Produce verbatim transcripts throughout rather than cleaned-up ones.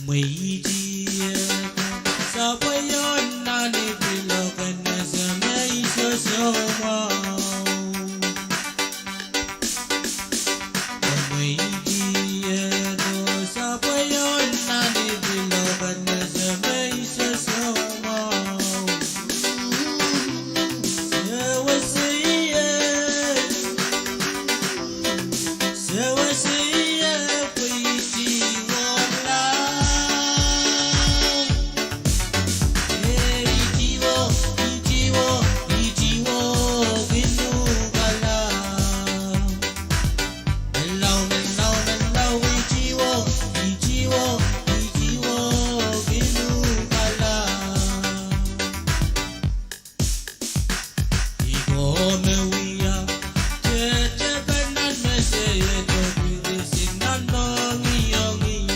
Mweidiedo sapweion nan ipwilokon ese me I sohte soumwahu. Mweidiedo sapweion nan ipwilokon ese me I sohte soumwahu. Sewese ie, sewese ie pwe I tihwong lao. Eh, I tihwong, I tihwong, I tihwong kin uhkala. Menlau, menlau, menlau, I tihwong, I tihwong, I tihwong kin uhkala. Ih ko me wia, tetepen nan meseiet oh pwirisin nan mohngiongih.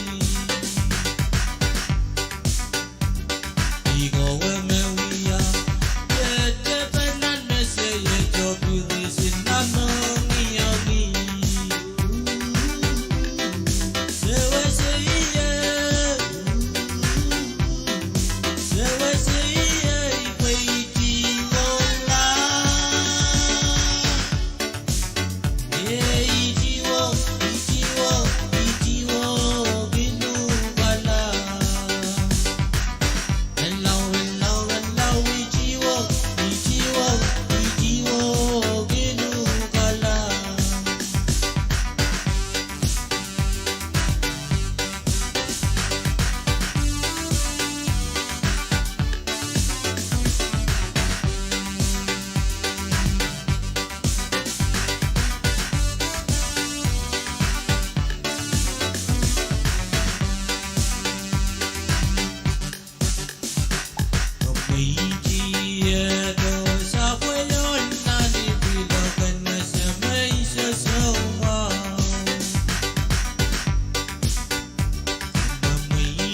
Ih ko me wia, tetepen nan meseiet oh pwirisin nan mohngiongih. Sewese ie, sewese ie pwe I tihwong lao. Eh, I tihwong, I tihwong, I tihwong kin uhkala. Menlau, menlau, menlau, I tihwong, I tihwong, I tihwong kin uhkala. Mweidiedo sapweion nan ipwilokon ese me I sohte soumwahu.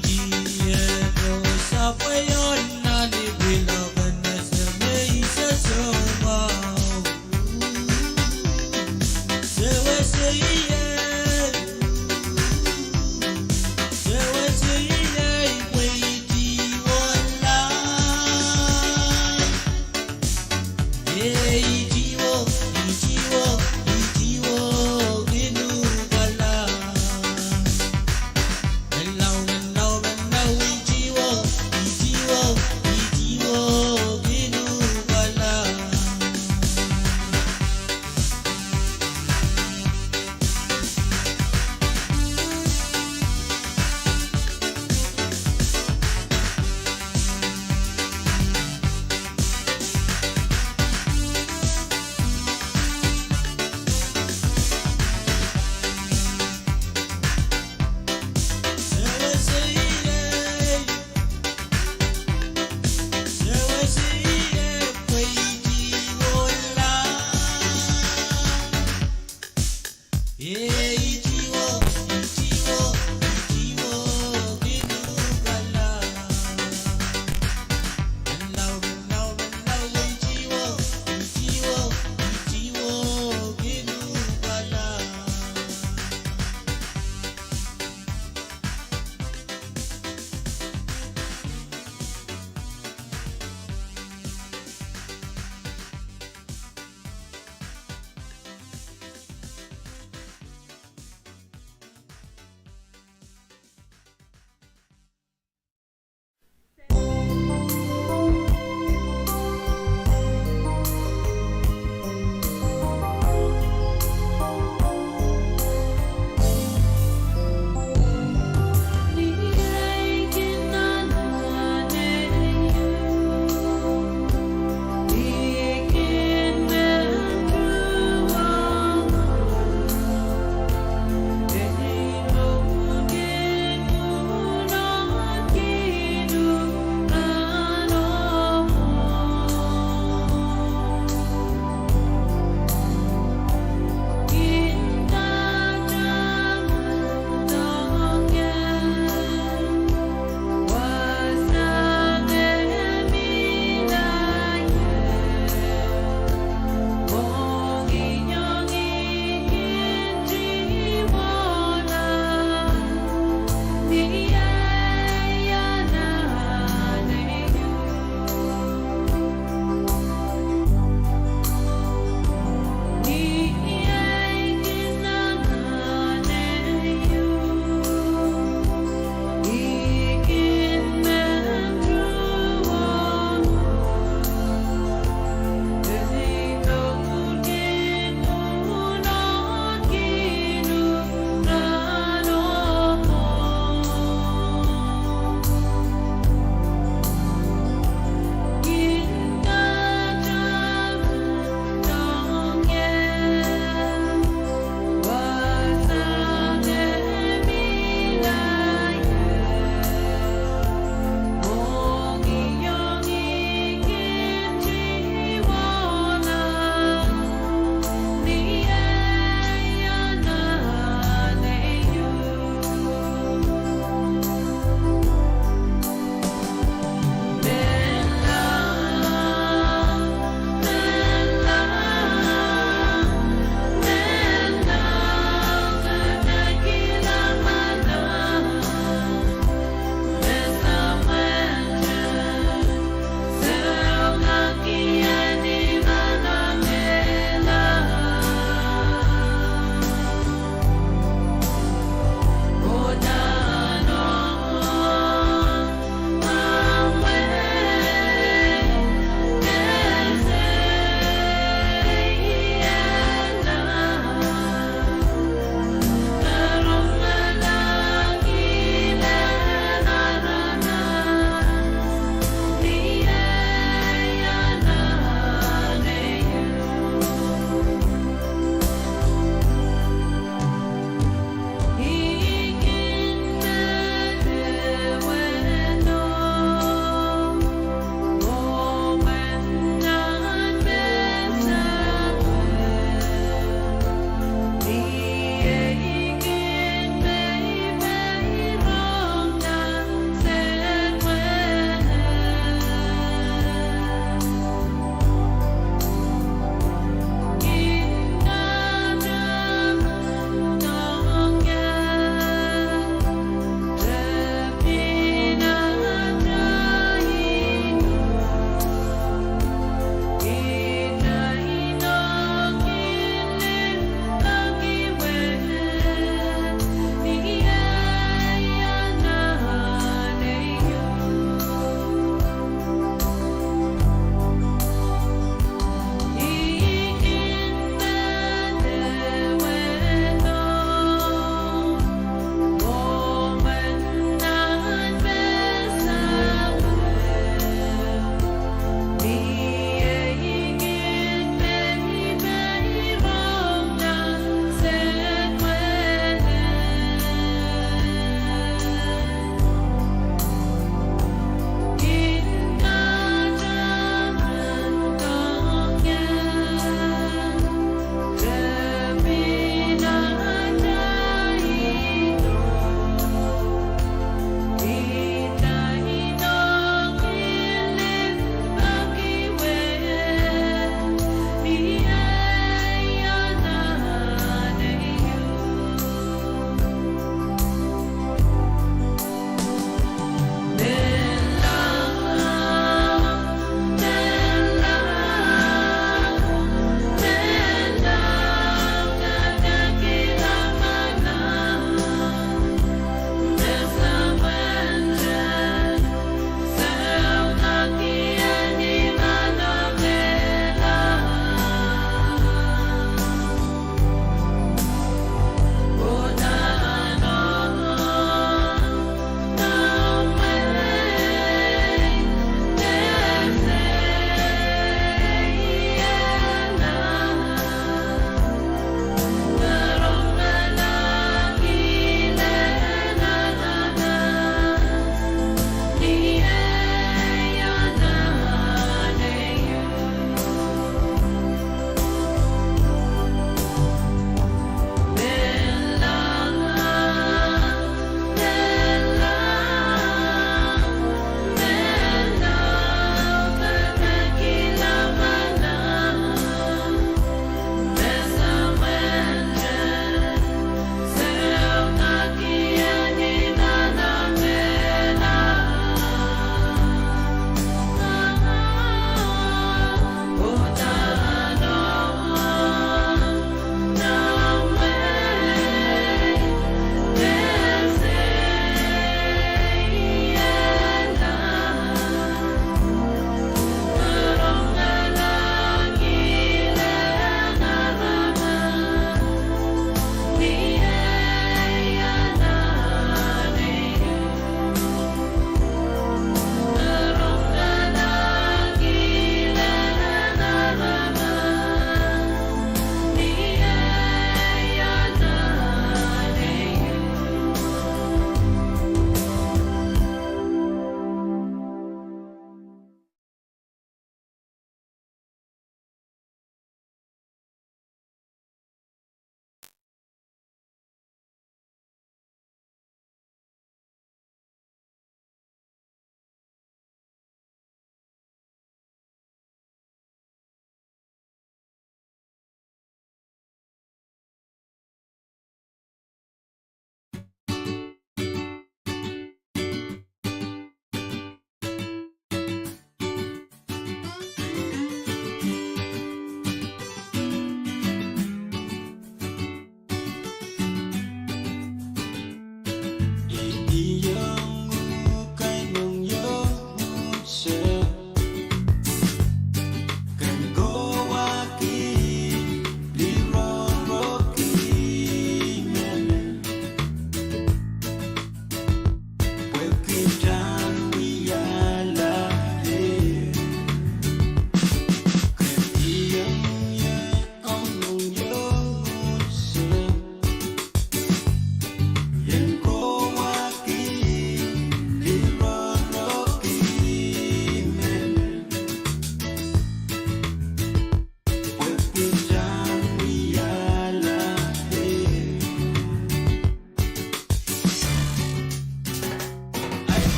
Mweidiedo sapweion nan ipwilokon ese me I sohte soumwahu. Sewese ie, sewese ie pwe I tihwong lao. Eh, I tihwong, I tihwong, I tihwong kin uhkala. Menlau, menlau, menlau, I tihwong, I tihwong, I tihwong kin uhkala.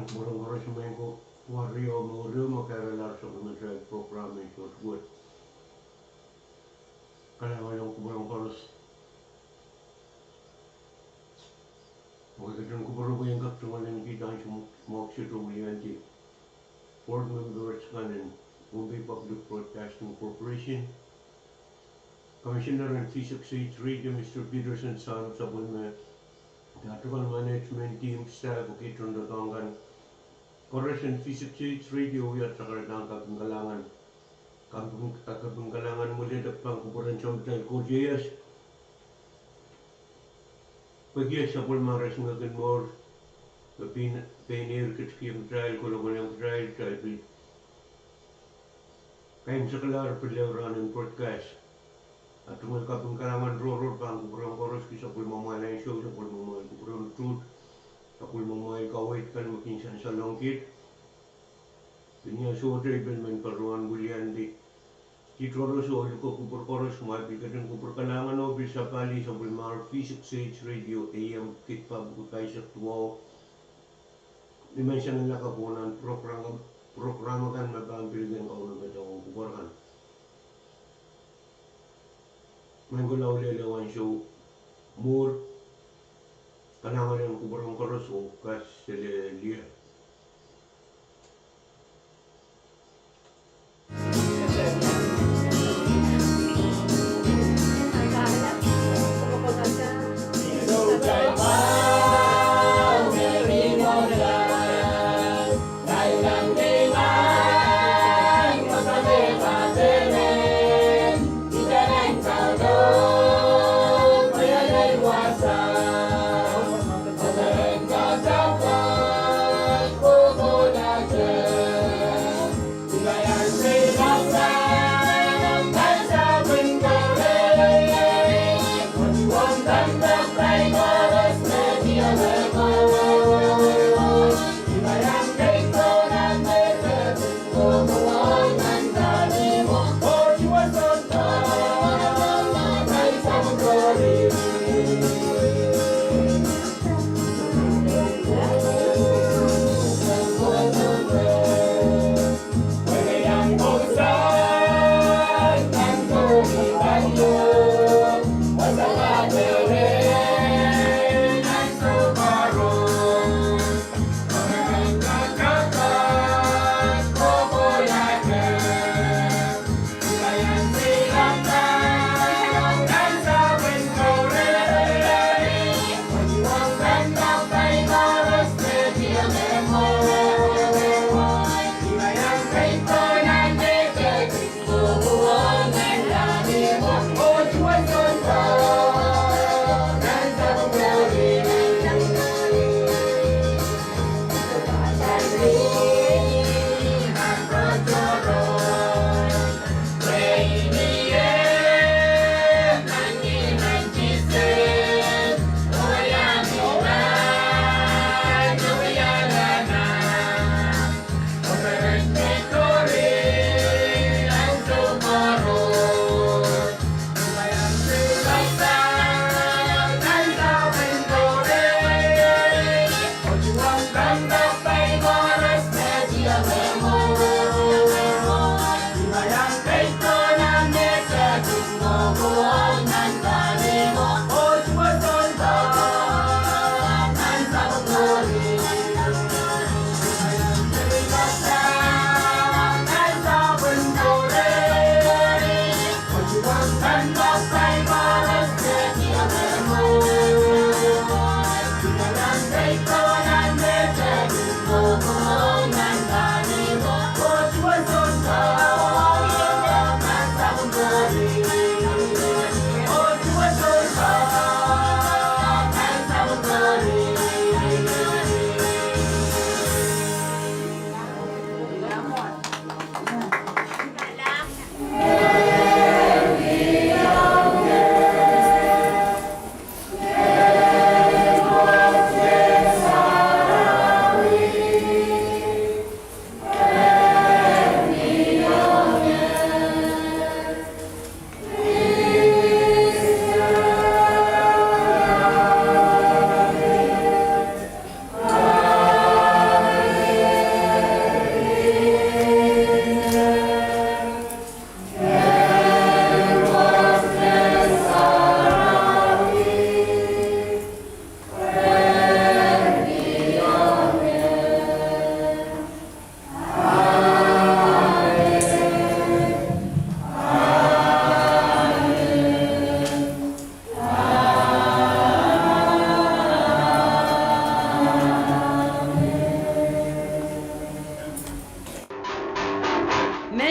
Kupwuren koaros me kin wahrio mour me kahrehla sapwellimatail program en Sohte Wet. Kalahngan en kupwuren koaros. Mwein ketin kupwure pwe I en kak tungoal en kihda ansou mwahu kiset oh wiliandi board members kan en Pohnpei Public Broadcasting Corporation, Commissioner en V six H Radio, Mister Peterson Sam, sapwellime, ah tukan management team, staff, oh kiht tohndoadoahk kan koaros en V six H Radio, wia takarada kaping kalahngan. Kaping, kaping kalahngan mwuledek pahn kupwuren Samatail Koht ieias, pwehki sapwellimarail singek en mour me pein, peinehr ketikihong kitail, kolokol ong kitail, kitail pil kaimwisekala pil lel rahn en broadcast. Ah tungoal kaping kalahngan tohrohr pahn kupwuren koaros, ki sapwellimamwail ansou, sapwellimamwail kupwuren tuht, sapwellimamwail kaweid kan me kin sansalong kiht. Pil ni ansou te I pil men patohwan wiliandi kiht koaros oh luke kupwur koaros, ma I pil ketin kupwur kalahngan oh pil sapahlih sapwellimar V six H Radio A M, kiht pahn pwuki pahisek duwau, ni menseng lakapw oh nan program, program kan me pahn pil kin kaunopada ong kupwur kan. Maing ko, lao lel ansou mour, kalahngan en kupwuren koaros oh kaselehlie.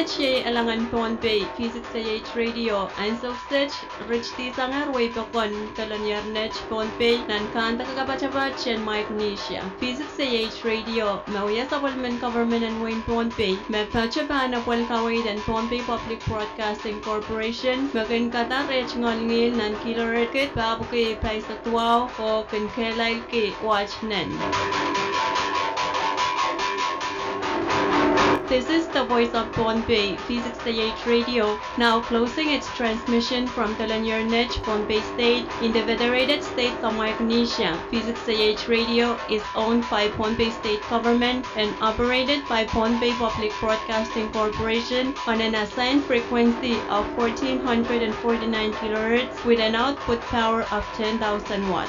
Iei elangen Pohnpei V six A H Radio, ansou kiset ritidihsangehr wehi pokon koloniernet Pohnpei nan kahnde kakapatepat en Micronesia. V six A H Radio me wia sapwellimen government en wehin Pohnpei me patohwan pahn apwalih kaweid en Pohnpei Public Broadcasting Corporation me kin kadahr eh tungoal ngihl nan kilohertz kid pahpwiki pahisek duwau oh kin kehlailki watt nen. This is the voice of Pohnpei, V six A H Radio, now closing its transmission from Telenier Net, Pohnpei State, in the Federated States of Micronesia. V six A H Radio is owned by Pohnpei State Government and operated by Pohnpei Public Broadcasting Corporation on an assigned frequency of fourteen hundred and forty-nine kilohertz with an output power of ten thousand watt.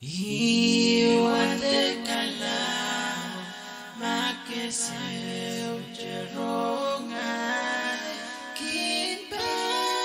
Ih wadek kalahngan, ma ke sohte rong ahi, kin pangipangino.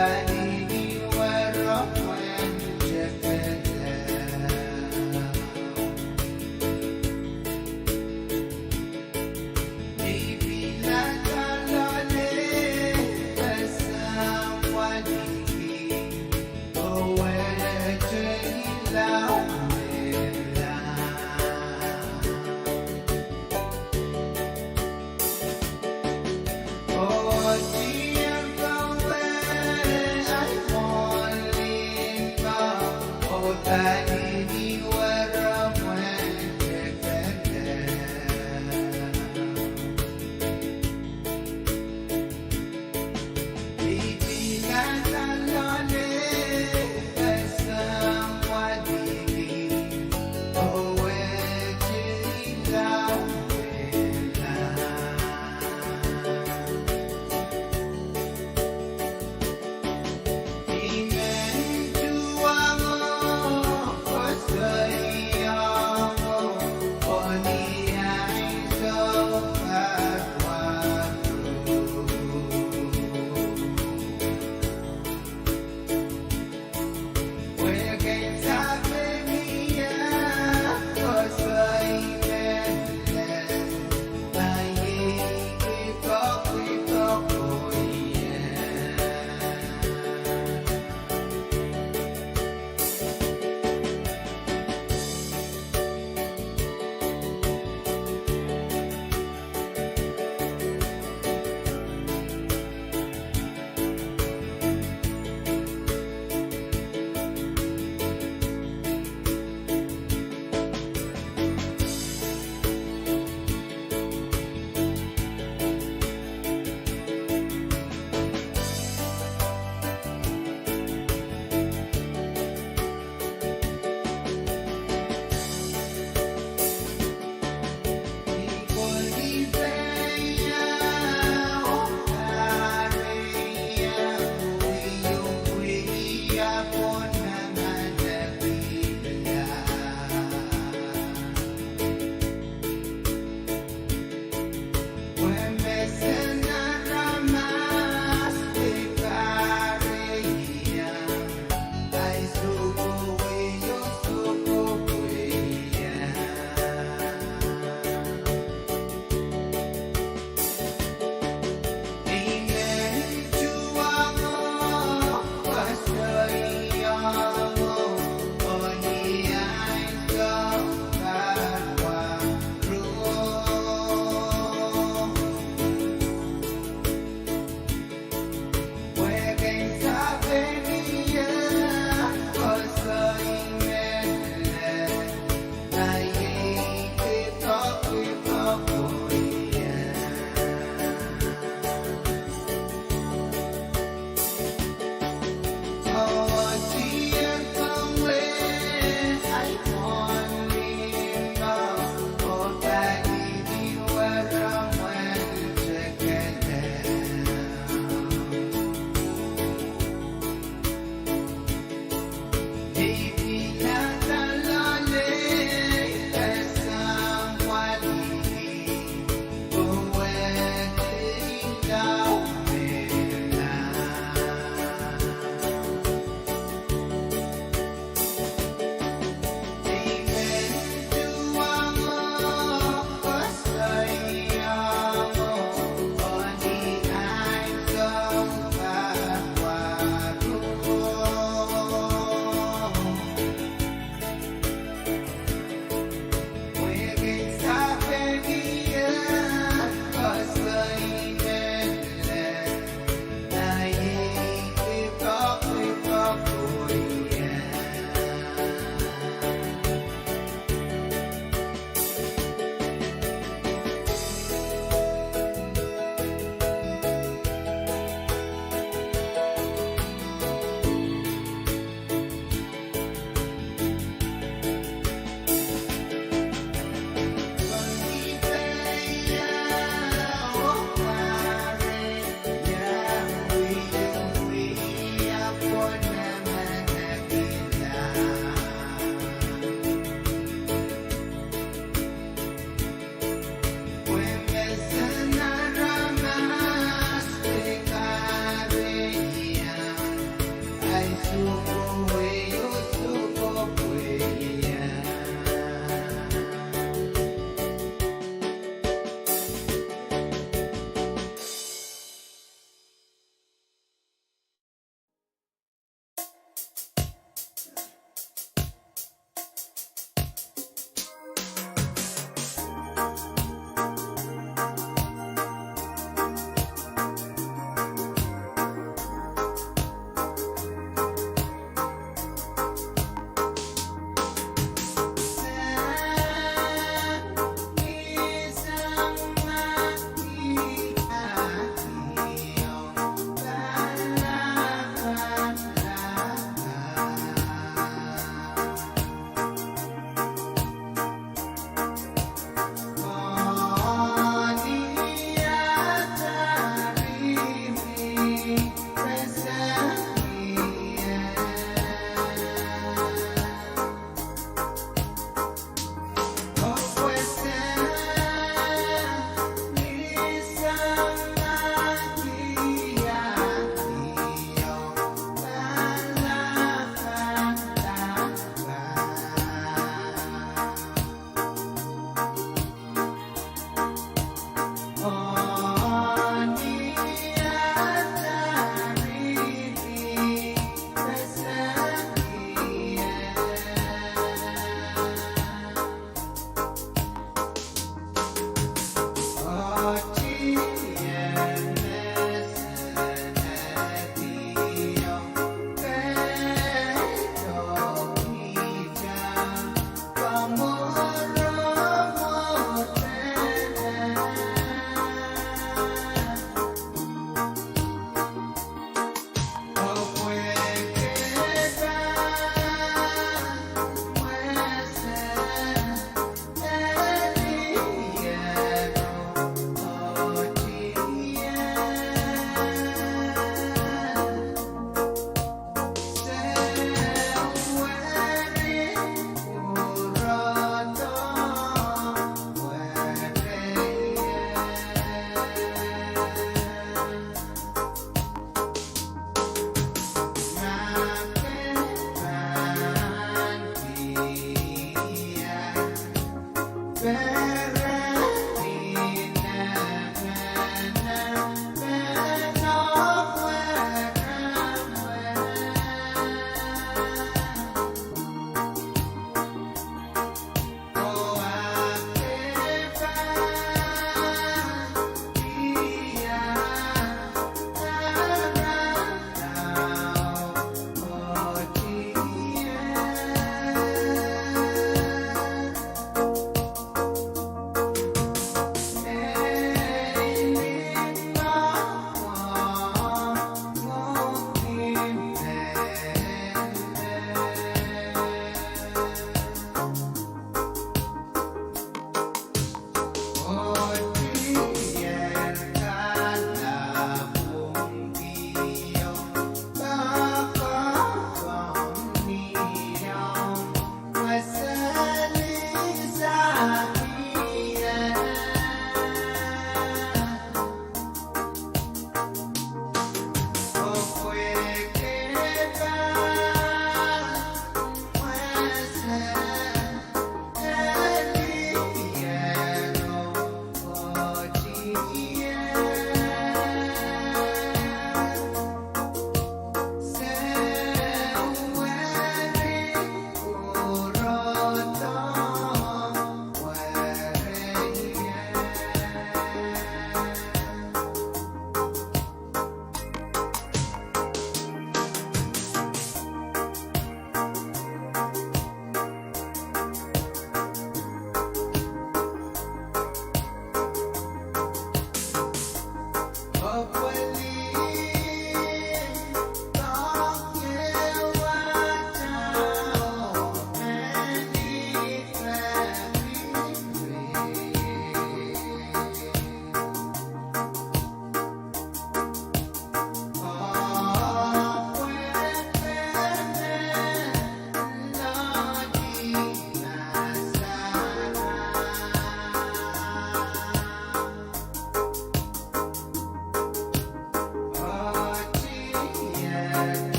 I men tuhwong oh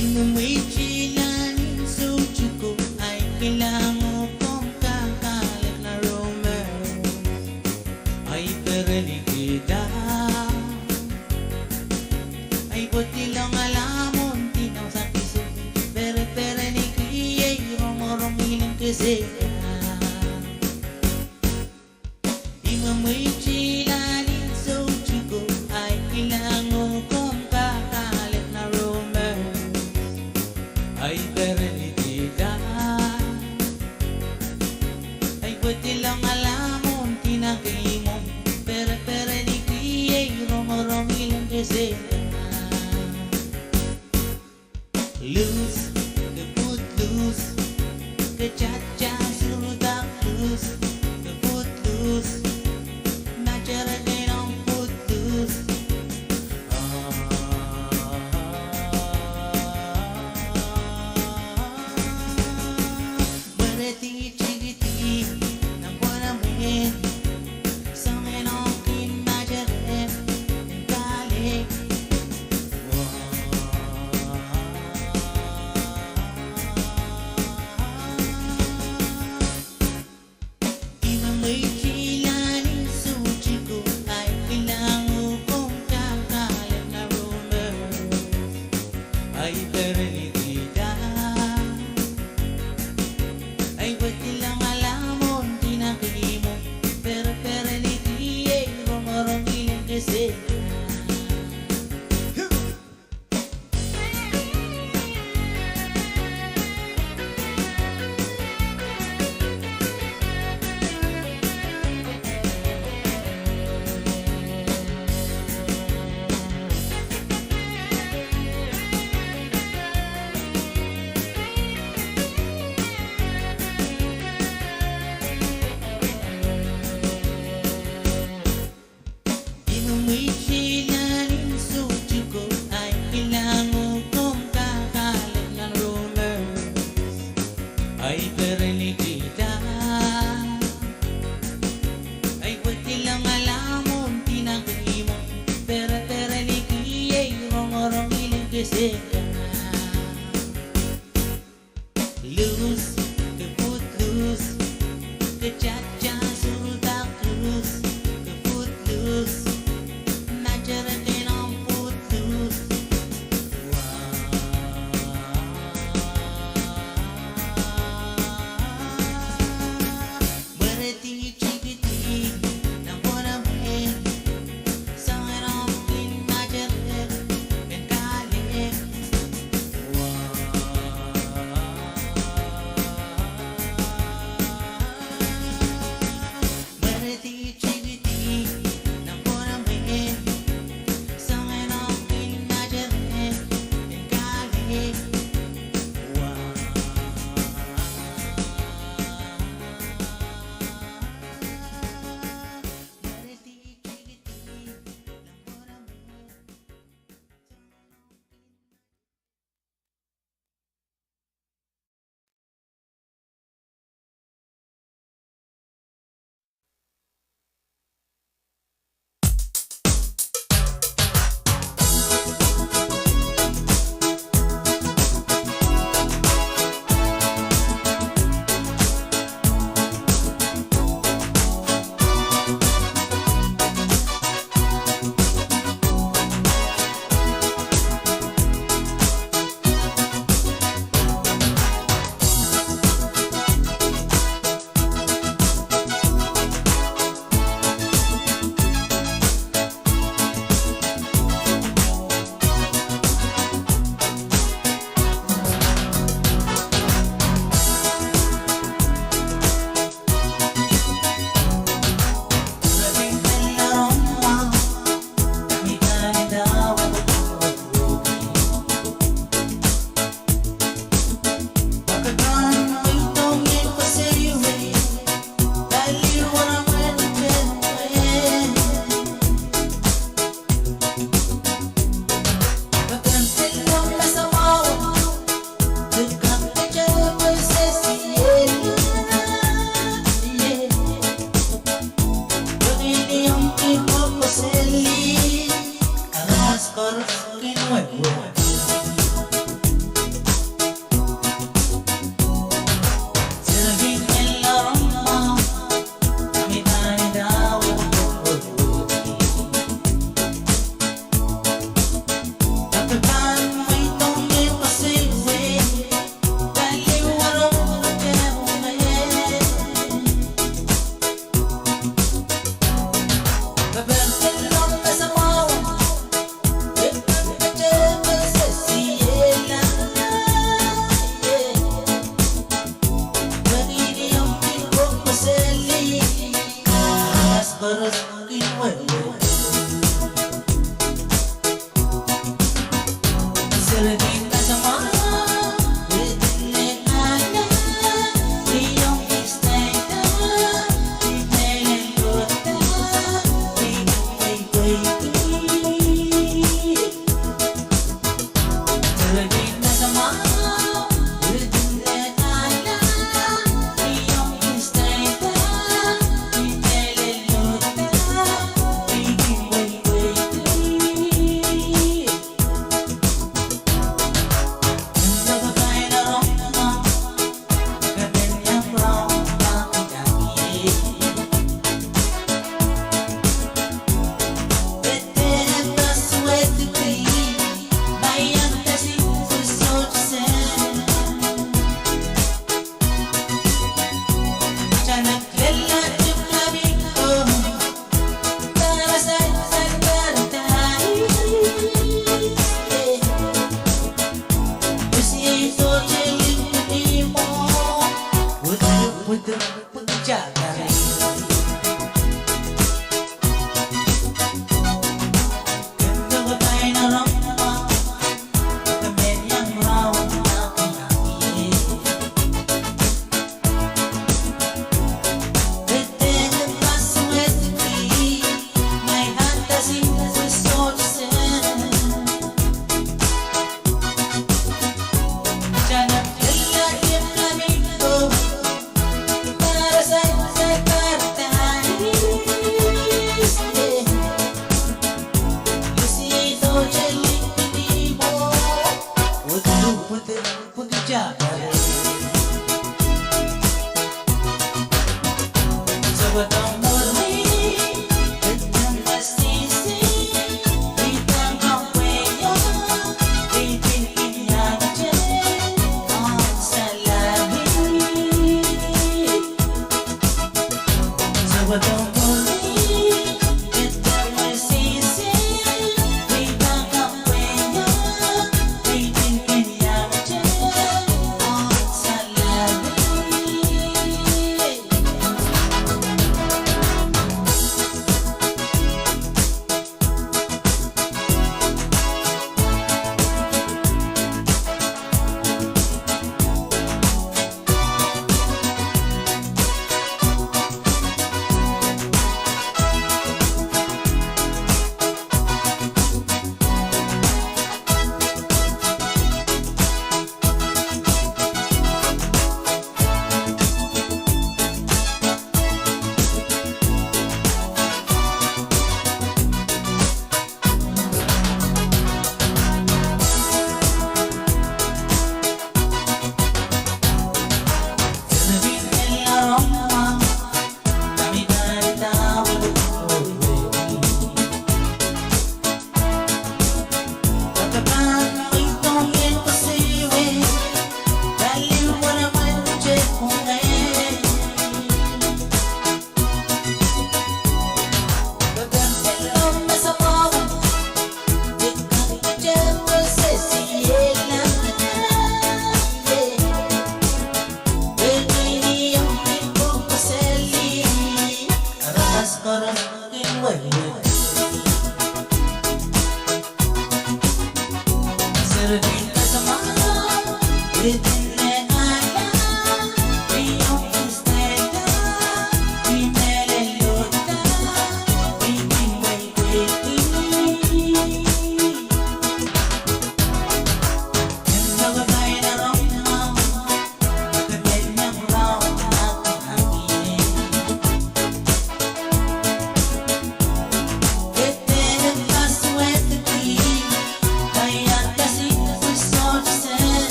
Ih me mweitila ni soutuko, ahi kilang oh komw kahlap nan rohmw. Ahi perenikihda, ahi pwotilong alamwo, dina sang kiso, pereperenikihda, rongorong ileng kesehda. Ih me mweitila ni soutuko, ahi kilang oh komw kahlap nan rohmw. Ahi perenikihda, ahi pwotilong alamwo, dina sang kiso, pereperenikihda, rongorong ileng kesehda. Loose, ke pwoat loose, ke tatasu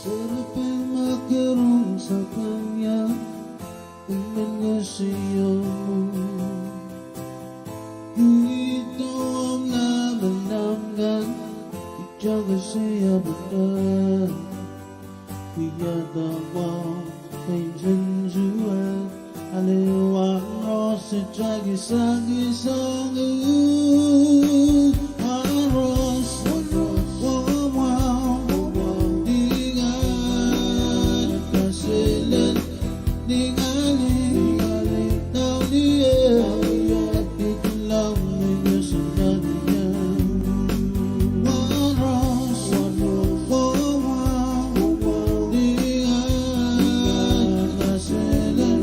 Serepein makarong sakan ia, I men koasoia mwo. Ih tohn lamalam kan, I koasoia pwukat. Wiahda mwahu, pein sensuwed, ale waros, I teki saki sang, waros, waros, waros, waros, ninga, kaselel, ninga, ninga, ninga, ninga, waros, waros, waros, waros, ninga, kaselel,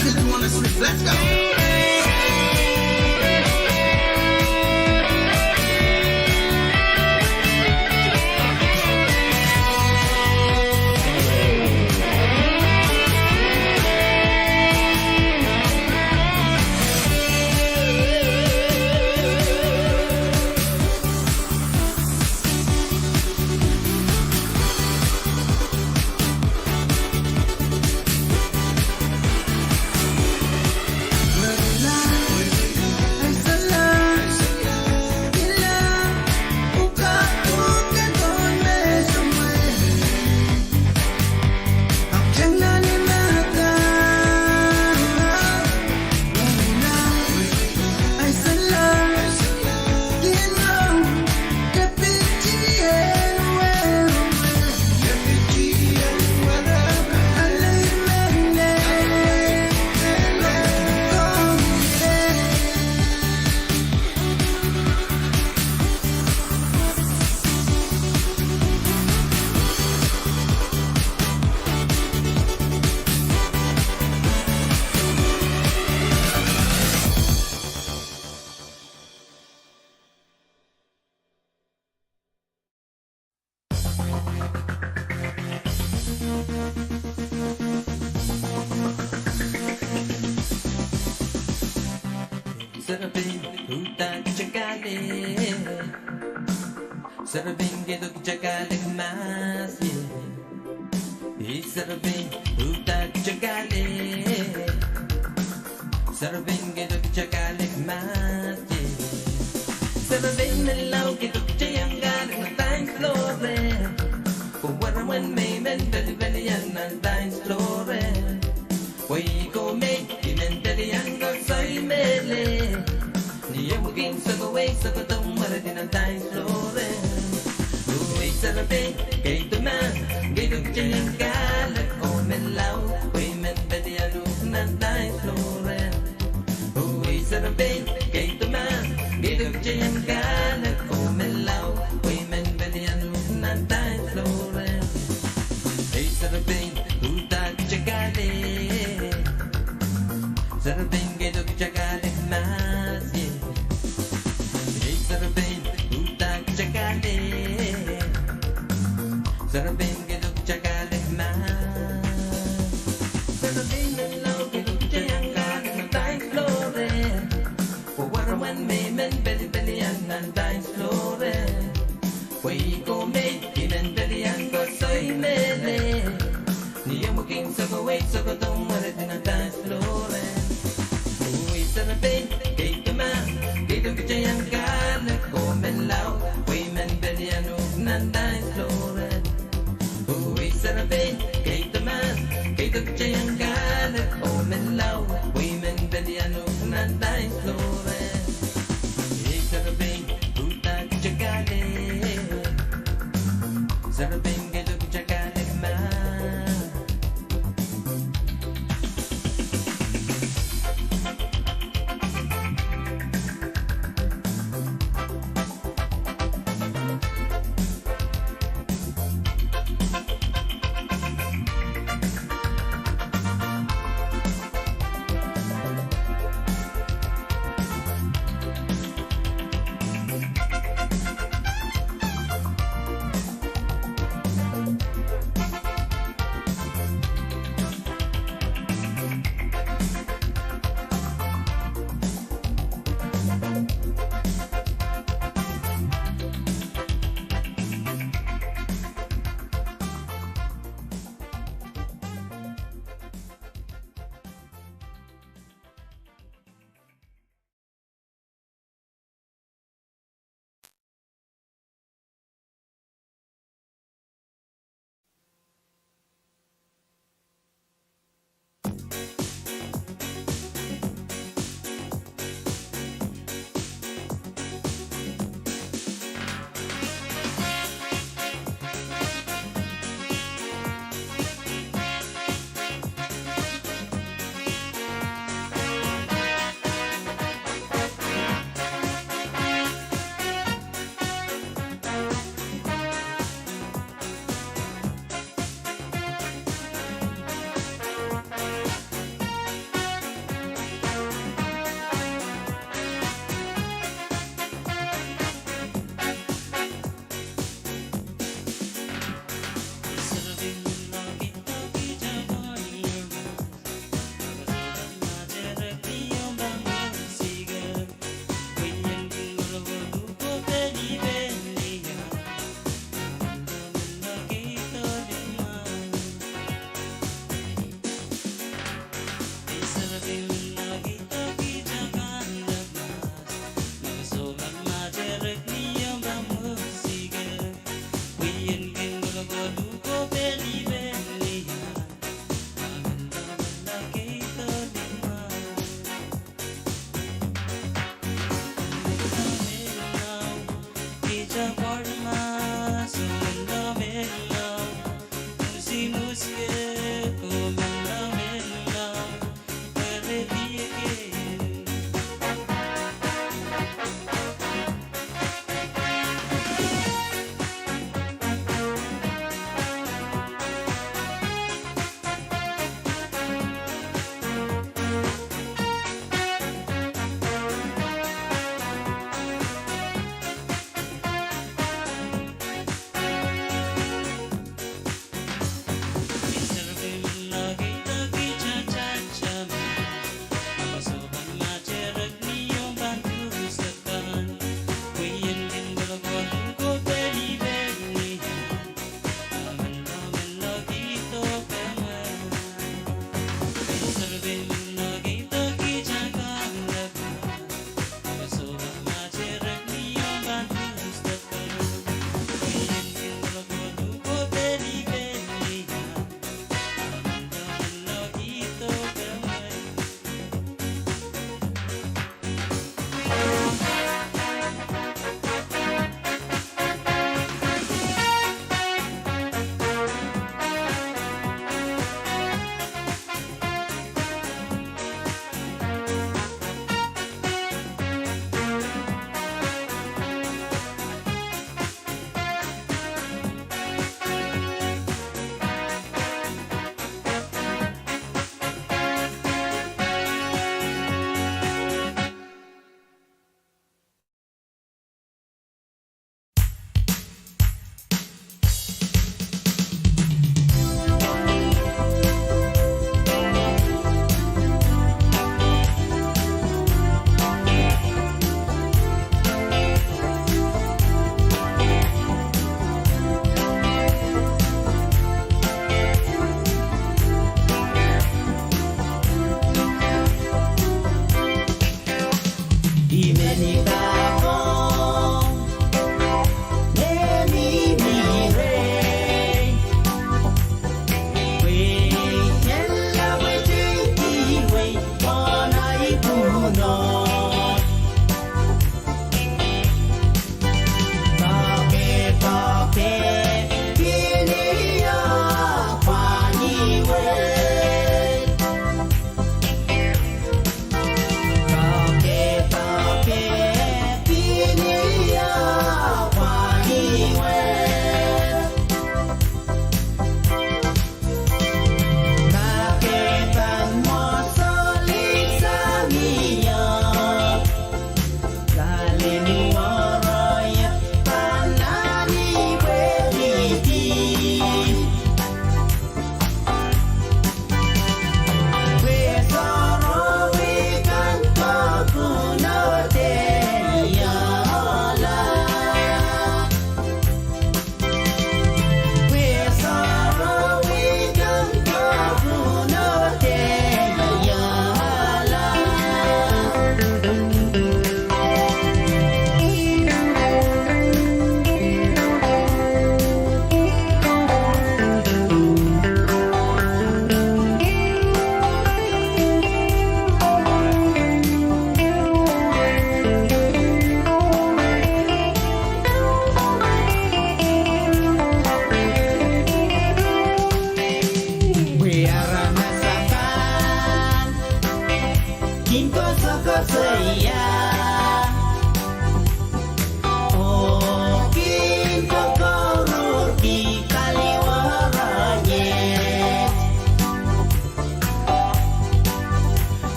Let's go. Serepein, uhdahn kitail kak ale. Serepein, keido kitail kak ale mahs ie. Ei serepein, uhdahn kitail kak ale. Serepein, keido kitail kak ale mahs ie. Serepein menlau, keido kitail iang kak ale nan dance floor e. Pwe wahn me I men pelipelian nan dance floor e. Pwe I kowe me I men pelian koasoi mehlel. Ni ehu kin sokowei sokohdo mwuredi nan dance floor e. Oh ei serepein, keido mahs, keido kitail iang kak ale oh menlau, pwe I men pelian uhk nan dance floor e. Oh ei serepein, keido mahs, keido kitail iang kak ale oh menlau, pwe I men pelian uhk nan dance floor e. Ei serepein, uhdahn kitail kak ale. Serepein, keido kitail kak ale mahs ie. Ei serepein, uhdahn kitail kak ale. Serepein, keido kitail kak ale mahs. Serepein menlau, keido kitail iang kak ale nan dance floor e. Pwe wahn me I men pelipelian nan dance floor e. Pwe I kowe me I men pelian koasoi mehlel. Ni ehu kin sokowei sokohdo mwuredi nan dance floor e. Oh ei serepein, keido mahs, keido kitail iang kak ale oh menlau, pwe I men pelian uhk nan dance floor e. Oh ei serepein, keido mahs, keido kitail iang kak ale oh menlau, pwe I men pelian uhk nan dance floor e. Ei serepein, uhdahn kitail kak ale. Serepein, keido kitail kak ale mahs.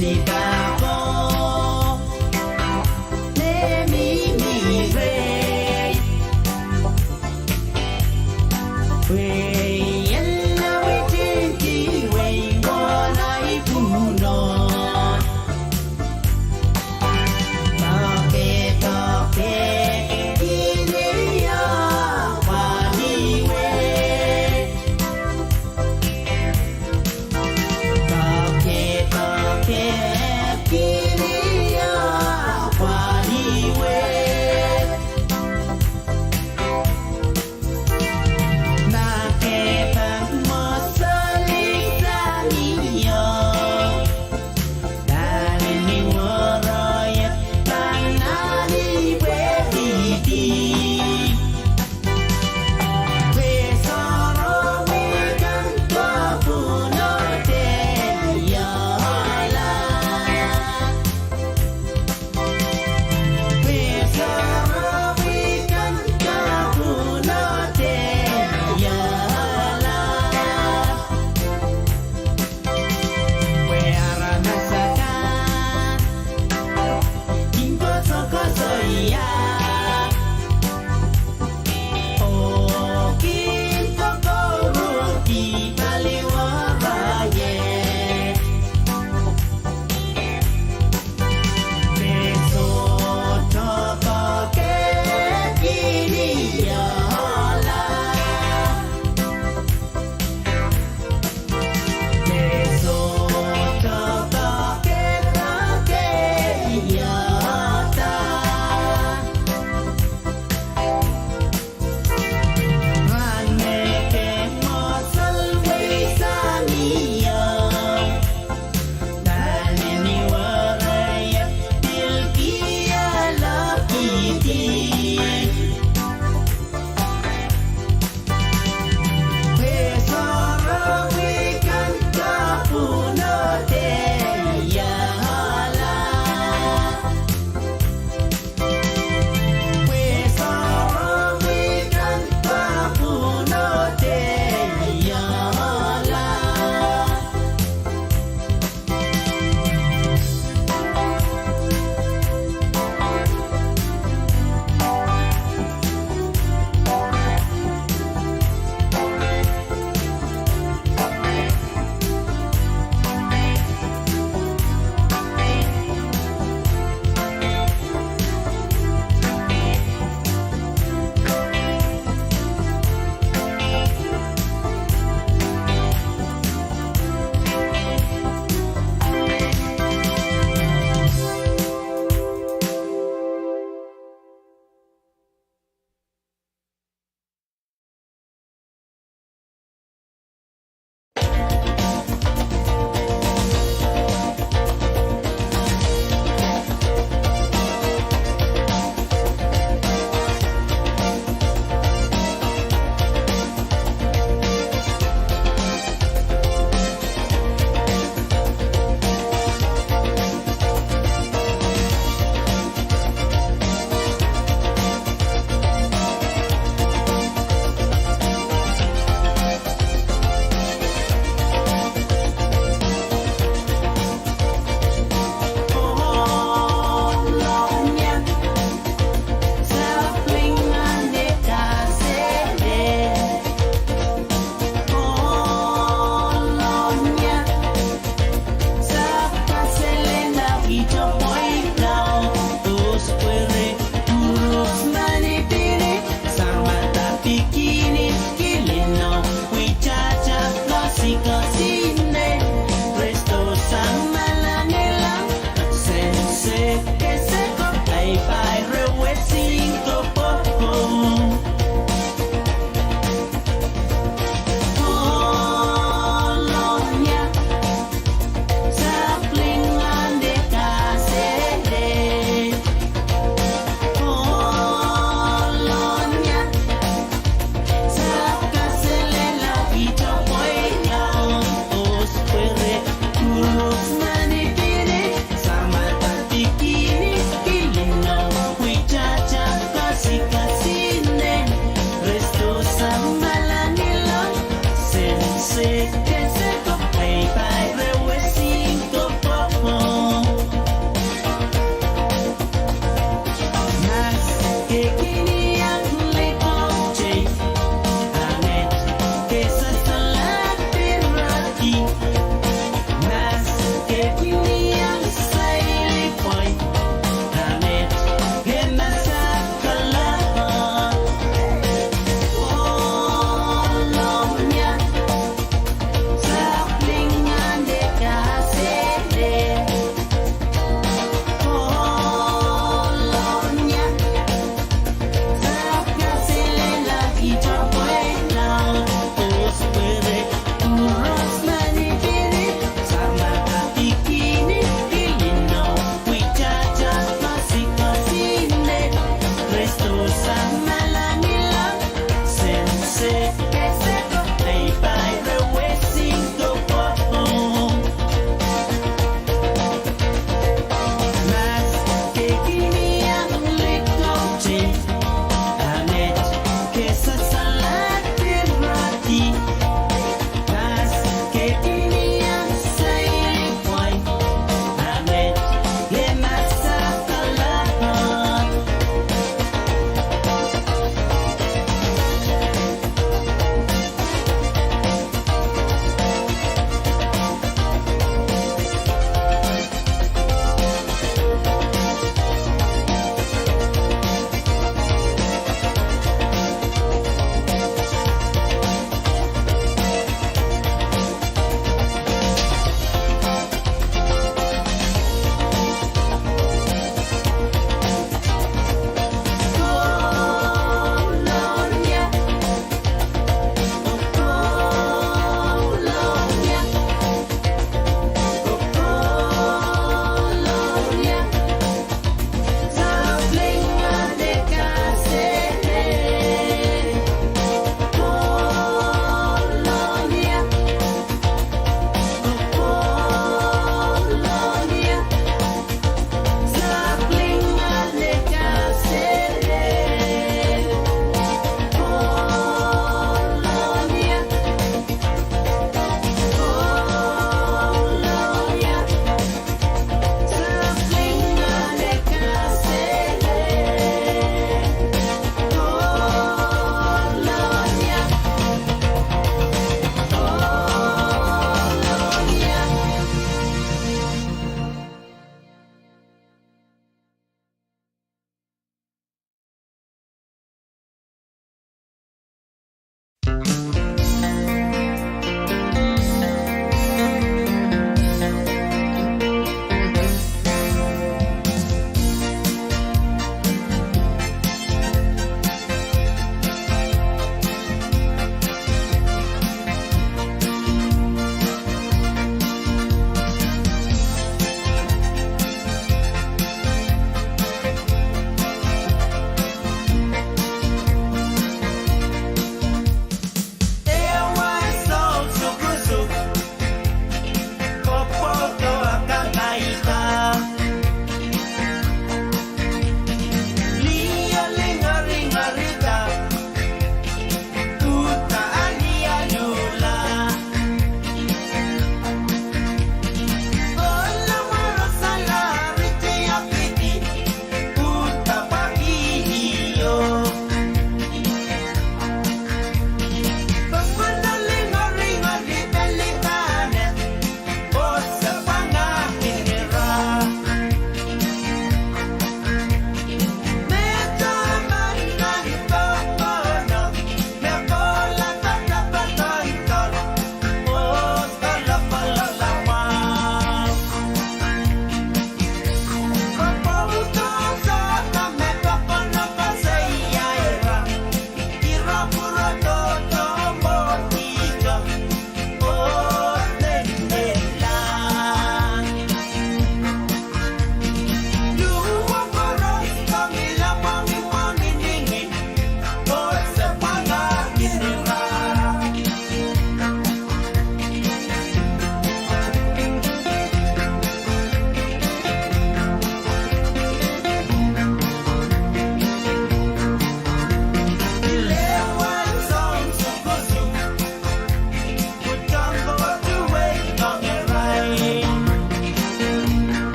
Ni pahko me mihmi rehi, pwe I en awihtinki wehi mwohn ahi pwuhno. Doke, doke, I liho pwehki wehi. Doke, doke,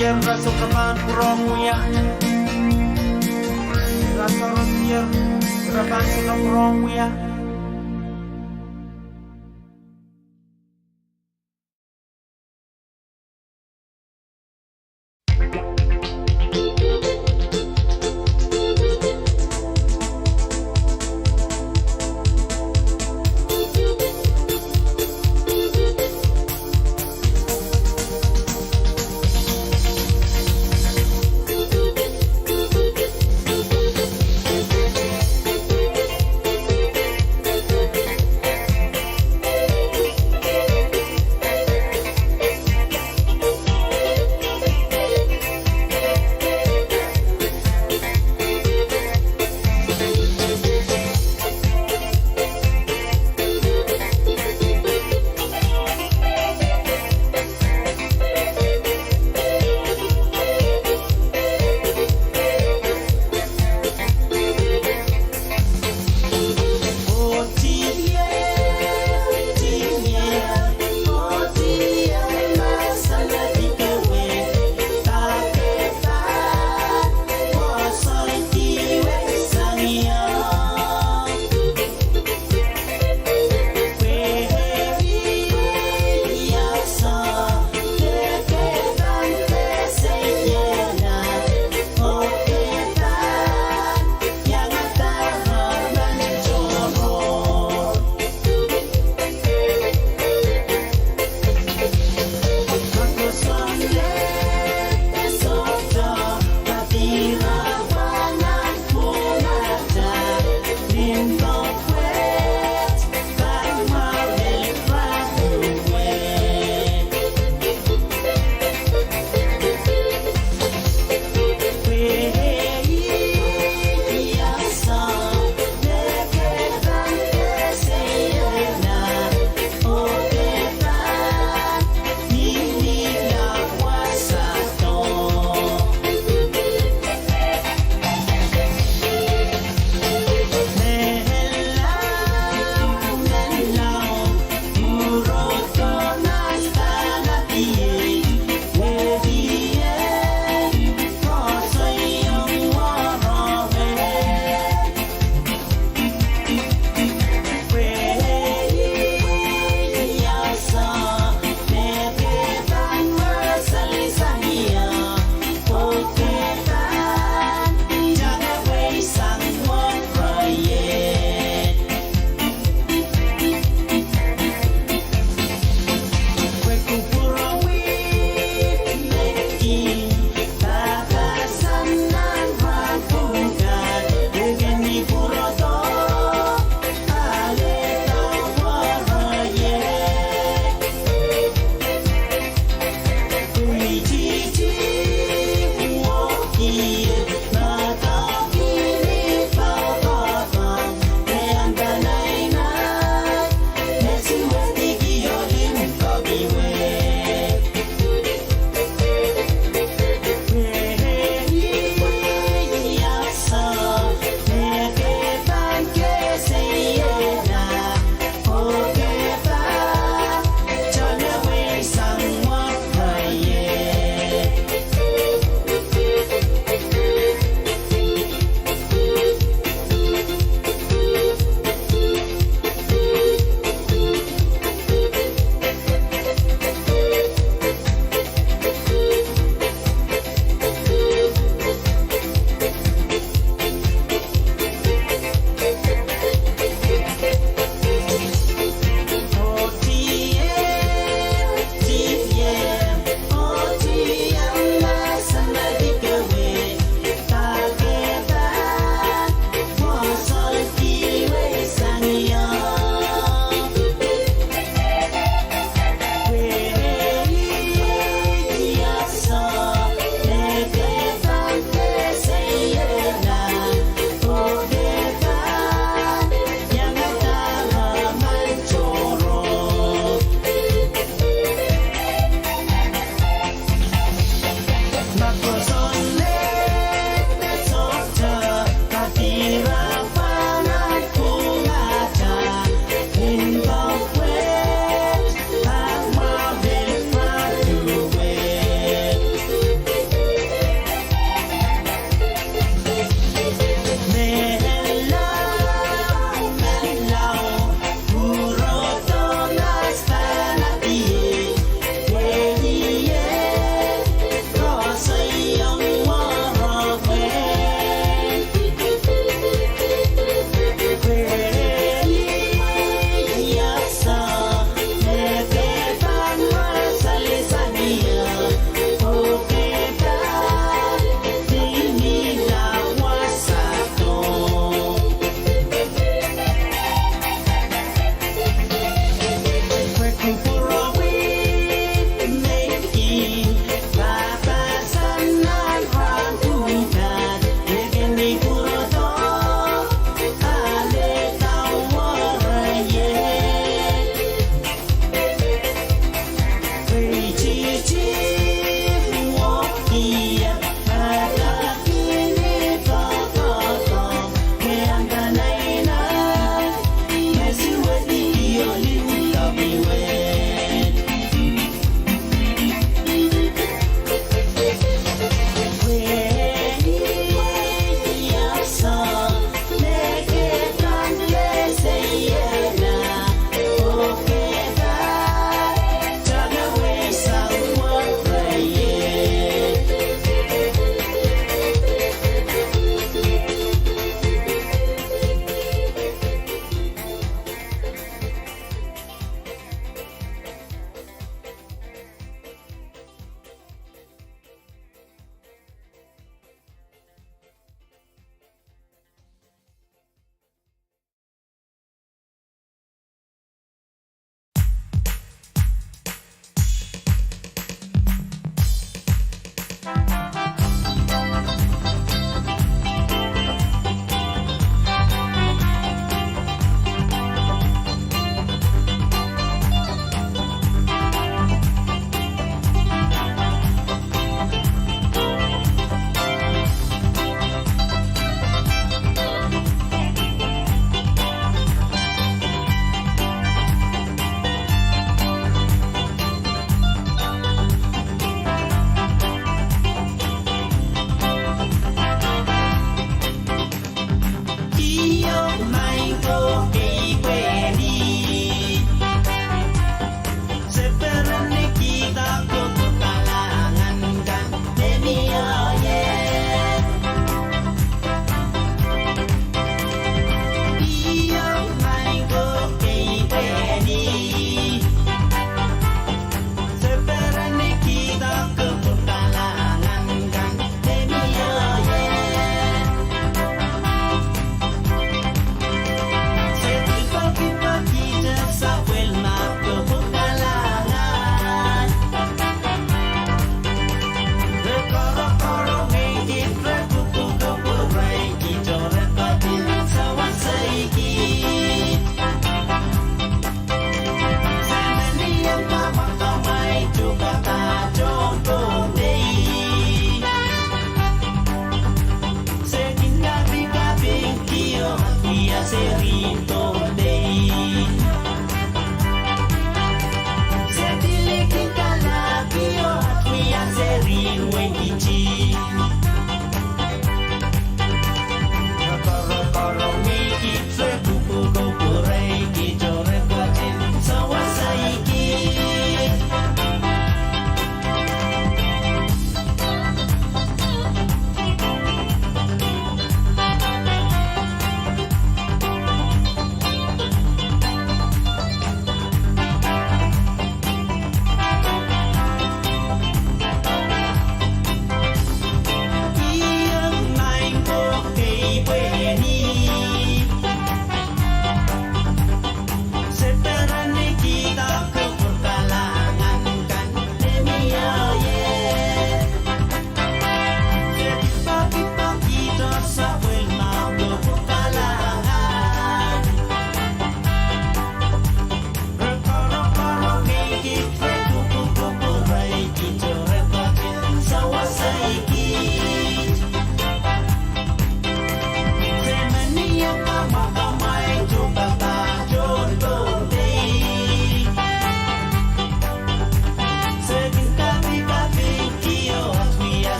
Rasehng pahn pwurehng wia. Rasehng rasehng pahn sohte pwurehng wia.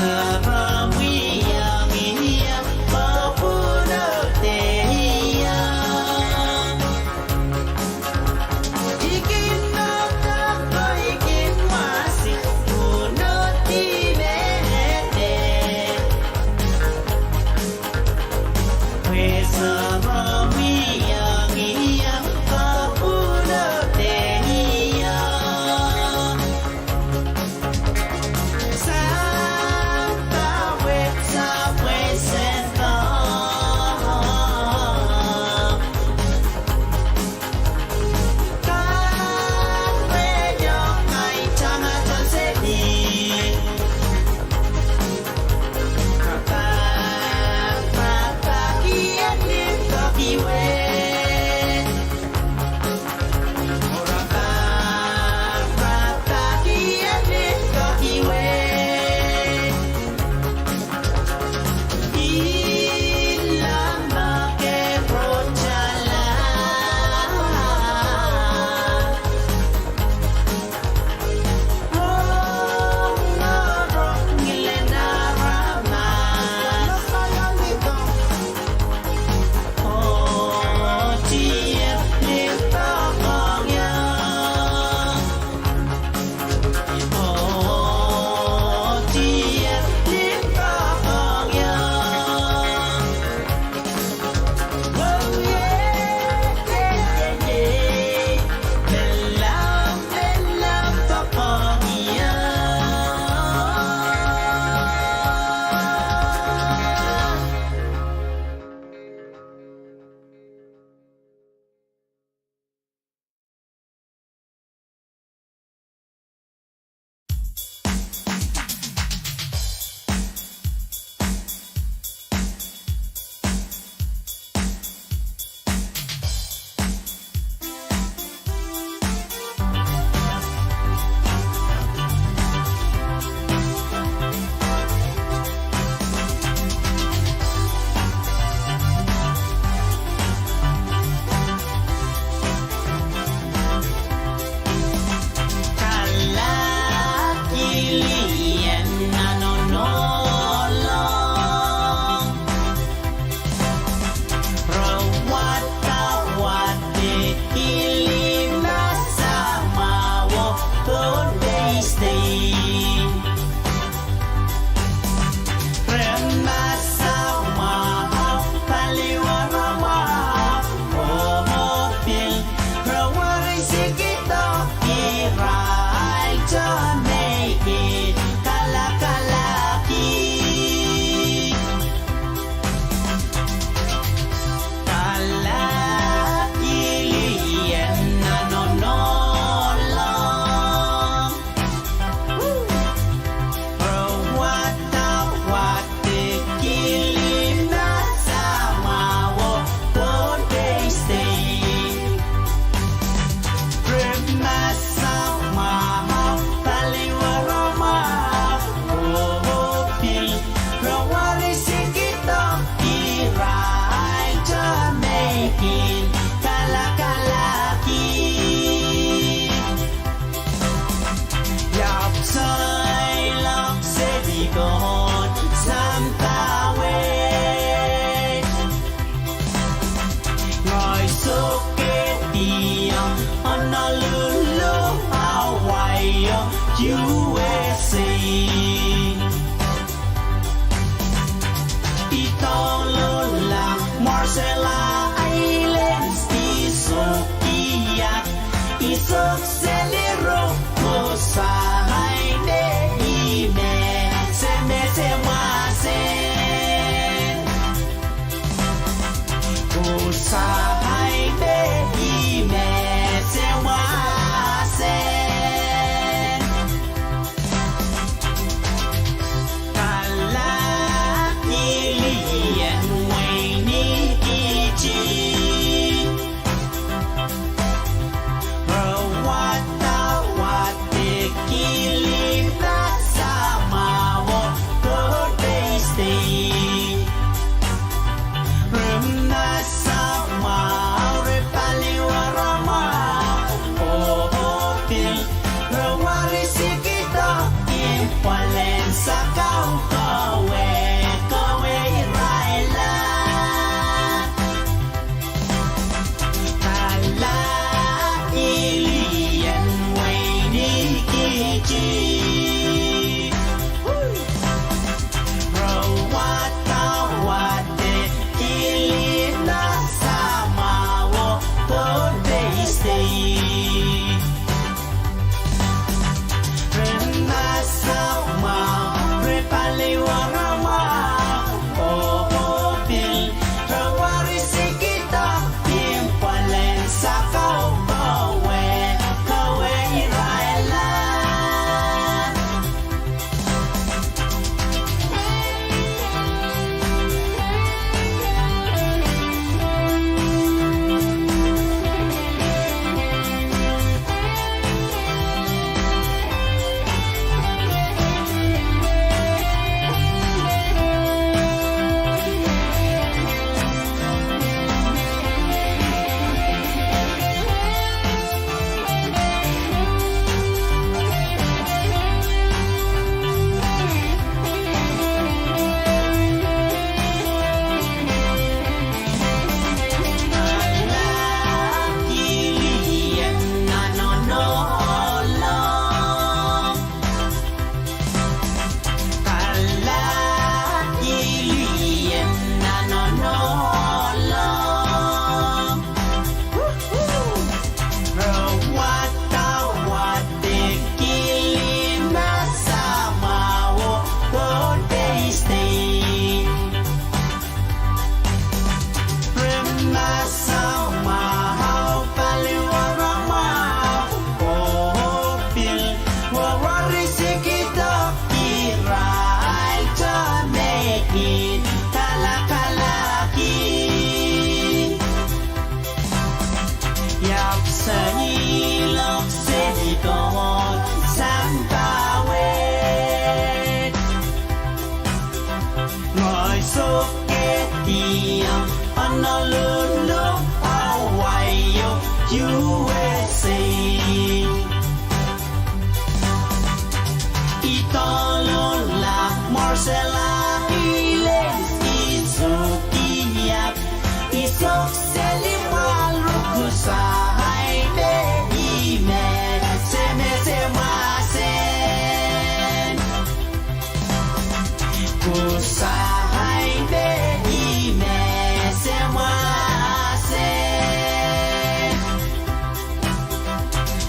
Saramwi iang ia, oh pwunodo ia. I kin nohdo, oh I kin wasi, pwunodo me ede. Pwe saramwi iang ia, oh pwunodo ia. Sa Sokehdiong Honolulu, Hawaii, U S A. I douluhl Marshall Islands, I suki ahpw I sok seli pwahl, kusaih me I mehse, mehse mwahsen. Kusaih me I mehse mwahsen.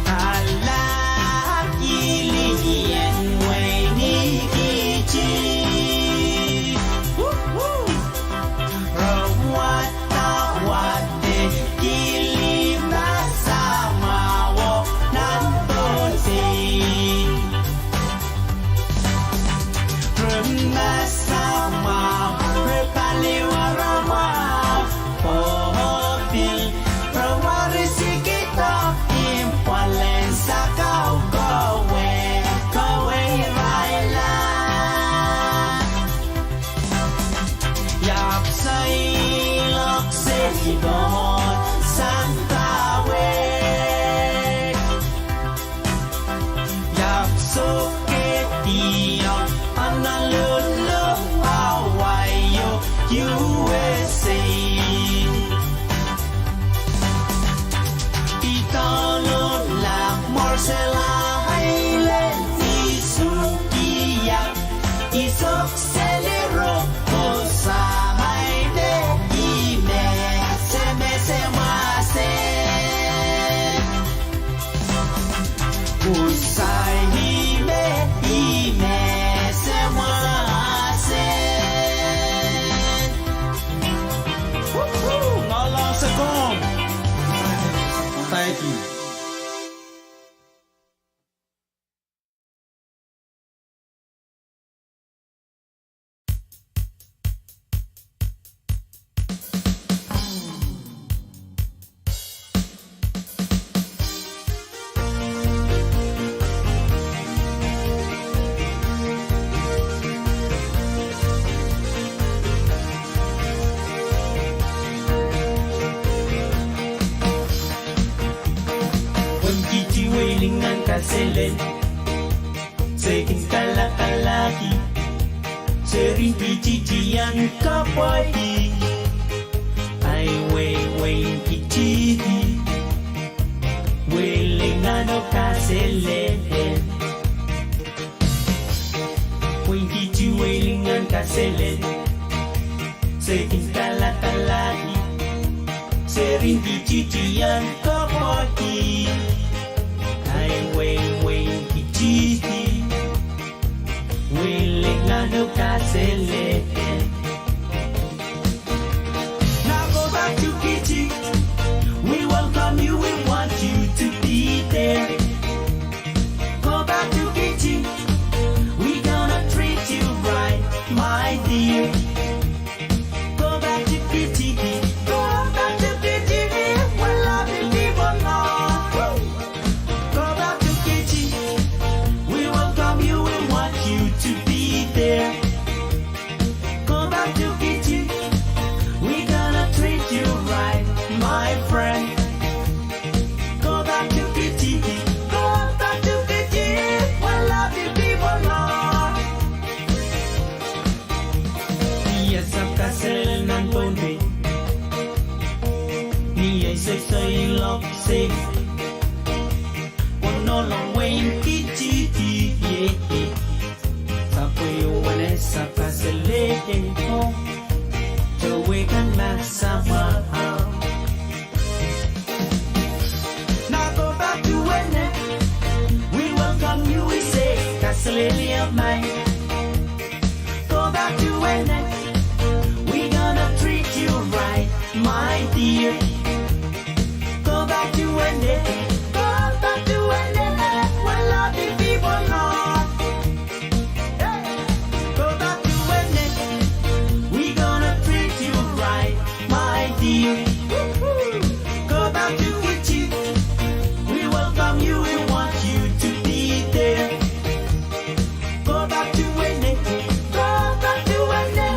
Ala kilien wein Ikiti. Re wadawad kili masamwahu nan Pohnpei. Re masamwahu, re paliwaramwahu, oh, pil re wahrisikihdo imwalen sakau kowe, kowe irail. Iahpw seiloak seli pwohn sampah wet. Iahpw sokehdiong Honolulu, Hawaii, U S A. I douluhl Marshall Islands, I suki ahpw I sok seli rong kusaih me I mehse, mehse mwahsen. Kusaih me I mehse mwahsen. Woohoo! Ngoahlahng se komw. Thank you. Wein Kiti, wehi lingan kaselel, se kin kalakalahki, seri Kiti tian kapwaiada. Ai wehi wein Kiti, wehi lingan oh kaselel. Wein Kiti, wehi lingan kaselel, se kin kalakalahki, seri Kiti tian kapwaiada. Ai wehi wein Kiti, wehi lingan oh kaselel. Now go back to Kiti. We welcome you, we want you to be there. Go back to Kiti. We gonna treat you right, my dear. Go back to Kiti. Go back to Kiti. We love you, people, Lord. Go back to Kiti. We welcome you, we want you to be there. Go back to Kiti. We gonna treat you right, my friend. Go back to Kiti. Go back to Kiti. We love you, people, Lord. Mie sahpw kaselel nan Pohnpei. Mie seiloak seli pwohn wein Kiti. Sapwei oh wene sahpw kaselel, oh, towe kan masamwahu. Now go back to Wene. We welcome you, we say, kaselehlie mai. Go back to Wene. We gonna treat you right, my dear. Go back to Wene. Go back to Wene. We love you, people, Lord. Hey! Go back to Wene. We gonna treat you right, my dear. Woohoo! Go back to Kiti. We welcome you, we want you to be there. Go back to Wene. Go back to Wene.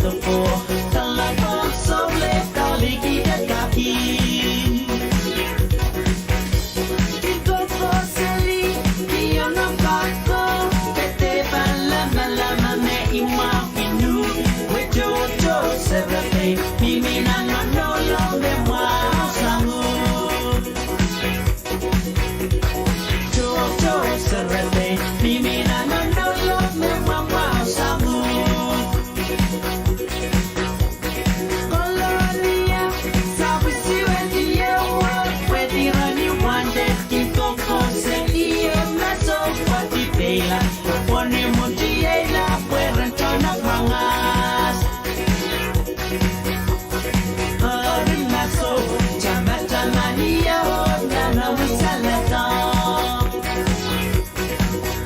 Kin koko seli, kin iang kak ko, pwe dehr pahn lamalam me imwahu kin uhk, pwe tohto serepein mihmi nan onohlong me mwahu sang uhk. Tohto serepein mihmi nan onohlong me mwamwahu sang uhk. Kolonia, sapwisiwedi ehu, pwehdi ren I wanded kin koko seli oh ma soh pwehdi peila, pwehn imwintiheila pwe ren tohn mwangas. Eri ma soh, tamataman ie oh nan omw wisalada.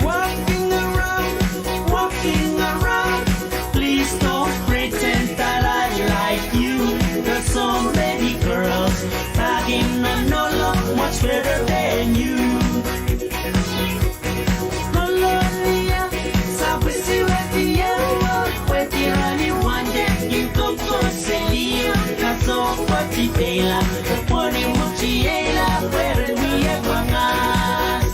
Walking around, walking around. Please don't pretend that I like you. There's so many girls back in Onohlong much better than you. Kolonia, sapwisiwedi ehu, pwehdi ren I wanded kin koko seli oh ma soh pwehdi peila, pwehn imwintiheila pwe ren wia mwangas.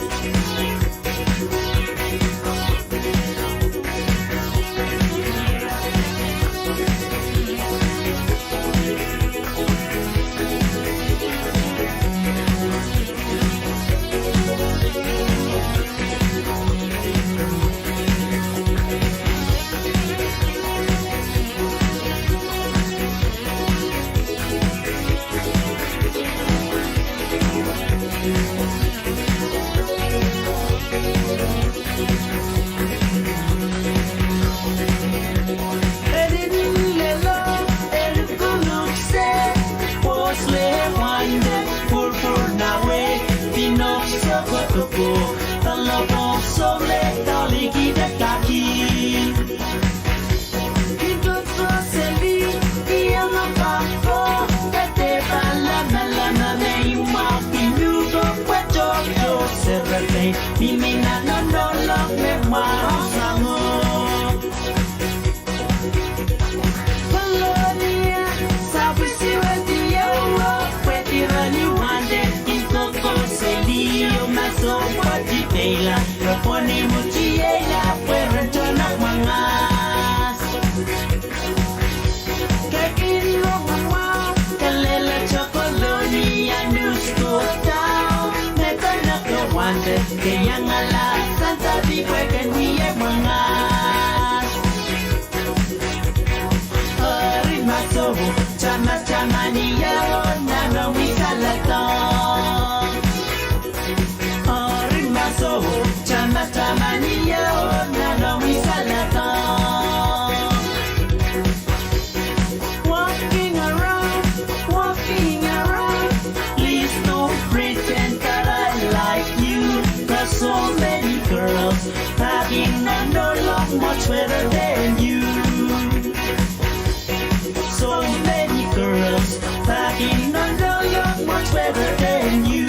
Enin lelo, enin kuluk se, pwohs le wanded, pwurpwur nah wei, pinok soko koko, palopohng soh le dolikihda kaki. Kin koko seli, kin iang kak ko, pwe dehr pahn lamalam me imwahu kin uhk, pwe tohto serepein mihmi nan onohlong me mwahu sang uhk. Kolonia, sapwisiwedi ehu, pwehdi ren I wanded kin koko seli oh ma soh pwehdi peila, pwehn imwintiheila pwe ren tohn mwangas. Kekin rongamwahu, kalelehte Kolonia news kohdo, me kanoke wanded ke iangala santa di pwe ken wia mwangas. Eri ma soh, tamataman ie oh nan omw wisalada. Eri ma soh, tamataman ie oh nan omw wisalada. Walking around, walking around. Please don't pretend that I like you. There's so many girls back in Onohlong much better than you. So many girls back in Onohlong much better than you.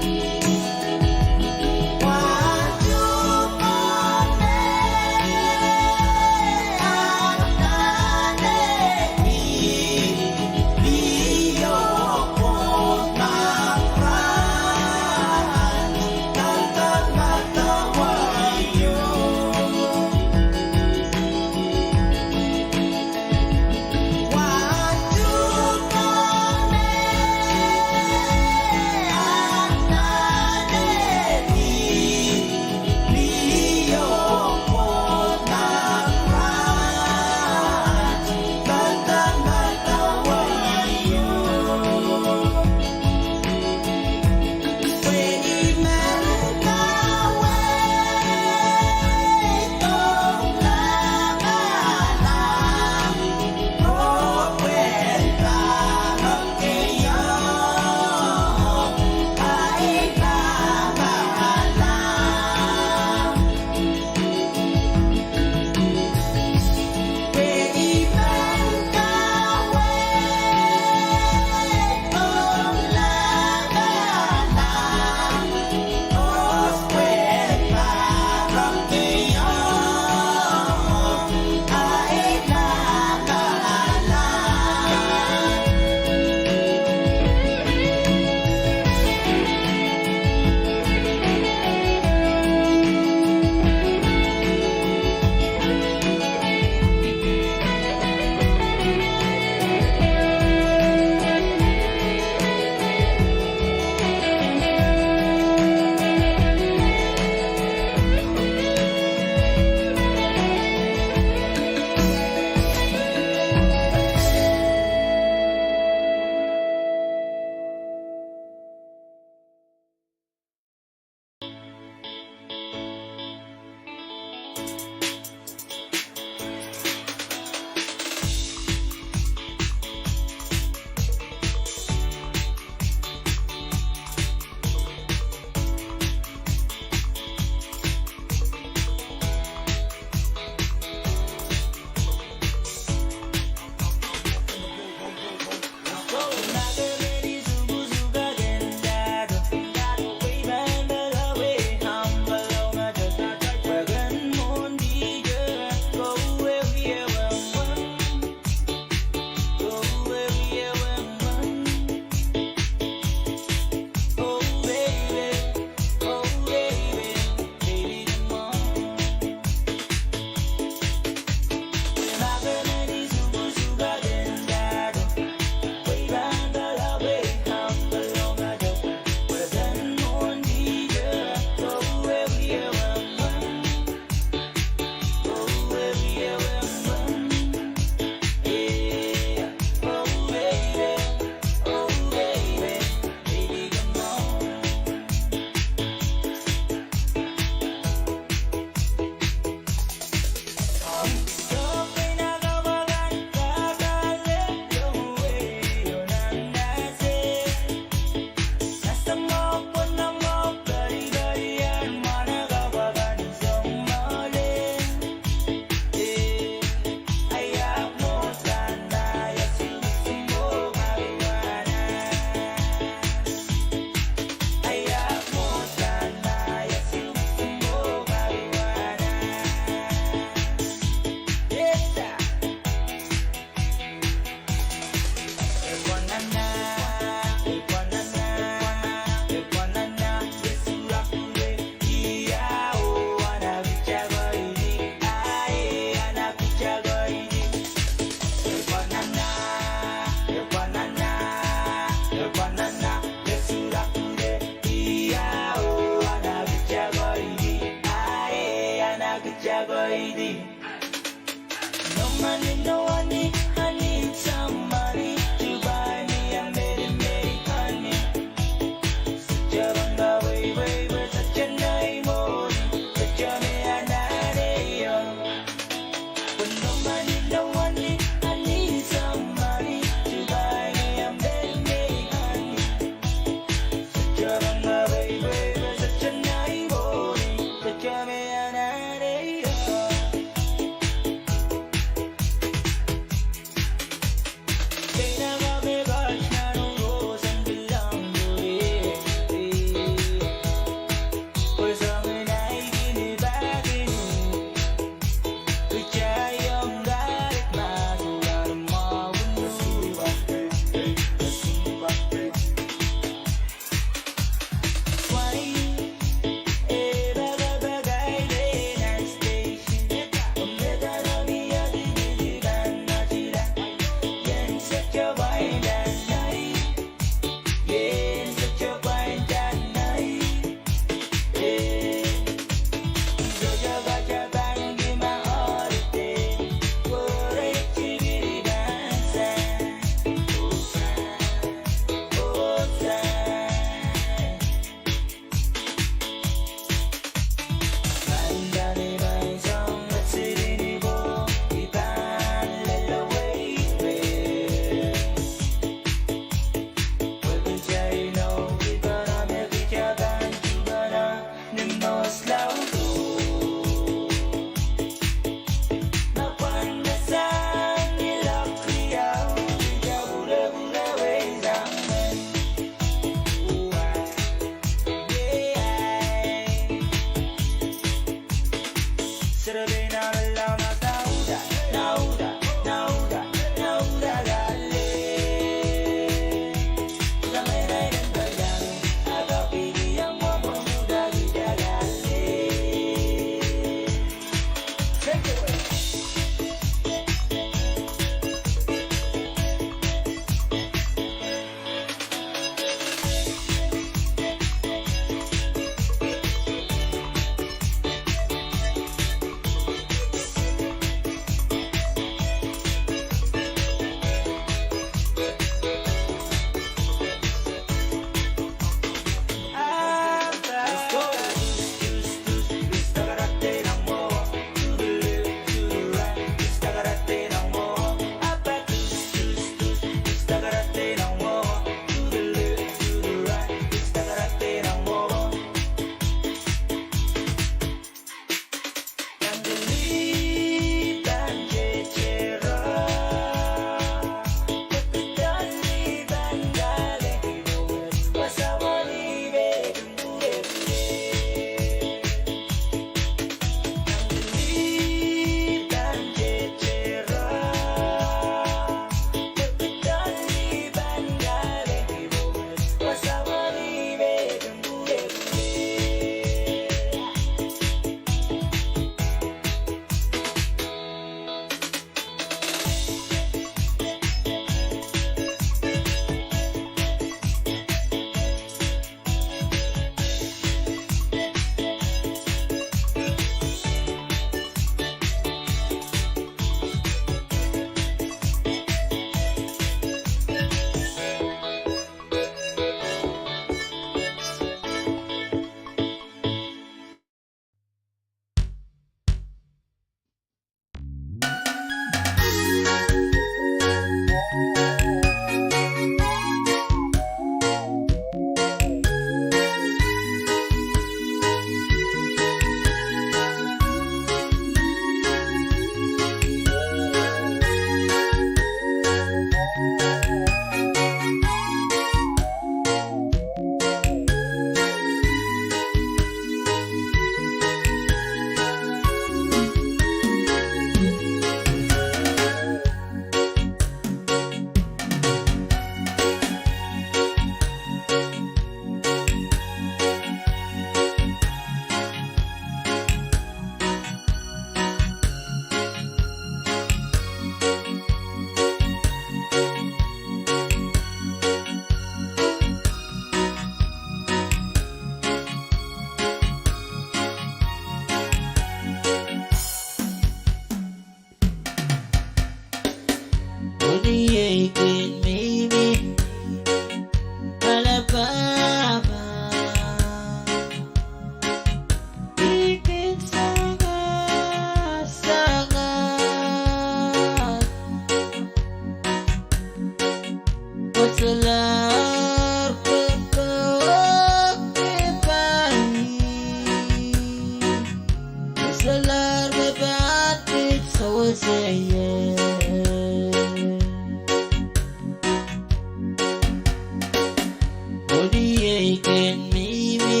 Wehwehki ei kin mihmi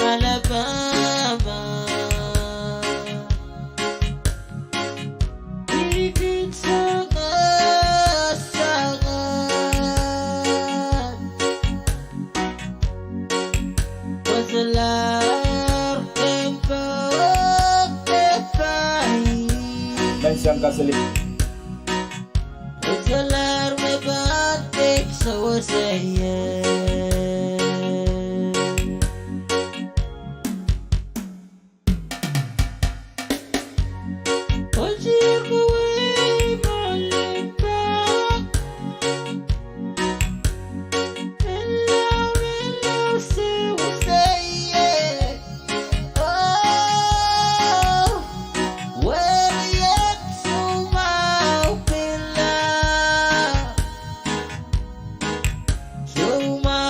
Alabama. I kin sangasang. Wosalahr kempoak de pai. Menseng kaselel. Wosalahr me pahn dipwisou wasa ie. Otieko wei malinda. Ella, ella, se wasa ie. Oh, wehwehki soumwahu pil. Soumwahu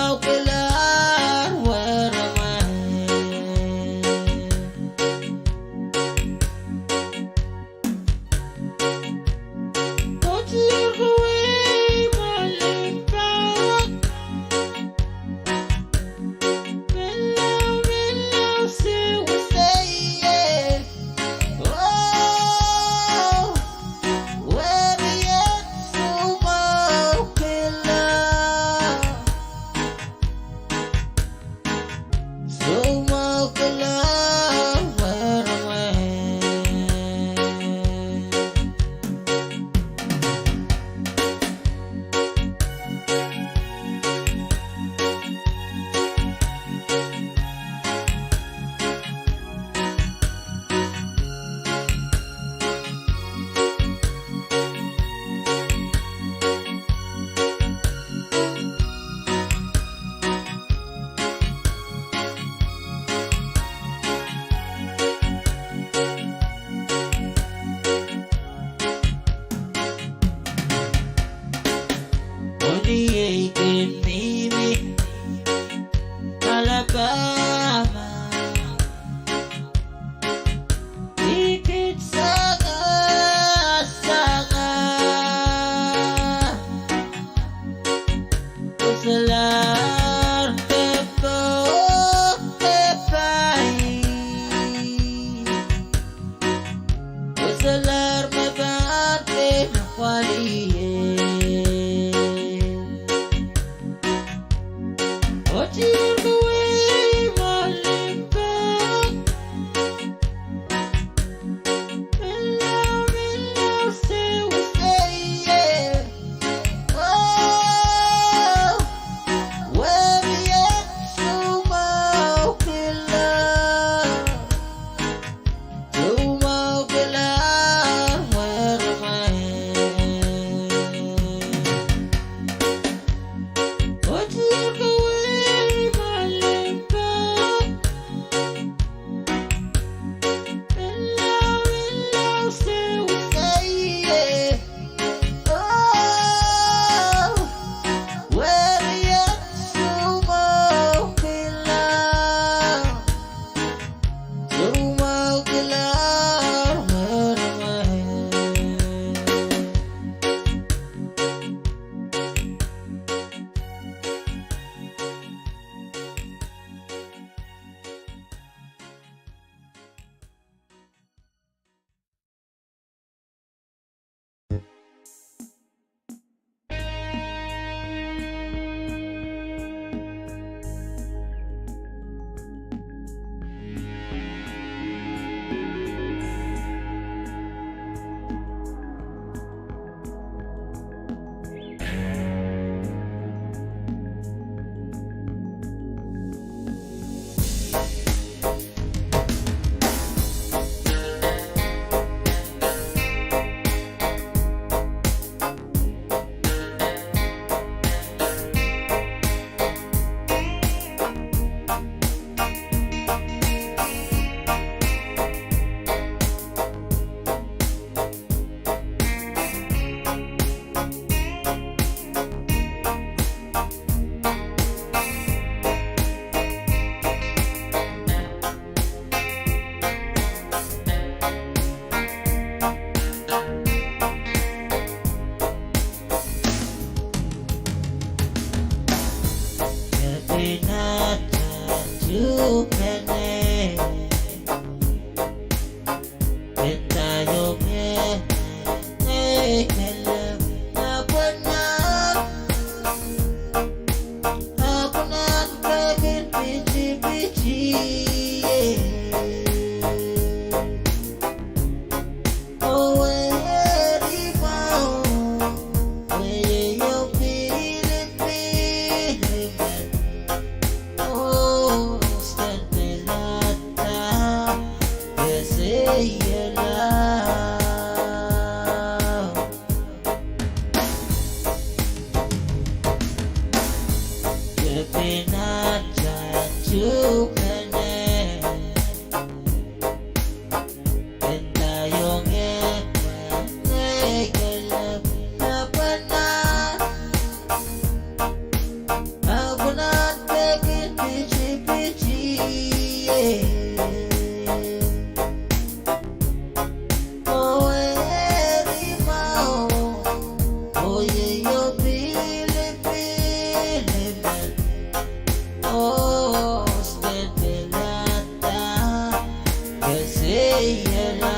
Ei, ela.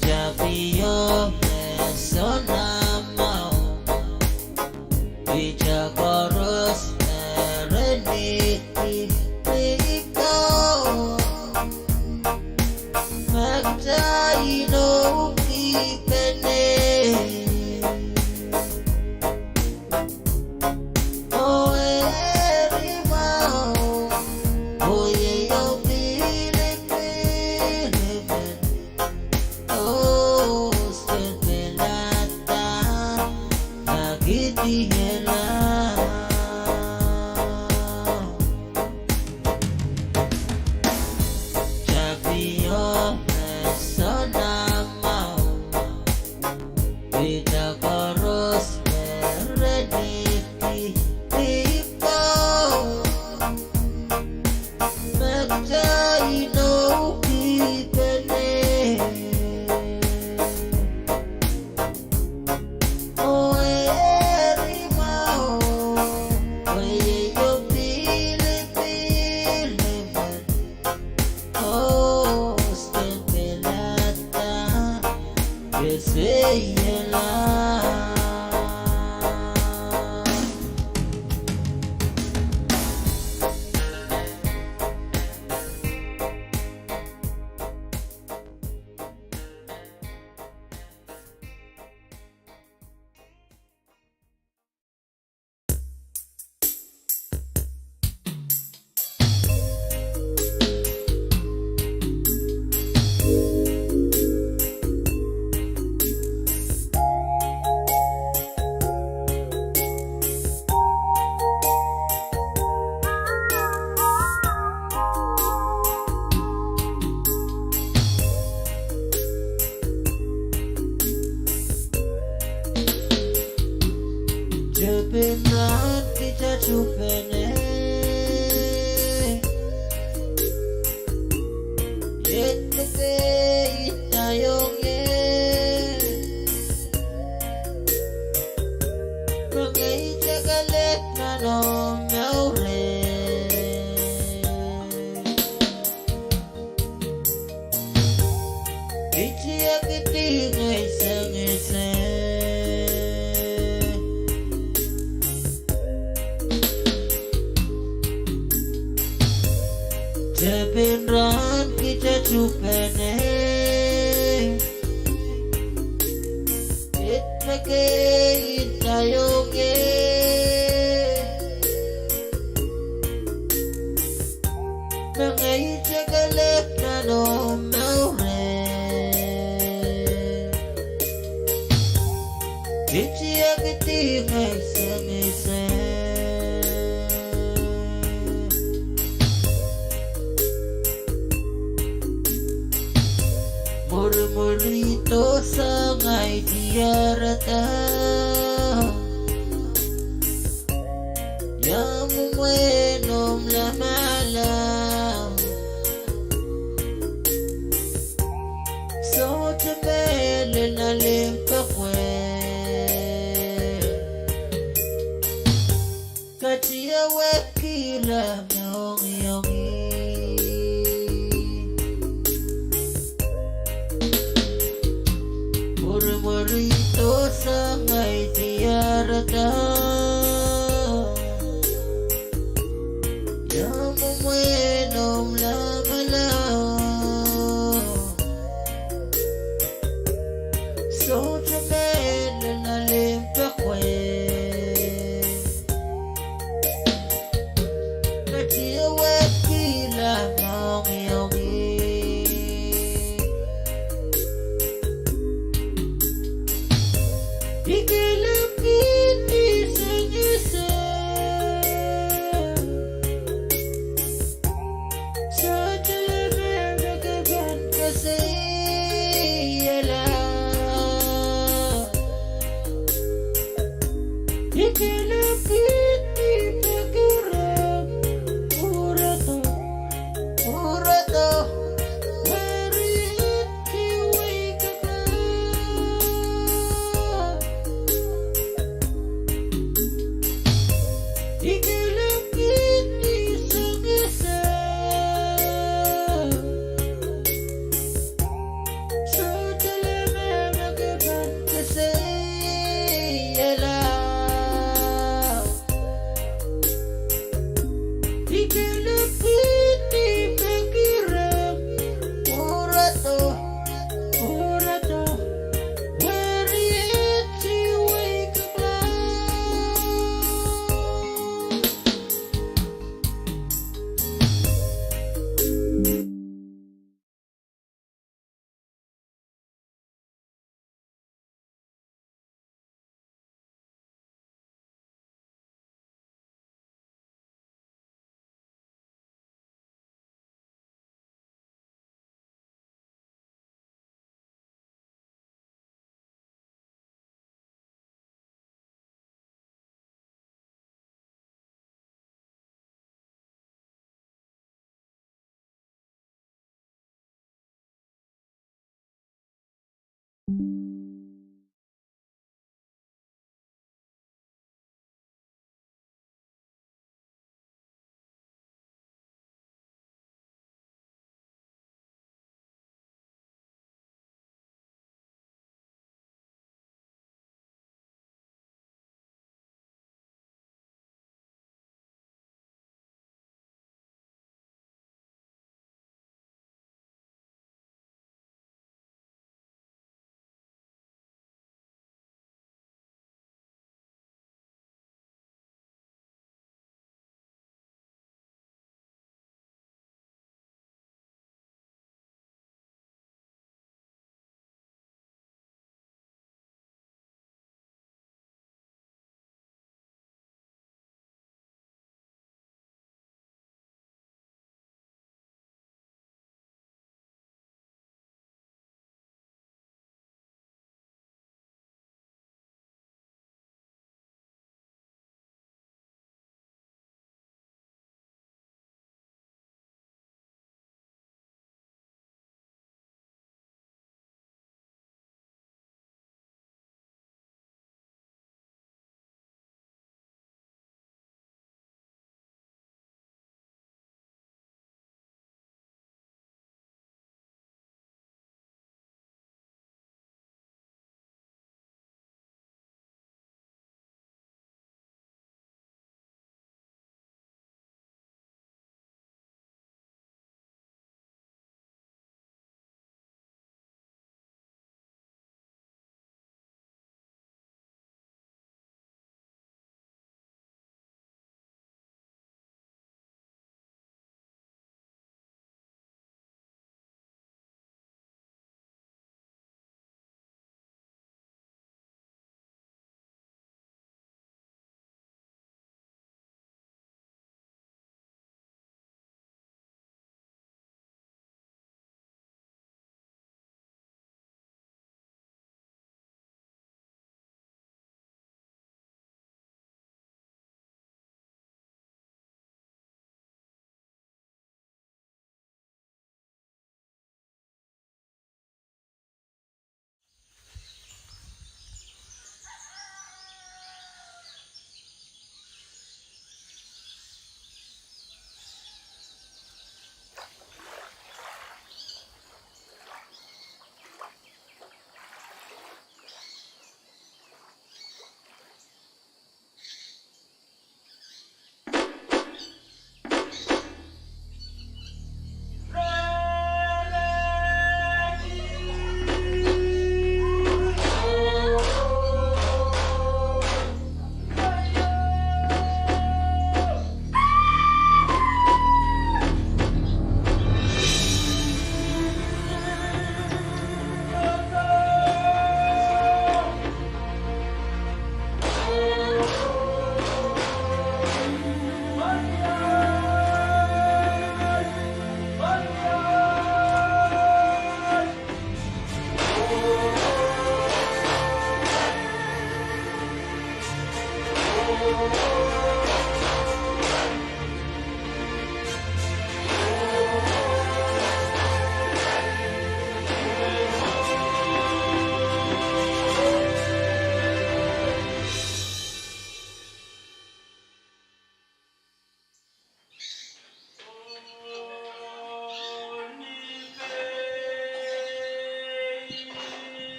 Tapio me sounamwahu. Ihte koaros me re niti, niti ko. Me kitail inou kipene. Oh, eri mwahu. Oh, iei oh pilipil emen. Oh, spend me lata. Nakidi ela. Tapio me sounamwahu. Ihte koaros me re niti, niti ko. Me kitail inou kipene. Oh, eri mwahu. Oh, iei oh pilipil emen. Oh, spend me lata. Yes, ei, ela. Tepin rahn kitail tuhpene. Iet me keid aio nge. Mengei tekelek nan omw mour. Iti akidi ngeisengise. Tepin rahn kitail tuhpene. Iet me keid aio nge. Mengei tekelek nan omw mour. Iti akidi ngeisengise. Mworimwori dohsang ahi diarada. Ia mwomwen omw lamalam. Sohte mehlel nan limpoak wet. Katiawehkihla me ongiongi. Mworimwori dohsang ahi diarada. Ia mwomwen omw lamalam. Sohte mehlel nan limpoak wet.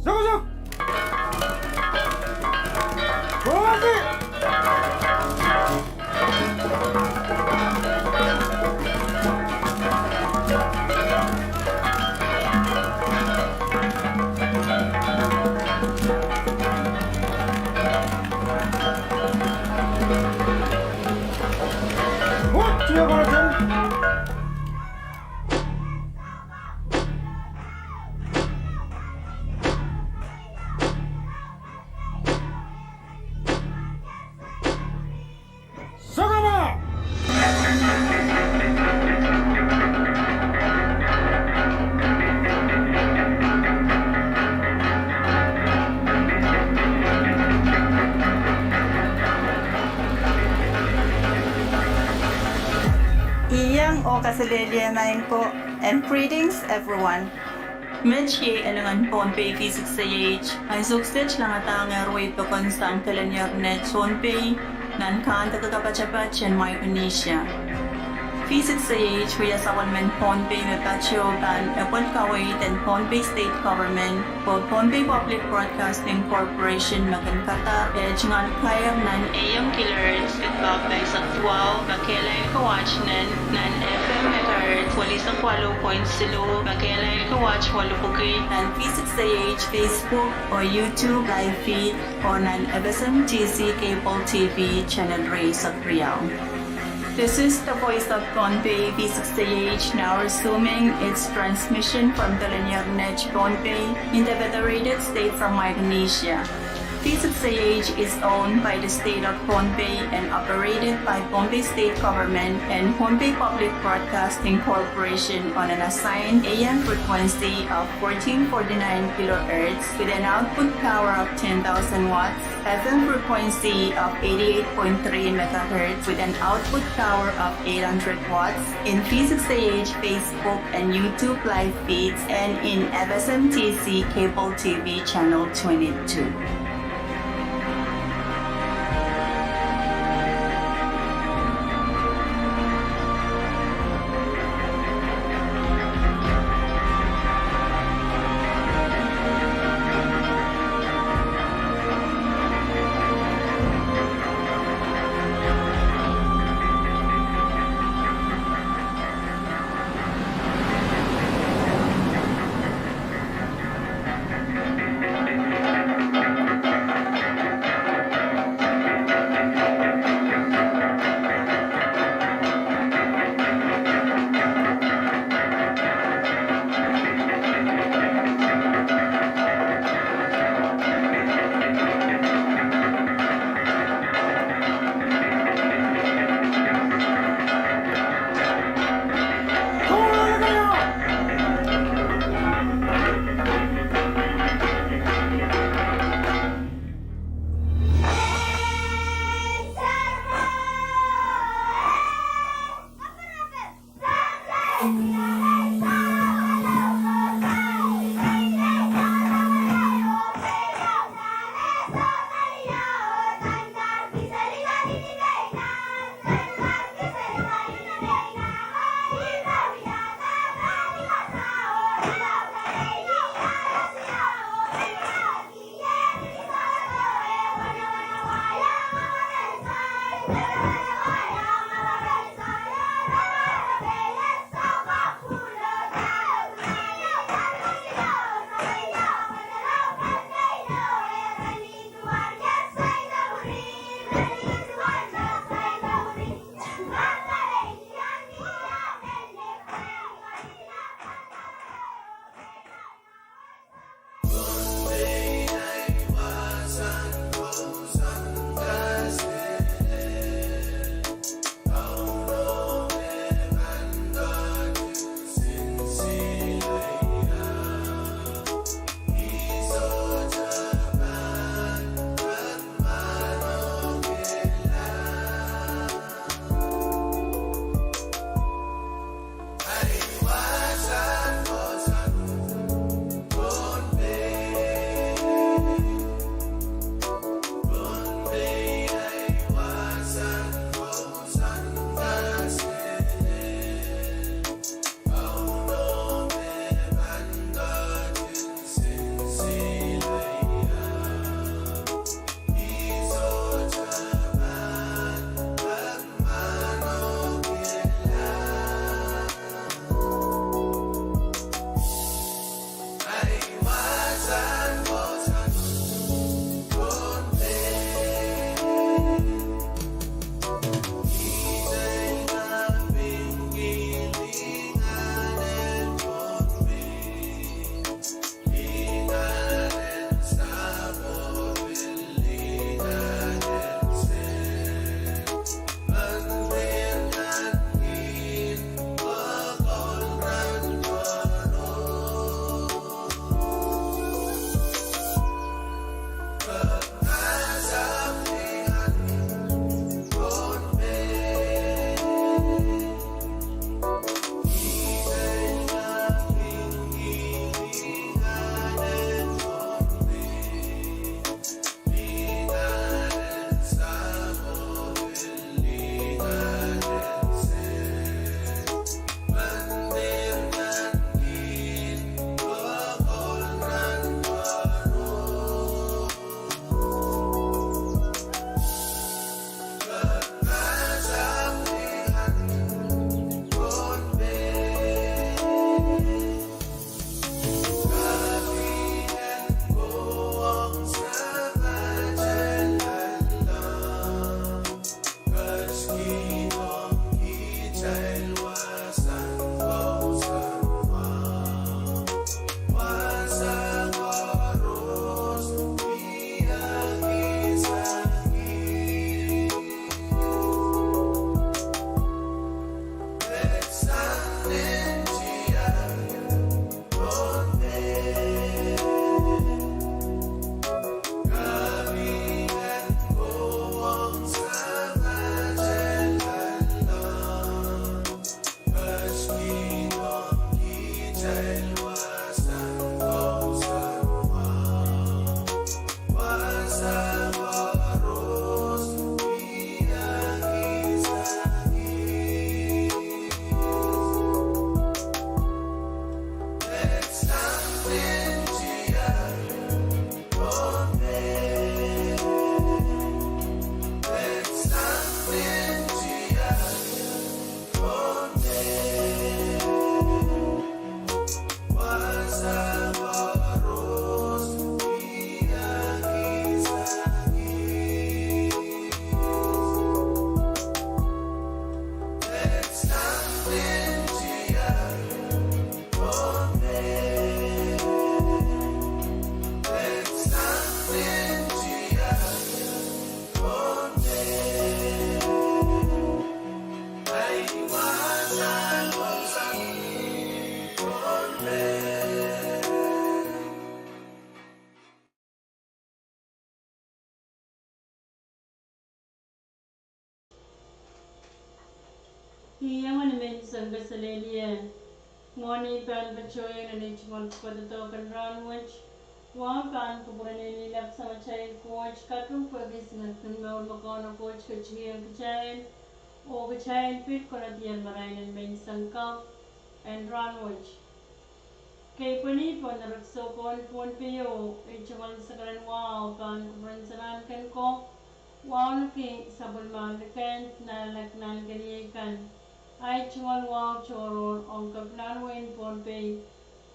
Sokosok. Koasi. What you gonna do? Sokala! Iang oh kaselehlie maing ko, and greetings everyone. Met iei elingan Pohnpei V six A H, ansou kiset langadahngehr wehi pokon sang kelenier net Pohnpei, nan kahndek kapatapat en Micronesia. V six A H wia sapwellimen Pohnpei me patoh pahn epwel kaweid en Pohnpei State Government, oh Pohnpei Public Broadcasting Corporation me kin kadahr eh tungoal kair nan A M kilohertz, pidpak pahisek duwau me kehlail kiwatt nen, nan F M megahertz welisek waluh point siluh me kehlail kiwatt welipwiki, nan V six A H Facebook oh YouTube live feed, oh nan F S M T C Cable T V channel riehsek riau. This is the voice of Pohnpei, V six A H, now resuming its transmission from Telenier Net, Pohnpei, in the federated state from Micronesia. V six A H is owned by the state of Pohnpei and operated by Pohnpei State Government and Pohnpei Public Broadcasting Corporation on an assigned A M frequency of fourteen forty-nine kilohertz with an output power of ten thousand watts, F M frequency of eighty-eight point three megahertz with an output power of eight hundred watts, in V six A H Facebook and YouTube live feeds, and in F S M T C Cable T V channel twenty-two. Iang ni menseng kaselehlie. Mwohni pahn patohieng nan ei tungoal pwukoa doadoahk en rahnwet. Wa pahn kupwuren en ilap Samatail Koht, kaping pwehki singed kin mour me Kauno Koht ketikihong kitail, oh kitail pil konehdi marain en menseng kapw en rahnwet. Kei pweni pohn erekiso ko en Pohnpei o, ei tungoal sekeren wahu pahn kupwuren sarawi kan ko, wauneki sapwellimomwi kan, nan ahl kan, nan keniei kan. Ei tungoal wahu tohrohr ong Kepinahn wehin Pohnpei,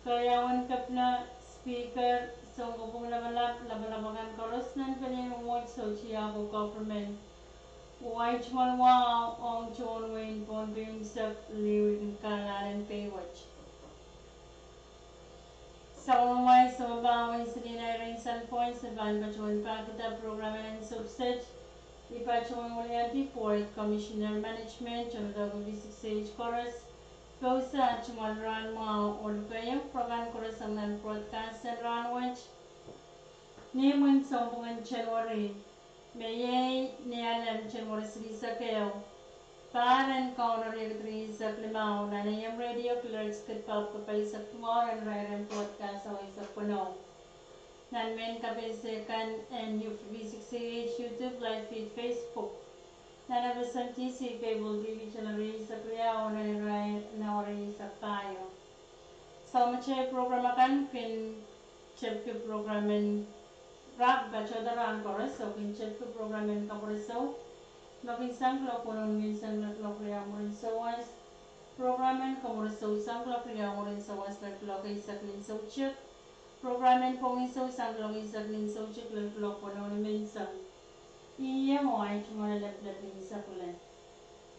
keriaun kepina, speaker, sounkopwung lapalap, lapalap akan koaros nan pelien mwomwohdiso, tiahk oh government. Oh ei tungoal wahu ong tohn wehin Pohnpei unsek liwidin kahlahlen kei wet. Sapwellimamwail Sampa, wein Selina Irene Sanpoins, me pahn patohwan pahkihda program en Sopset, I patohwan wiliandi Board Commissioner Management, tohndoadoahk V six A H koaros, pwe unsek tungoal rahnmwahu oh lukehiong program koaros sang nan broadcast en rahnwet. Ni imwin sounpwong en January, me iei ni Alem, January silihsek ehu, pahr en Kauno riekid rieisek limau, nan A M radio kilohertz kid pahpwiki pahisek duwau en irair en broadcast eisek weneu. Nan mehn kapehse kan en V six A H, YouTube, live feed, Facebook. Nan F S M T C cable T V channel rieisek riau, nan irair en awa rieisek pahieu. Samatail program akan kin tepki program en rak patohda rahn koaros, oh kin tepki program en Kapwuresou, me kin sang kuloak weneu ni menseng lel kuloak riau mwurin souwas. Program en Komwuresou sang kuloak riau mwurin souwas lel kuloak eisek nin soutik. Program en Pwong Isou sang kuloak eisek nin soutik lel kuloak weneu ni menseng. Iei mwo ei tungoal leplepin sakulen.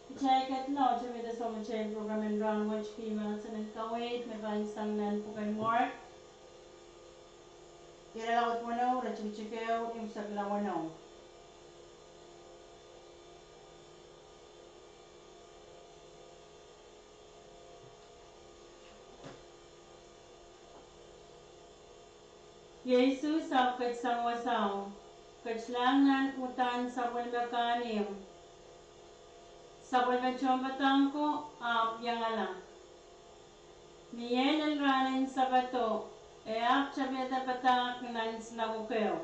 Kitail kedlong, kitail mihda Samatail program en rahnwet, kihong mahsen en kaweid me pahn sang nan pwuken Mark, irelaud weneu, iretikitik ehu, ipwsakla weneu. Iei Sises ahpw ketisang wasao, ketilahng nan uhdahn sapwellime kahnimw. Sapwellime tohnpadahk ko ahpw iangala. Ni ei lel rahn en Sapado, e ahpw tapihada padahk nan sinakoke o.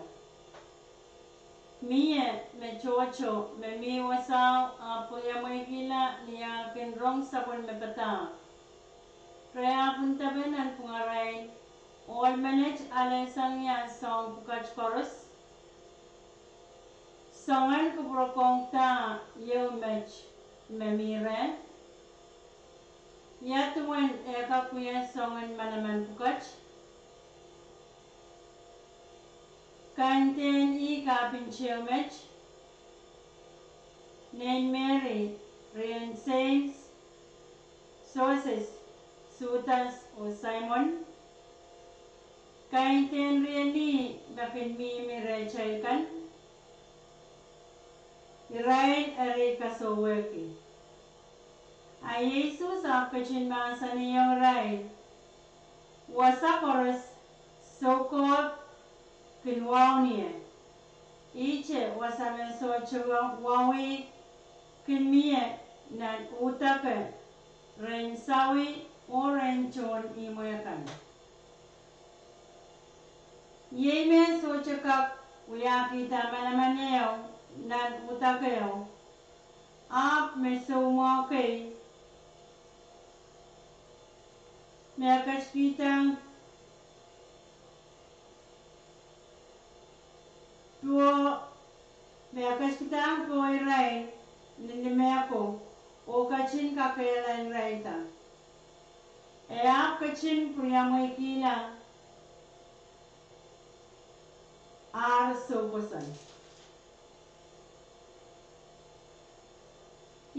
Mie me tohto me mi wasao ahpw pwuriamweikihla ni eh kin rong sapwellime padahk. Re ahpw ndahki nanpwungarail, Ohl menet alehsang ia soahng pwukat koaros? Soangen kupwurokong da ieu met me mi reh? Ia duwen eh kak wia soangen manaman pwukat? Kaidehn ih kahpin tehu met, nein Meri, rien Seims, Soses, Sudas oh Saimon? Kaidehn rien ih me kin mihmi rehtail kan? Irail eri kasohwehki. A iei Sises ahpw ketin mahsanihong irail, Wasa koaros soukohp kin waun ie. Ihte wasa me sohte wawi kin mie nan uhdake rehn sawi oh rehn tohn ihmwe kan. Iei me sohte kak wiahkihda manaman ehu nan uhdakeo, ahpw me soumwahu kei, me e ketikidahng poh, me e ketikidahng poh irail ni limeh ko, oh ketin kakehlailirailda. E ahpw ketin pwuriamweikihla ar soukohsang.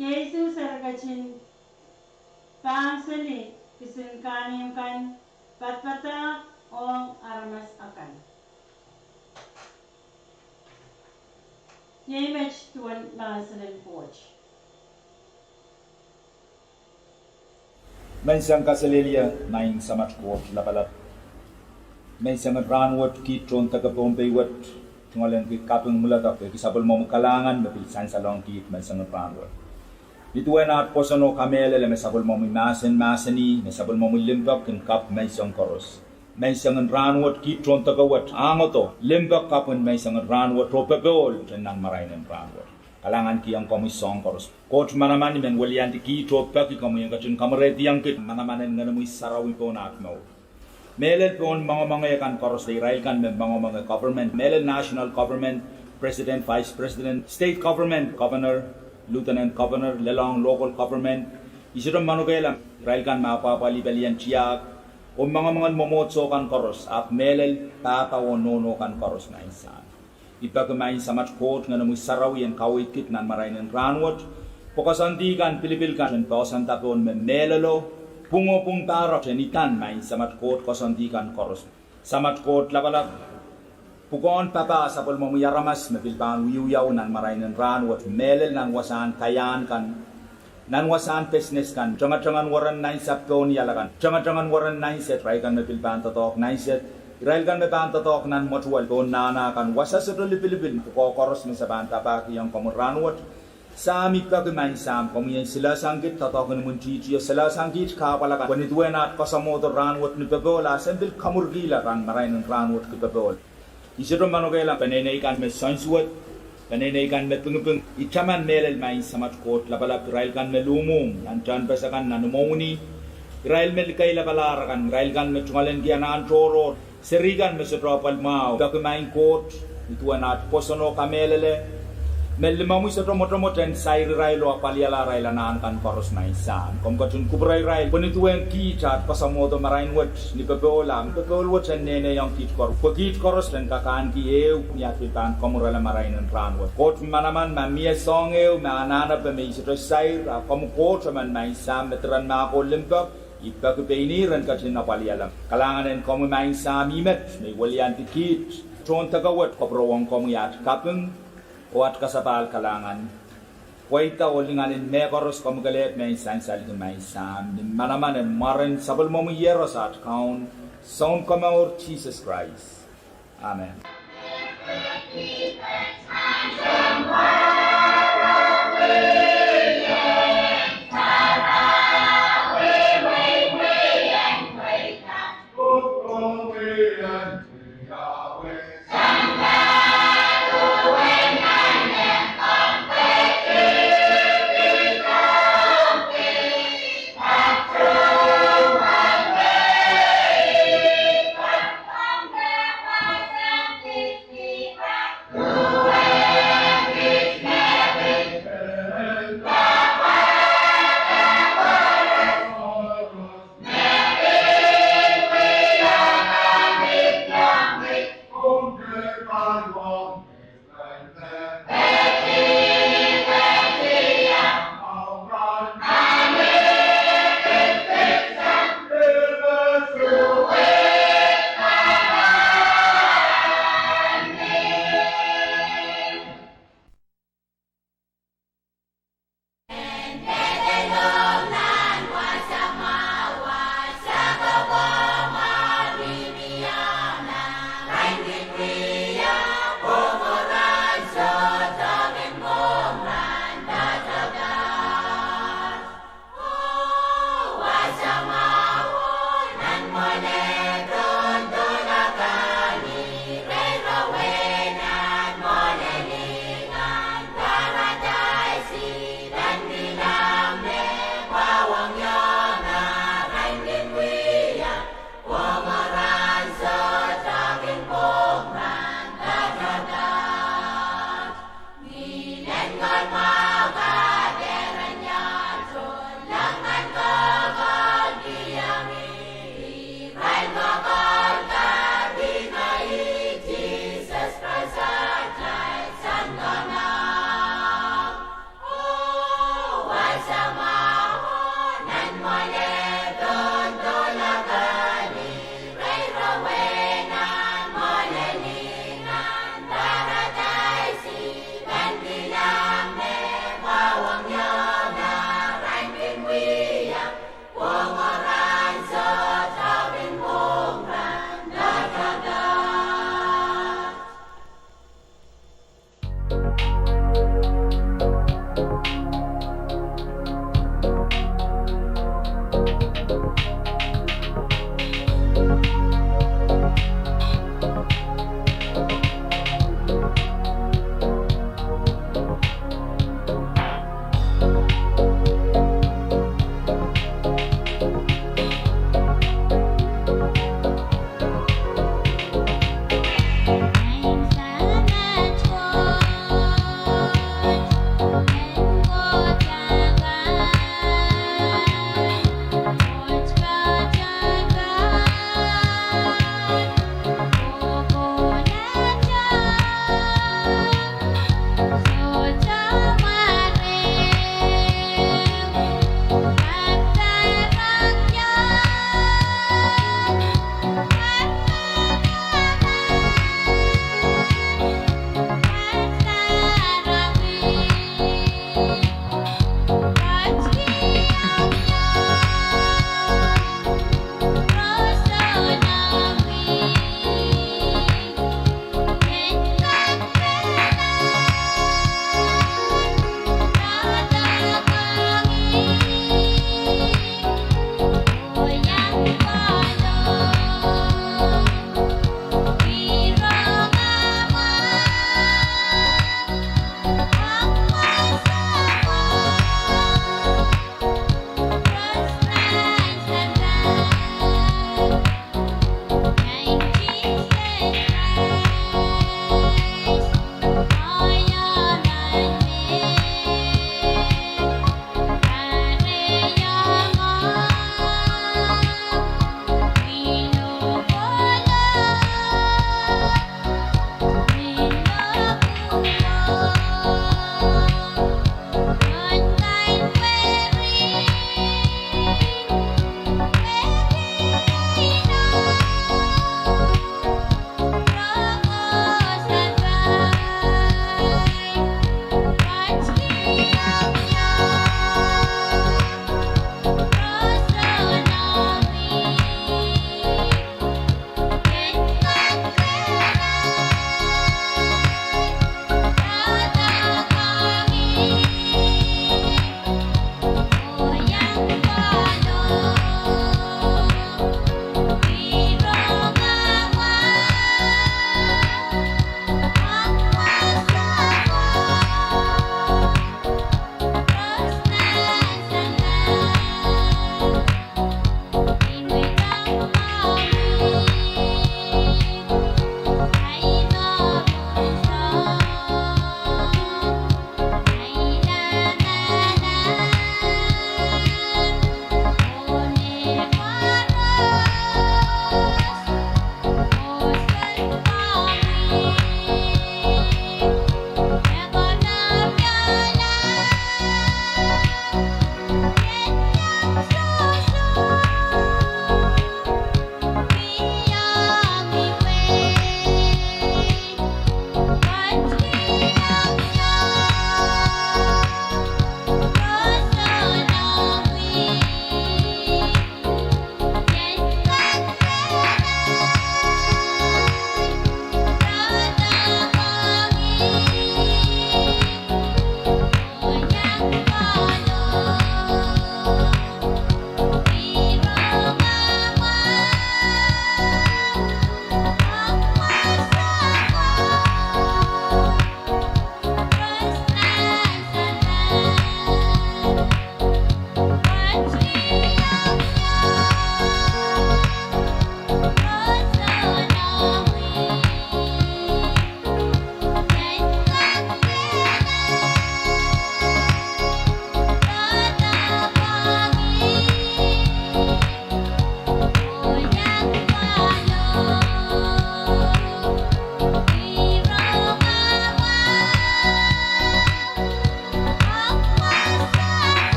Iei Sises eri ketin pahngseli kisin kahnimw kan, padapadahk ong aramas akan. Iei met duwen mahsen en Koht. Menseng kaselehlie, Maing Samat Koht Lapalap. Menseng en rahnwet kiht tohn deke Pohnpei wet, tungoal en ki kaping mwuledek, pwehki sapwellimomwi kalahngan me pil sansalohng kiht menseng en rahnwet. Nin duwen aht pwoson oh kamehlele me sapwellimomwi mahsen mahsanih, me sapwellimomwi limpoak kin kapw menseng koaros. Menseng en rahnwet kiht tohn deke wet, ahngdo limpoak kapwen menseng en rahnwet oh popohl en nan marain en rahnwet. Kalahngankihong komwi soahng koaros. Koht manaman, I men weliandi kiht oh peki komwi en ketin kamwerehdiong kiht manaman en Ngenomwi Sarawi pohn aht mour. Mehlel pohn mwengemwenge kan koaros, irail kan me mwengemwenge government, mehlel national government, president, vice president, state government, governor, lieutenant governor, lelohng local government. I sohte manokehla irail kan me apwahpwalih pelien tiahk oh mwengemwengen mwomwohdiso kan koaros, ahpw mehlel pahpa oh nohno kan koaros, Maing Sahm. I peki Maing Samat Koht Ngenomwi Sarawi en kaweid kiht nan marain en rahnwet, pwe koasoandi kan, pilipil kan en poahsoanda pohn me mehlelo, pwung oh pwung pahrek en idan, Maing Samat Koht, koasoandi kan koaros. Samat Koht Lapalap, pwukoahn papah sapwellimomwi aramas me pil pahn wiewiawi nan marain en rahnwet, mehlel nan wasahn kaiahn kan, nan wasahn business kan, tengetengen weren nainsapw pohn iala kan, tengetengen weren nainset, irail kan me pil pahn doadoahk nainset, irail kan me pahn doadoahk nan mwetuwel pohn nahna kan, wasa sohte lipilipil, pwukoa koaros me se pahn papahkihong komwi rahnwet. Sahm, I peki Maing Sahm, komwi en silehsang kiht doadoahk en imwintihtio, silehsang kiht kahpwal akan, pwe nin duwen aht koasoamwohdo rahnwet ni popohl, a sen pil kamwurkihla nan marain en rahnwet ki popohl. I sohte manokehla peneinei kan me soansuwed, peneinei kan me pingiping. I taman mehlel Maing Samat Koht Lapalap, irail kan me luhmwuhmw nan tehnpas akan, nan imwowini, irail me likeilapalahr akan, irail kan me tungoalenki anahn tohrohr, seri kan me sohte apwal mwahu, peki Maing Koht, nin duwen aht pwoson oh kamehlele, me limomwi sohte mwotomwot en sair irail oh apwaliala arail anahn kan koaros, Maing Sahm. Komw ketin kupwure irail, pwe nin duwen kiht aht koasoamwohdo marain wet ni popohl, a popohl wet en nehnehiong kiht koaros, pwe kiht koaros en kak ahneki ehu ni aht pil pahn kamwurala marain en rahnwet. Koht manaman, ma mie soahng ehu me anahnepe me I sohte sair, a komw Koht emen, Maing Sahm, me diren mahk oh limpoak, I peki pein ihr en ketin apwaliala. Kalahngan en komwi, Maing Sahm, ih met me I weliandi kiht tohn deke wet, kapwurehng komwi aht kaping oh aht kasapahl kalahngan. Pweida oh lingan en mehkoaros komwi kelehpw me I sansalki, Maing Sahm, ni manaman en mwaren sapwellimomwi Iehros aht Kaun, Sounkomour Sises Krais. Amen.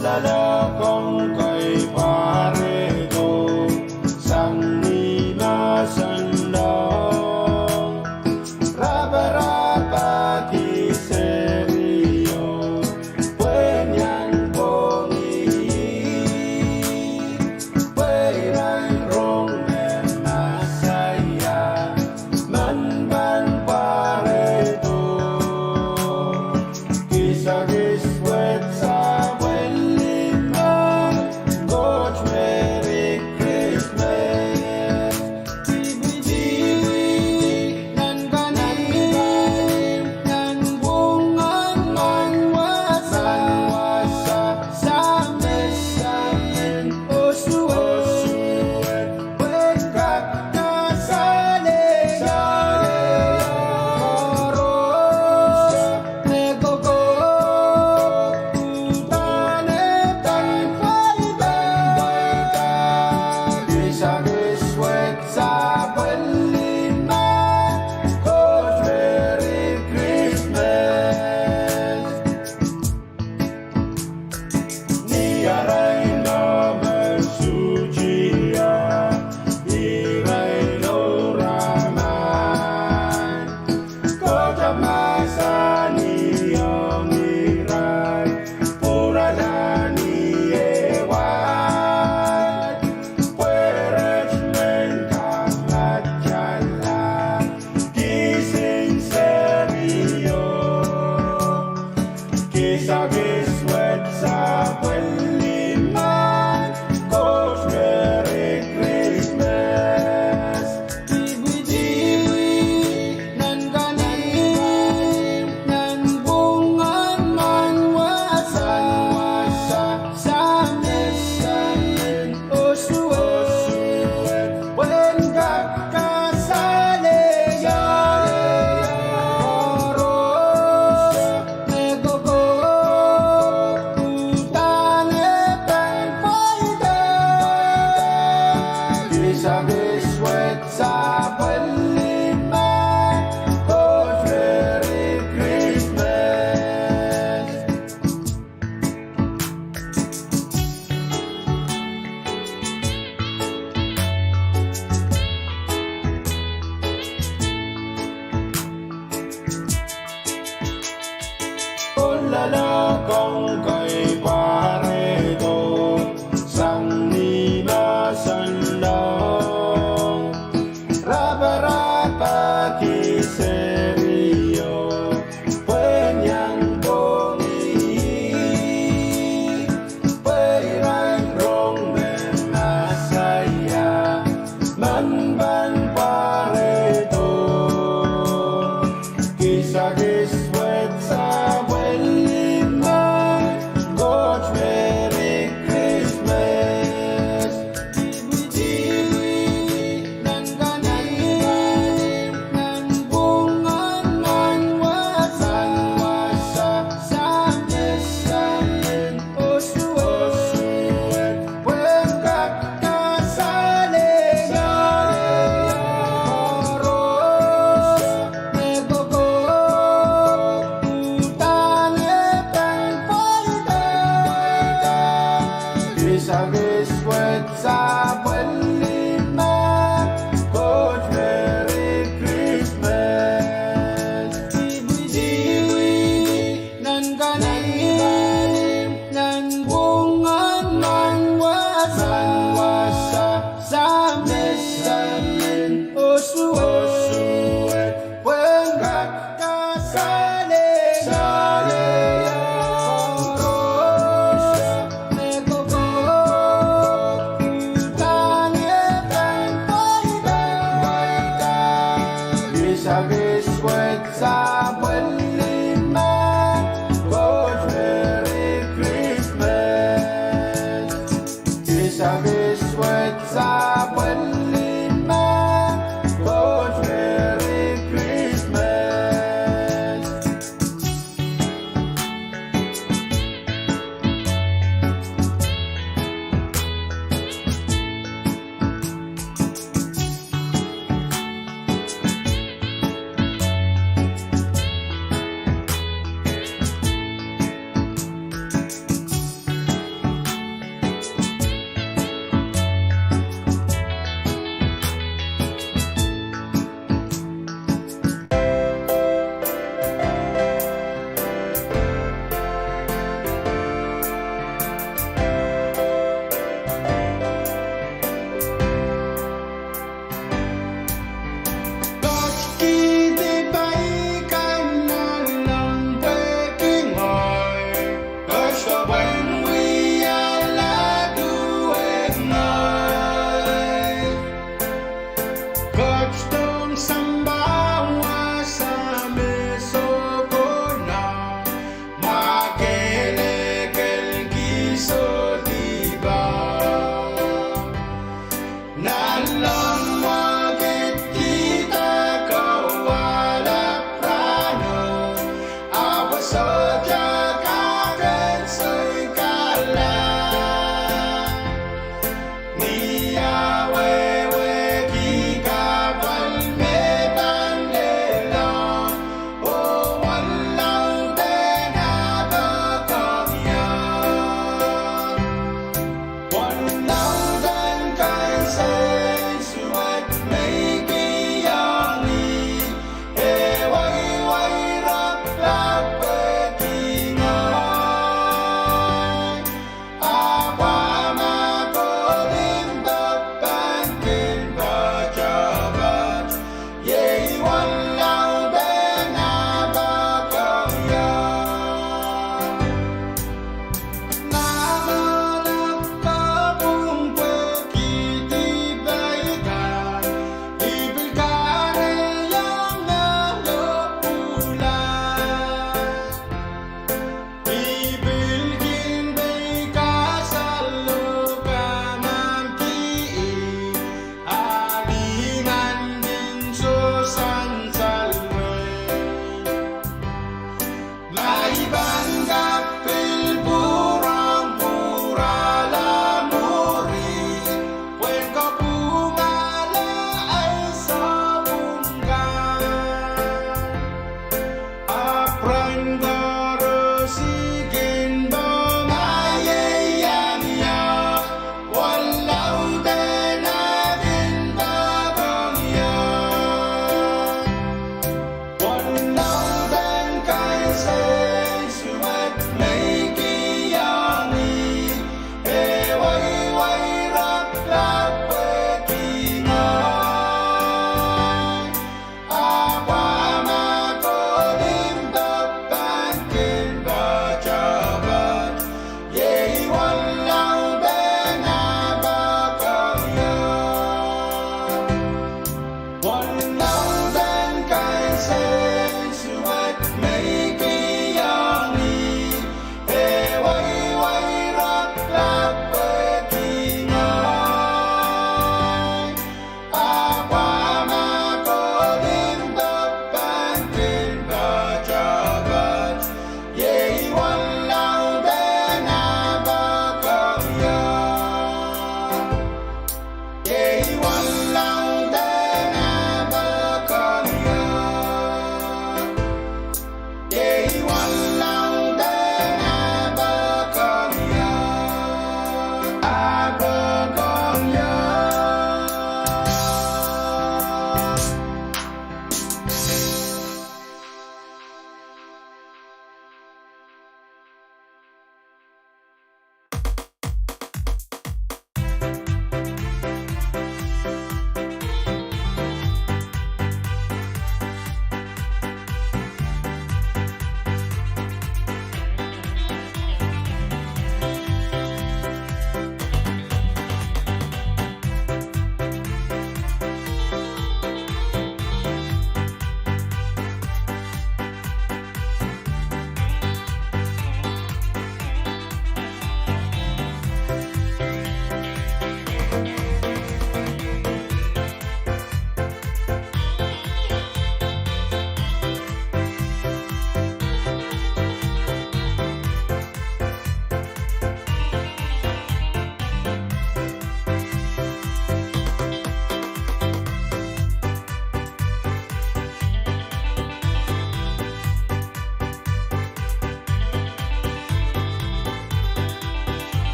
Loalokong kei pwarehdo sang ni mahsen laud. Raparapahki serio, pwe ni iang pwongih, pwe irail rong me Mesaia men pahn pwarehdo. Kisakis wet sapwellimen Koht, Merry Christmas. Tipwitipwi nan kaninpali, nan pwungen mehn wasa, wasa, samin, samin, osuwet, osuwet, pwehn kak kasale, kasale, koaros me kokohp, udahn e pahn pweida. Kisakis wet sapwellimen Koht, Merry Christmas. Ni arail momour sutia, irail oramwail, Koht mahsanihong irail, pwurala ni ehu wad, pwe irail men kak matala kisin serio. Kisakis wet sapwellimen Koht, Merry Christmas. Tipwitipwi nan kaninpali, nan pwungen mehn wasa, wasa, samin, samin, osuwet, osuwet, pwehn kak kasale, kasale, koaros me kokohp, udahn e pahn pweida. Kisakis wet sapwellimen Koht, Merry Christmas. Loalokong kei pwarehdo sang ni mahsen laud. Raparapahki serio, pwe ni iang pwongih, pwe irail rong me Mesaia men pahn pwarehdo. Kisakis wet sapwellimen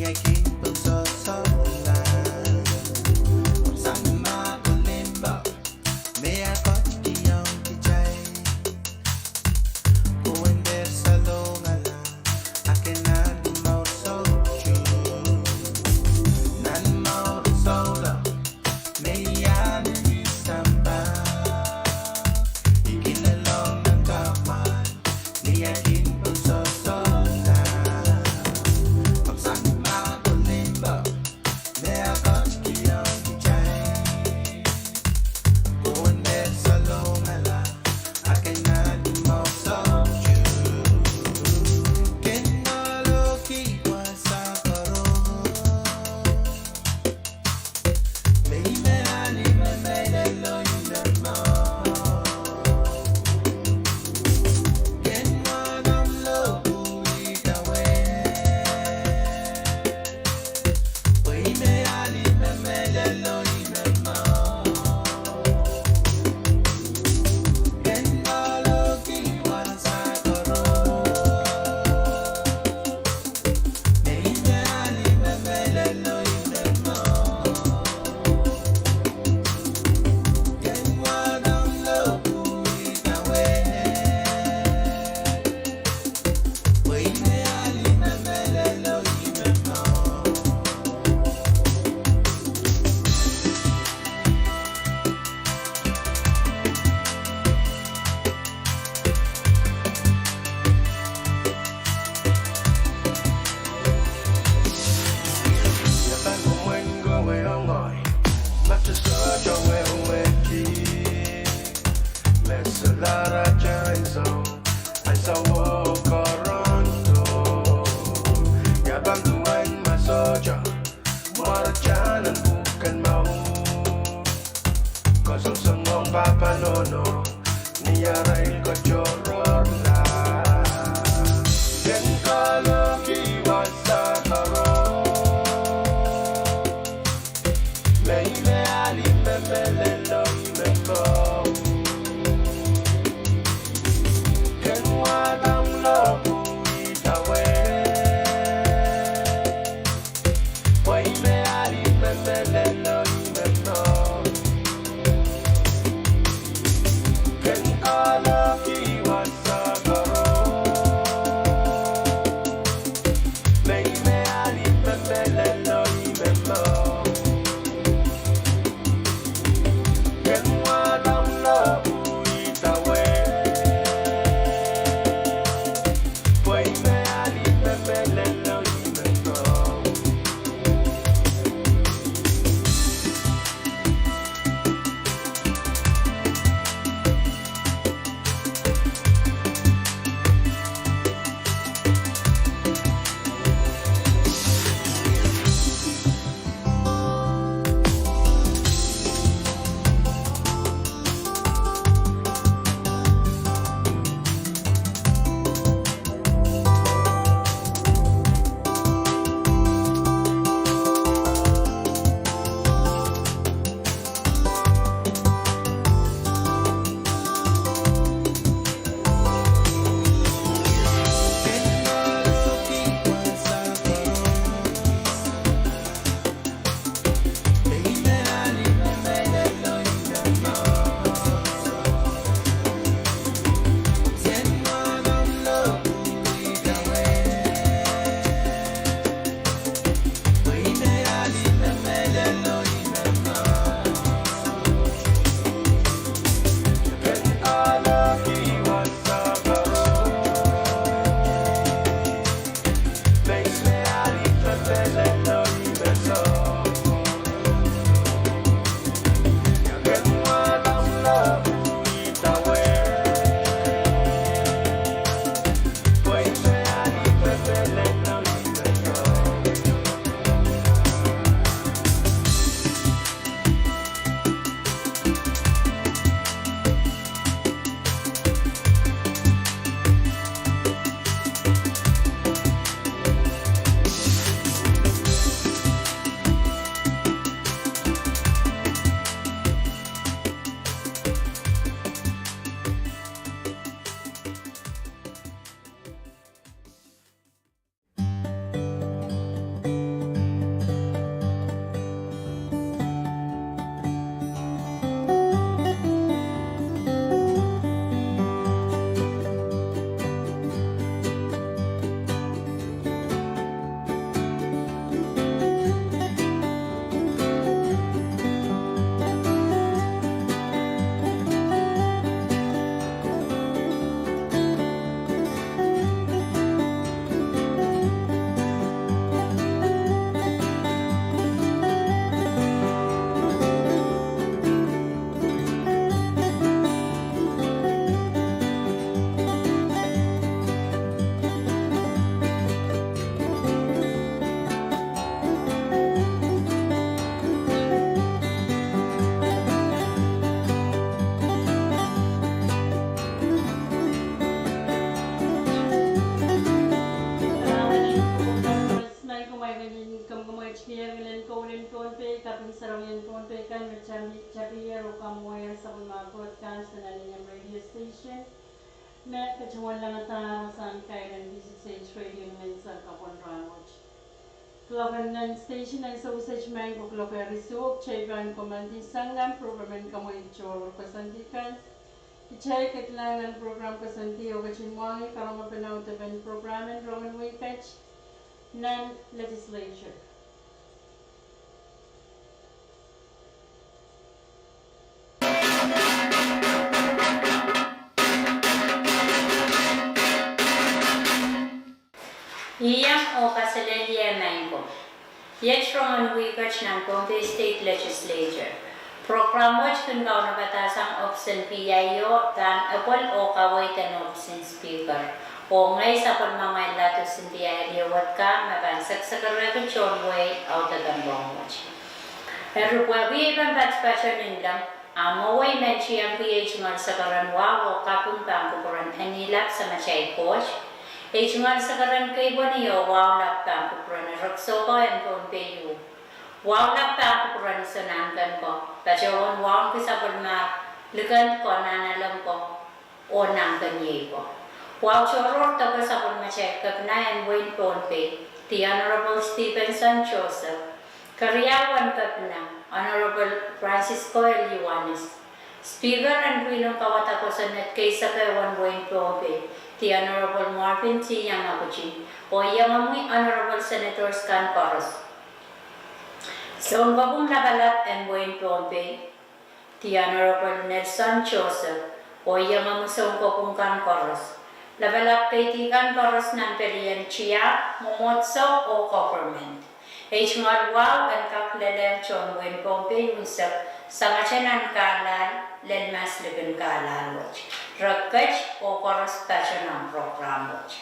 Kin pwung sohsohla sang ma ko limpoak me e koasoiong kitail. Pwehn dehr salongala, a ke nan mour soutuk. Nan mour souleng, me iang ni sampah. I kin lelohng nan kahpwal, ni e kin pwung sohsohla. Pwung sang ma ko limpoak, me e koasoiong kitail. Pwehn dehr salongala, a ke nan mour soutuk. Ken walohki wasa koaros. Me I me alih me mehlelo I me mour. Ken wadohng lohpwu idawehn. Pwe I me alih me mehlelo I me mour. Ken walohki wasa koaros. Ia pahn mwomwen kowe ongohi, ma sohte wehwehki me solahr atail ansou, ansouo koaros. Ia pahn duwen ma sohte mware nan pwuhken mour. Koasokoasoiong pahpa nohno ni arail katohrohrla. Ken walohki wasa koaros. Me I me alih me mehlelo I me mour. Ken wadohng lohpwu idawehn. Eri, kamwekid kei ngilen koulin Pohnpei, kaping sarawi en Pohnpei kan me tapihada oh kamweier sapwellime Broadcast and Alien Radio Station me patohwan langadahr sang kair en V C C H Radio ni menseng kapw en rahnwet. Kuloak en nan station en sewese maing ko kuloak ehu isuh, kitail pahn komourki sang nan program en Kamwekido Koasoandi kan. Kitail ketilahng nan program koasoandi oh ketin mwahngih karonge pene audepen program en rongen wihket nan legislature. Iang oh kaselehlie maing ko. Iet rongen wihket nan Pohnpei State Legislature. Program wet kin kaunopada sang ohpis en P I O, pahn epwel oh kaweid en ohpis en Speaker. Oh ngehi sapwellimamwail Ladu Cynthia Eliowet Carr me pahn sekesekerehki tohn wehi audepen rong wet. Eri pwehki ei pahn patpato ni leng, a mwowe I men tiengki ei tungoal sekeren wahu oh kaping pahn kupwuren Enilap Samatail Koht. Ei tungoal sekeren keieu oh wahu lap pahn kupwuren Erekiso ko en Pohnpei uh. Wahu lap pahn kupwuren Sonahnken ko, patohwan wauneki sapwellimar Likend ko, Nahnalek ko, oh Nahnkeniei ko. Wahu tohrohr doke sapwellimatail Kepina en wehin Pohnpei, The Honorable Stephenson Joseph, keriau en Kepina, Honorable Francisco L. Ioanis, Speaker en pwihn en kawada kosonned keisek ehu en wehin Pohnpei, The Honorable Marvin T. Yamaguchi, oh iengomwi Honorable Senators kan koaros. Sounkopwung Lapalap en wehin Pohnpei, The Honorable Nelson Joseph, oh iengomwi sounkopwung kan koaros. Lapalap keidi kan koaros nan pelien tiahk, mwomwohdiso oh government. Ei tungoal wahu en kak lelehng tohn wehin Pohnpei unsek, sangete nan kahlahl lel maslipin kahlahl wet. Re ket oh koaros patohwan nan program wet.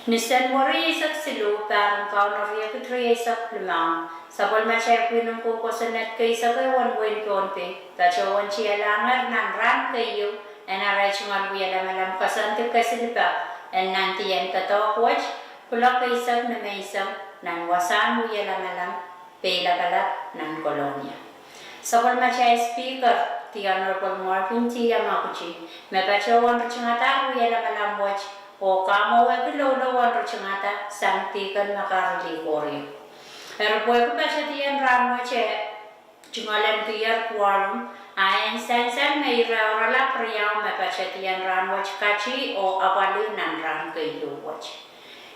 Ni Senweri eisek siluh, pahr en Kauno riekid rieisek limau, sapwellimatail pwihn en kou kosonned keisek ehu en wehin Pohnpei patohwan tialahngehr nan rahn keieu en arail tungoal wielamalam koasoandi kesilipek en nantihong doadoahk wet, kuloak eisek ni menseng, nan wasahn wielamalam Peilapalap nan Kolonia. Sapwellimatail Speaker, The Honorable Marvin T. Yamaguchi, me patohwan ritingada wielamalam wet, oh kamwowehki loulou en ritingada sang dihken me kar likorie. Eri pwehki patedien rahn wet e tungoal en diar quorum, a en sansal me ire oaralap riau me patedien rahn wet kati oh apwalih nan rahn keieu wet.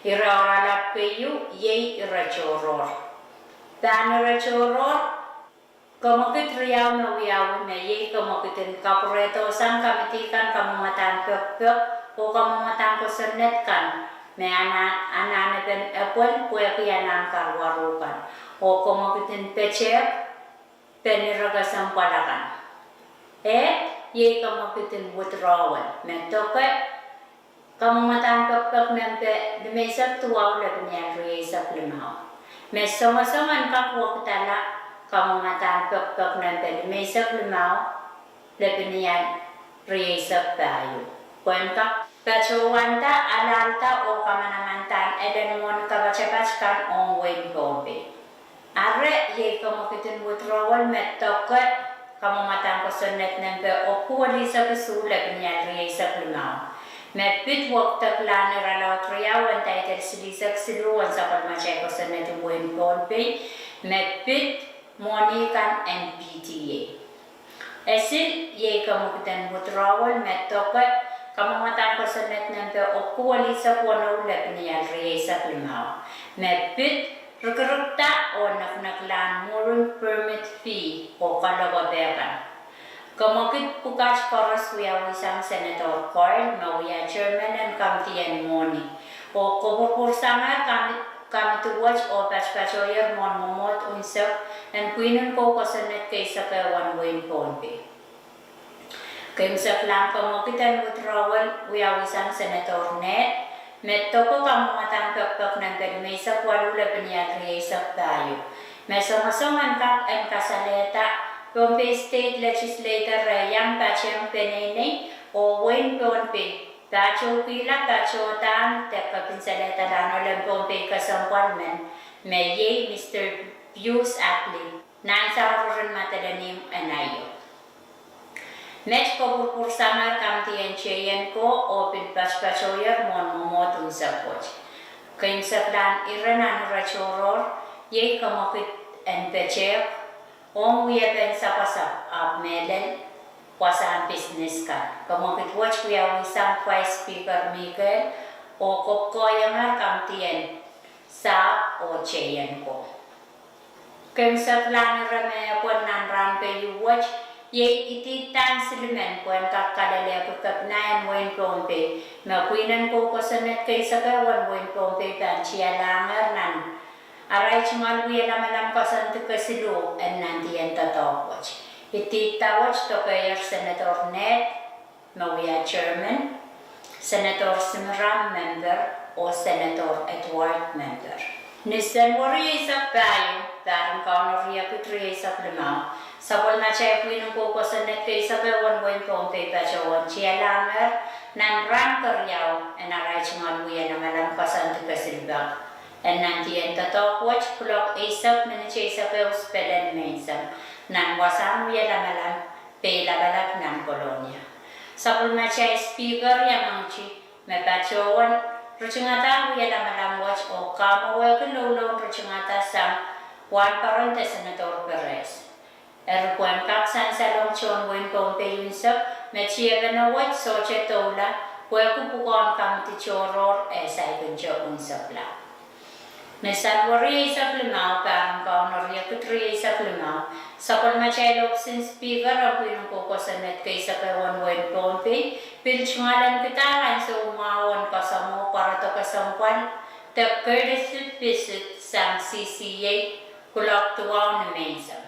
Ire oaralap keieu iei ire tohrohr. Pahn ire tohrohr, kemwekid riau me wiawi me iei kemwekid en kapwurehdo sang kamidi kan kamwomwadahn pekipek oh kamwomwadahn kosonned kan me anahnepen epwel pwehki anahn karuwaru kan, oh kemwekid en petehk pen ire kesempwal akan. E, iei kemwekid en withdrawal me doke kamwomwadahn pekipek nempe limeisek duwau lepinial rieisek limau. Me songosong en kak wekidala kamwomwadahn pekipek nempe limeisek limau lepinial rieisek pahieu, pwehn kak patohwanda alahlda oh kamanamandahr elen mwohni kapatapat kan ong wehin Pohnpei. Eri iei kemwekid en withdrawal me doke kamwomwadahn kosonned nempe epwiki lihsek isuh lepinial rieisek limau, me pid wekideklahn irelaud riau en taidel silihsek siluh en sapwellimatail kosonned en wehin Pohnpei, me pid mwohni kan en P T A. Esil iei kemwekid en withdrawal me doke kamwomwadahn kosonned nempe epwiki lihsek weneu lepinial rieisek limau, me pid rikirikda oh nekineklahn mwurin permit fee oh kalokapehl kan. Kemwekid pwukat koaros wiawi sang Senator Coyle me wia chairman en kamidi en mwohni, oh kopwurpwursangehr kamidi wet oh patpatohier mwohn mwomwohd unsek en pwihn en kou kosonned keisek ehu en wehin Pohnpei. Keimwseklahn kemwekid en withdrawal wiawi sang Senator Ned, me doke kamwomwadahn pekipek nempe limeisek waluh lepinial rieisek pahieu, me songosong en kak en kasalehda Pohnpei State Legislature re iang patehng peneinei oh wehin Pohnpei patohkihla patohdahn de kepin salehdalahn Ohlen Pohnpei kesempwal men, me iei Mister Pius Ackley, nan saureren Madolenihmw en Ohio. Met kopwurpwursangehr kamidi en J N ko oh pil patopatohier mwohn mwomwohd unsek wet. Keimwseklahn ire nan ire tohrohr iei kemwekid en petehk ong wiepen sapwasapw ahpw mehlel wasahn pisines kan. Kemwekid wet wiawihsang Vice Speaker Miguel oh kopwkohiengehr kamidi en sahpw oh J N ko. Keimwseklahn ire me epwel nan rahn keieu wet iei idihdan silimen pwehn kak kalelehki kepina en wehin Pohnpei me pwihn en kou kosonned keisekehwen wehin Pohnpei pahn tialahngehr nan arail tungoal wie lamalam koasoandi kesiluh en nantihong doadoahk wet. Idihda wet dokehier Senator Ned me wia chairman, Senator Shimiram member, oh Senator Edward member. Ni Senweri eisek pahieu, pahr en Kauno riekid rieisek limau, sapwellimatail pwihn en kou kosonned keisekehwen wehin Pohnpei patohwan tialahngehr nan rahn keriau en arail tungoal wie lamalam koasoandi kesilipek en nantihong doadoahk wet kuloak eisek minit eisek ehu sipelen menseng nan wasahn wie lamalam Peilapalap nan Kolonia. Sapwellimatail Speaker iangahki me patohwan ritingada wie lamalam wet oh kamwowehki loulou en ritingada sang wahnpoaron de Senator Perez. Eri pwehn kak sansalong tohn wehin Pohnpei unsek me tiepene wet sohte doula pwehki pwukoahn kamidi tohrohr eh saikinte unsekla. Ni Senweri eisek limau, pahr en Kauno riekid rieisek limau, sapwellimatail ohpis en Speaker en pwihn en kou kosonned keisekehwen wehin Pohnpei pil tungoalenkihda ansou mwahu en kasamwo pwarodo kesempwal de courtesy visit sang C C A kuloak duwau ni menseng.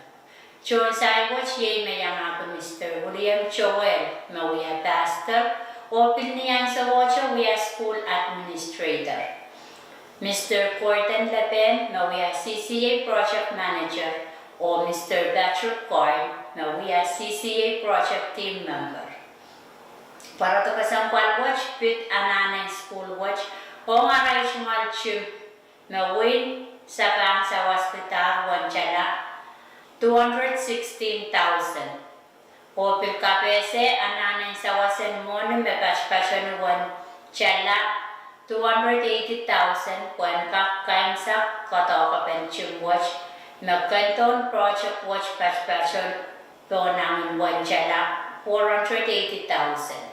Tohn sair wet iei me iangahki Mister William Joel me wia pastor oh pil ni ansowohte wia school administrator, Mister Gordon Lepehn me wia C C A project manager, oh Mister Patrick Coyne me wia C C A project team member. Pwarodo kesempwal wet pid anahn en school wet ong arail tungoal tim me wein sapahn sawaskidahr uwen tala two hundred sixteen thousand, oh pil kapehse anahn en sawas en mwohni me patpaton uwen tala two hundred eighty thousand pwehn kak kaimwisekala doadoahk en tim wet me kendohn project wet patpaton pohnangin uwen tala four hundred eighty thousand.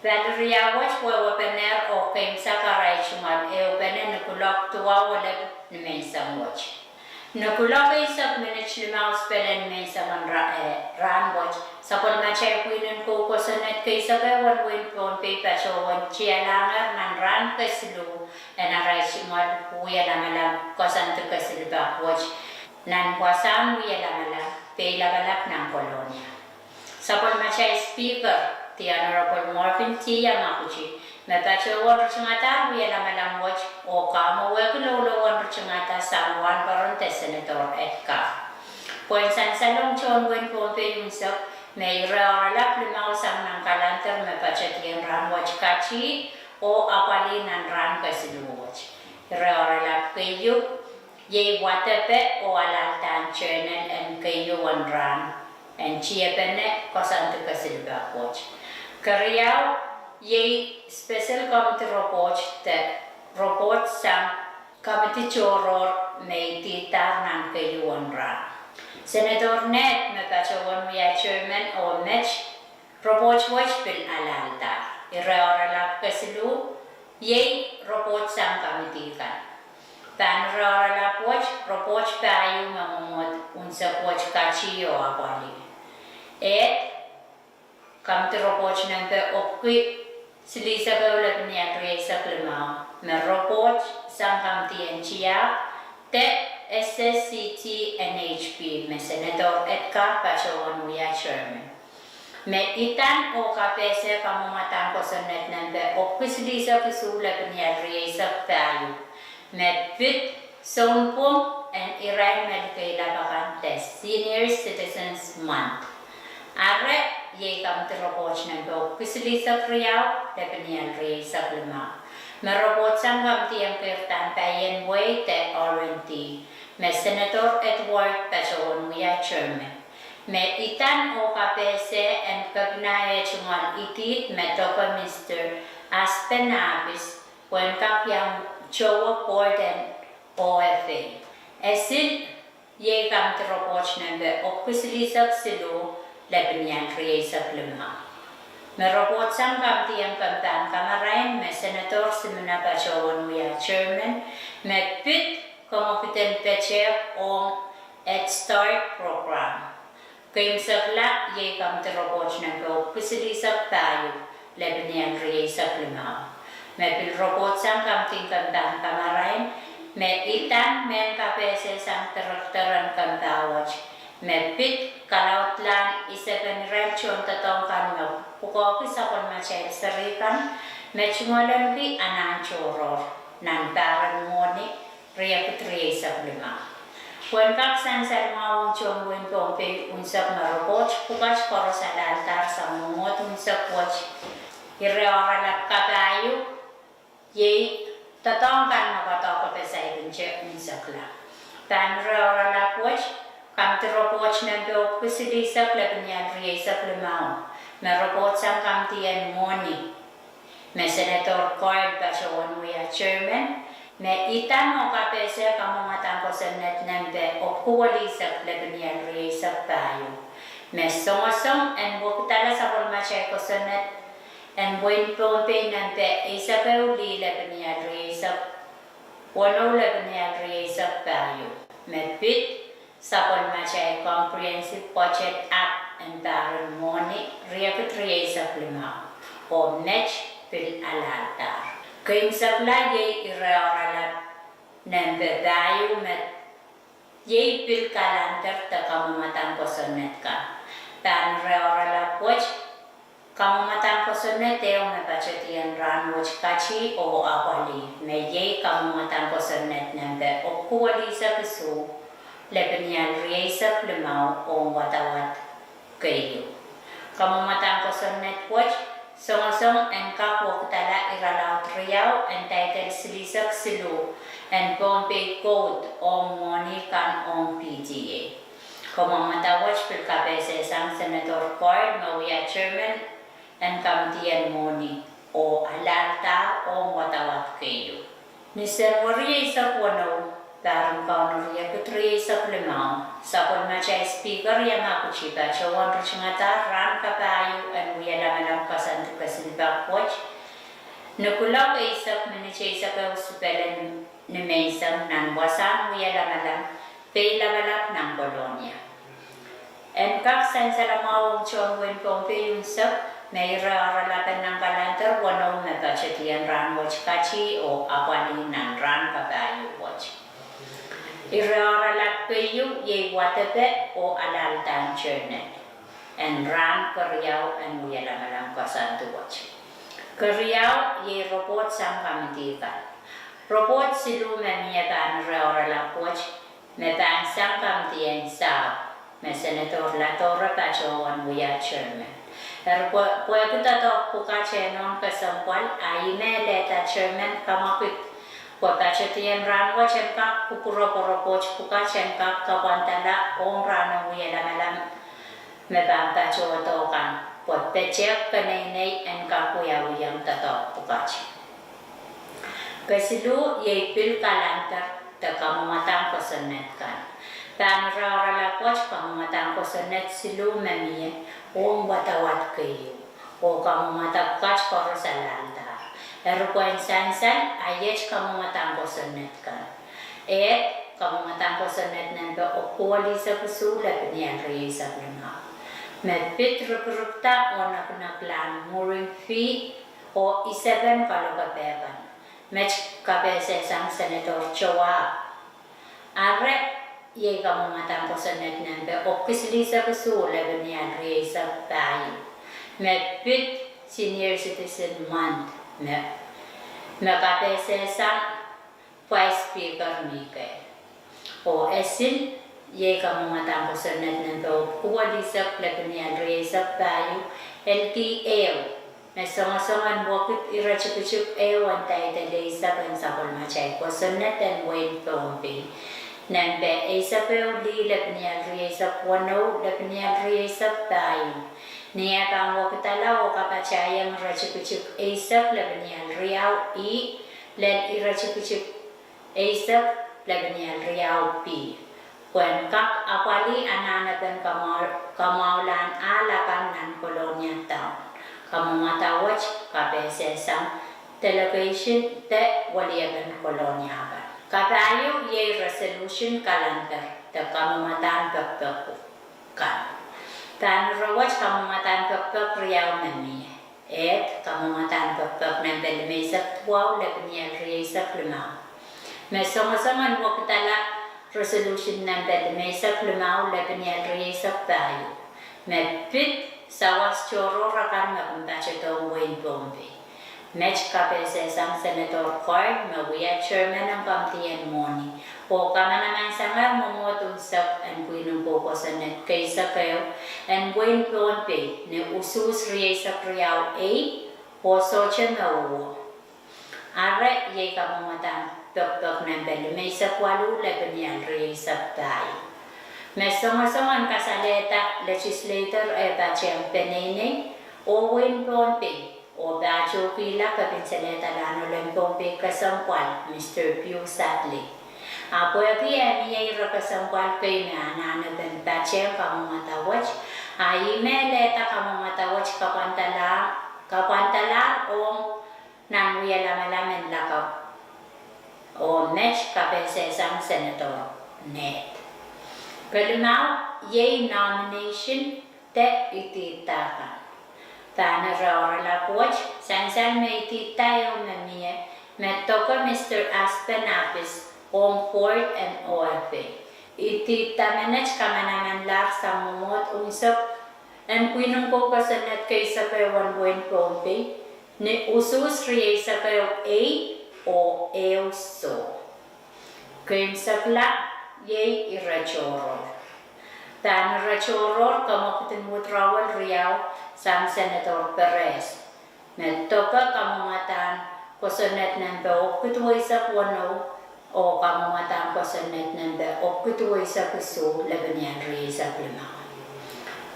Valeria wet wehwehpenehr oh keimwsek arail tungoal ehupene ni kuloak duwau elep ni menseng wet. Ni kuloak eisek minit limau sipelen menseng en ra-, eh, rahn wet, sapwellimatail pwihn en kou kosonned keisekehwen wehin Pohnpei patohwan tialahngehr nan rahn kesiluh en arail tungoal wie lamalam koasoandi kesilipek wet nan wasahn wie lamalam Peilapalap nan Kolonia. Sapwellimatail Speaker, the Honorable Morvin T. Yamaguchi, me patohwan ritingadahr wie lamalam wet oh kamwowehki loulou en ritingada sang wahnpoaron de Senator Edgar, pwehn sansalong tohn wehin Pohnpei unsek me ire oaralap limau sang nan kalender me patedien rahn wet kati oh apwalih nan rahn kesiluh wet. Ire oaralap keieu iei wadepe oh alahldahr journal en keieu en rahn en tiepene koasoandi kesilipek wet. Keriau iei special committee report de report sang kamidi tohrohr me idihdahr nan keieu en rahn. Senator Ned me patohwan wia chairman oh met report wet pil alahldahr. Ire oaralap kesiluh iei report sang kamidi kan. Pahn ire oaralap wet report pahieu me mwomwohd unsek wet kati oh apwalih. Ehd, kamidi report nempe epwiki silihsek ehu lepin ial rieisek limau me report sang kamidi en tiahk de S S C T N H P me Senator Edgar patohwan wia chairman. Me idan oh kapehse kamwomwadahn kosonned nempe epwiki silihsek isuh lepin ial rieisek pahieu me pid sounpwong en irail me likeilap akan de Senior Citizens Month. Are Iei Committee Report nempe epwiki silihsek riau, lepin ial rieisek limau. Me report sang Committee en Keirdahn Paien Wehi de R and D, me Senator Edward patohwan wia Chairman. Me idahn oh kapehse en kepina eh tungoal idihd me Doctor Mister Aspen Ahpis, pwehn kak iang towe board en O F A. Esil, iei Committee Report nempe epwiki silihsek siluh, lepin ial rieisek limau. Me report sang Committee en Kempahn Kamarain, me Senator Simina patohwan wia Chairman, me pid kemwekid en petehk ong Head Start Program. Keimwsekla, iei Committee Report nempe epwiki silihsek pahieu, lepin ial rieisek limau. Me pil report sang Committee en Kempahn Kamarain, me idahn mehn kapehse sang Director en kempah wet, me pid kalaudlahn isepen irail tohndoadoahk kan me pwukoahki sapwellimatail seri kan me tungoalenki anahn tohrohr nan pahr en mwohni, riekid rieisek limau. Pwehn kak sansal mwahu ong tohn wehin Pohnpei unsek me report pwukat koaros alahldahr sang mwomwohd unsek wet, ire oaralap kapahieu, iei doadoahk kan me koadoahk koaposaikinte unsekla. Pahn ire oaralap wet, Committee Report nempe epwiki silihsek, lepin ial rieisek limau, me report sang Committee en Mwohni, me Senator Coyle patohwan wia Chairman, me idahn oh kapehse kamwomwadahn kosonned nempe epwiki silihsek, lepin ial rieisek pahieu. Me songosong en wekidala sapwellimatail kosonned en wehin Pohnpei nempe eisek ehu lih, lepin ial rieisek weneu, lepin ial rieisek pahieu. Me pid sapwellimatail Comprehensive Budget Act en pahr en mwohni, riekid rieisek limau, oh met pil alahldahr. Keimwsekla, iei ire oaralap nempe pahieu, me iei pil kalander de kamwomwadahn kosonned kan. Pahn ire oaralap wet, kamwomwadahn kosonned ehu me pahtedien rahn wet Kati oh Apwalih, me iei kamwomwadahn kosonned nempe epwiki silihsek isuh, lepin ial rieisek limau, ong wadawad keieu. Kamwomwadahn kosonned wet songosong en kak wekidala irelaud riau en Title silihsek siluh en Pohnpei Code ong mwohni kan ong P T A. Kamwomwada wet pil kapehse sang Senator Coyle me wia Chairman en Committee en Mwohni, oh alahldahr ong wadawad keieu. Ni Senweri eisek weneu, pahr en Kauno riekid rieisek limau, sapwellimatail Speaker Yamaguchi patohwan ritingada rahn kapahieu en Wia Lamalam Koasoandi kesil pak wet, ni kuloak eisek minit eisek ehu sipele ni menseng nan wasahn Wia Lamalam, Peilapalap nan Kolonia. En kak sansal mwahu ong tohn wehin Pohnpei unsek, me ire oaralap en nan kalander weneu me pahtedien rahn wet Kati oh Apwalih nan rahn kapahieu wet. Ire oaralap keieu iei wadepe oh alahldahn journal en rahn keriau en Wia Lamalam Koasoandi wet. Keriau, iei report sang committee kan. Report siluh me mie pahn ire oaralap wet, me pahn sang committee en sahpw, me Senator Ladore patohwan wia Chairman. Eri pwe, pwehki doadoahk pwukat eh nohn kesempwal, a I men lehda Chairman kamwakid pwe pahtedien rahn wet en kak kupwure pwe report pwukat en kak kapwandala ong rahn en Wia Lamalam me pahn patohdo kan, pwe petehk keneinei en kak wiawihong doadoahk pwukat. Kesiluh iei pil kalander de kamwomwadahn kosonned kan. Pahn ire oaralap wet kamwomwadahn kosonned siluh me mie ong wadawad keieu, oh kamwomwada pwukat koaros alahldahr. Eri pwehn sansal, a iet kamwomwadahn kosonned kan. Ehd, kamwomwadahn kosonned nempe epwiki silihsek isuh, lepin ial rieisek limau, me pid rikirikda oh nekineklahn mooring fee oh isepen kaloke pehkan. Met kapehse sang Senator Joab. Ire, iei kamwomwadahn kosonned nempe epwiki silihsek isuh, lepin ial rieisek pahieu, me pid Senior Citizen Month, me, me kapehse sang Vice Speaker Mike. Oh esil, Iei kamwomwadahn kosonned nempe epwiki welisek lepinial rieisek pahieu, L T ehu, me songosong en wekid iretikitik ehu en title eisek en sapwellimatail kosonned en wehin Pohnpei. Nempe eisek ehu lih lepinial rieisek weneu lepinial rieisek pahieu. Ni eh pahn wekidala oh kapatahieng iretikitik eisek lepinial riau E lel iretikitik eisek lepinial riau B, pwehn kak apwalih anahnepen kamwahu-, kamwahulahn ahl akan nan Kolonia Town. Kamwomwada wet kapehsehsang delegation de weliepen Kolonia kan. Kapahieu iei resolution kalanper de kamwomwadahn pekpek kan. Pahn ire wet kamwomwadahn pekpek riau me mie. Ehd, kamwomwadahn pekpek nempe limeisek duwau lepinial rieisek limau, me songosong en wekidala resolution nempe limeisek limau lepinial rieisek pahieu, me pid sawas tohrohr akan me kin patohdohng wehin Pohnpei. Met kapehsehsang Senator Coyle me wia chairman en komiti en mwohni, oh kamanamansangehr mwomwohd unsek en pwihn en kou kosonned keisek ehu en wehin Pohnpei ni usuhs rieisek riau ei oh sohte me uhwo. Eri iei kamwomwadahn pekpek nempe limeisek waluh lepinial rieisek pahieu, me songosong en kasalehda legislator eh patehng peneinei oh wehin Pohnpei, oh patohkihla kepin salehdalahn olen Pohnpei kesempwal, Mister Pius Atlei. A pwehki eh mie ire kesempwal kei me anahnepen patehng kamwomwada wet, a ih me lelehda kamwomwada wet kapwandala-, kapwandalahr ong nan wie lamalam en lakapw. Oh met kapehsehsang Senator Ned. Kelimau iei nomination de idihda kan. Pahn ire oaralap wet, sansal me idihda ehu me mie, me doke Mister Aspen Apis ong board en O F A. Idihda menet kamanamanlahr sang mwomwohd unsek en pwihn en kou kosonned keisek ehu en wehin Pohnpei ni usuhs rieisek ehu ei oh ehu soh. Keimwsekla iei ire tohrohr. Pahn ire tohrohr kamwekid en uhd rahwel riau sang Senator Perez, me doke kamwomwadahn kosonned nempe epwiki duweisek weneu oh kamwomwadahn kosonned nempe epwiki duweisek isuh lepinial rieisek limau.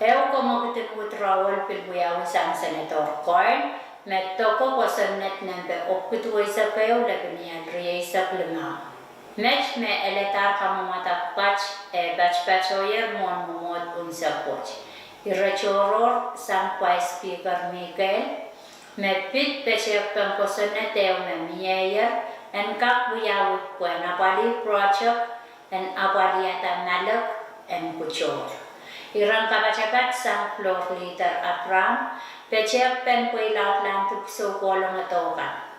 Ehu kamwekid en uhd rahwel pil wiawi sang Senator Coyle, me doke kosonned nempe epwiki duweisek ehu lepinial rieisek limau. Met me eladahr kamwomwada pwukat eh patopatohier mwohn mwomwohd unsek wet. Ire tohrohr sang Vice Speaker Miguel, me pid petehkpen kosonned ehu me mieier en kak wiawi pwehn apwalih project en apwalihada malek en kutohr. Iren kapatapat sang Floor Leader Abraham, petehkpen pweilaudlahn dipwisou kohlongodo kan.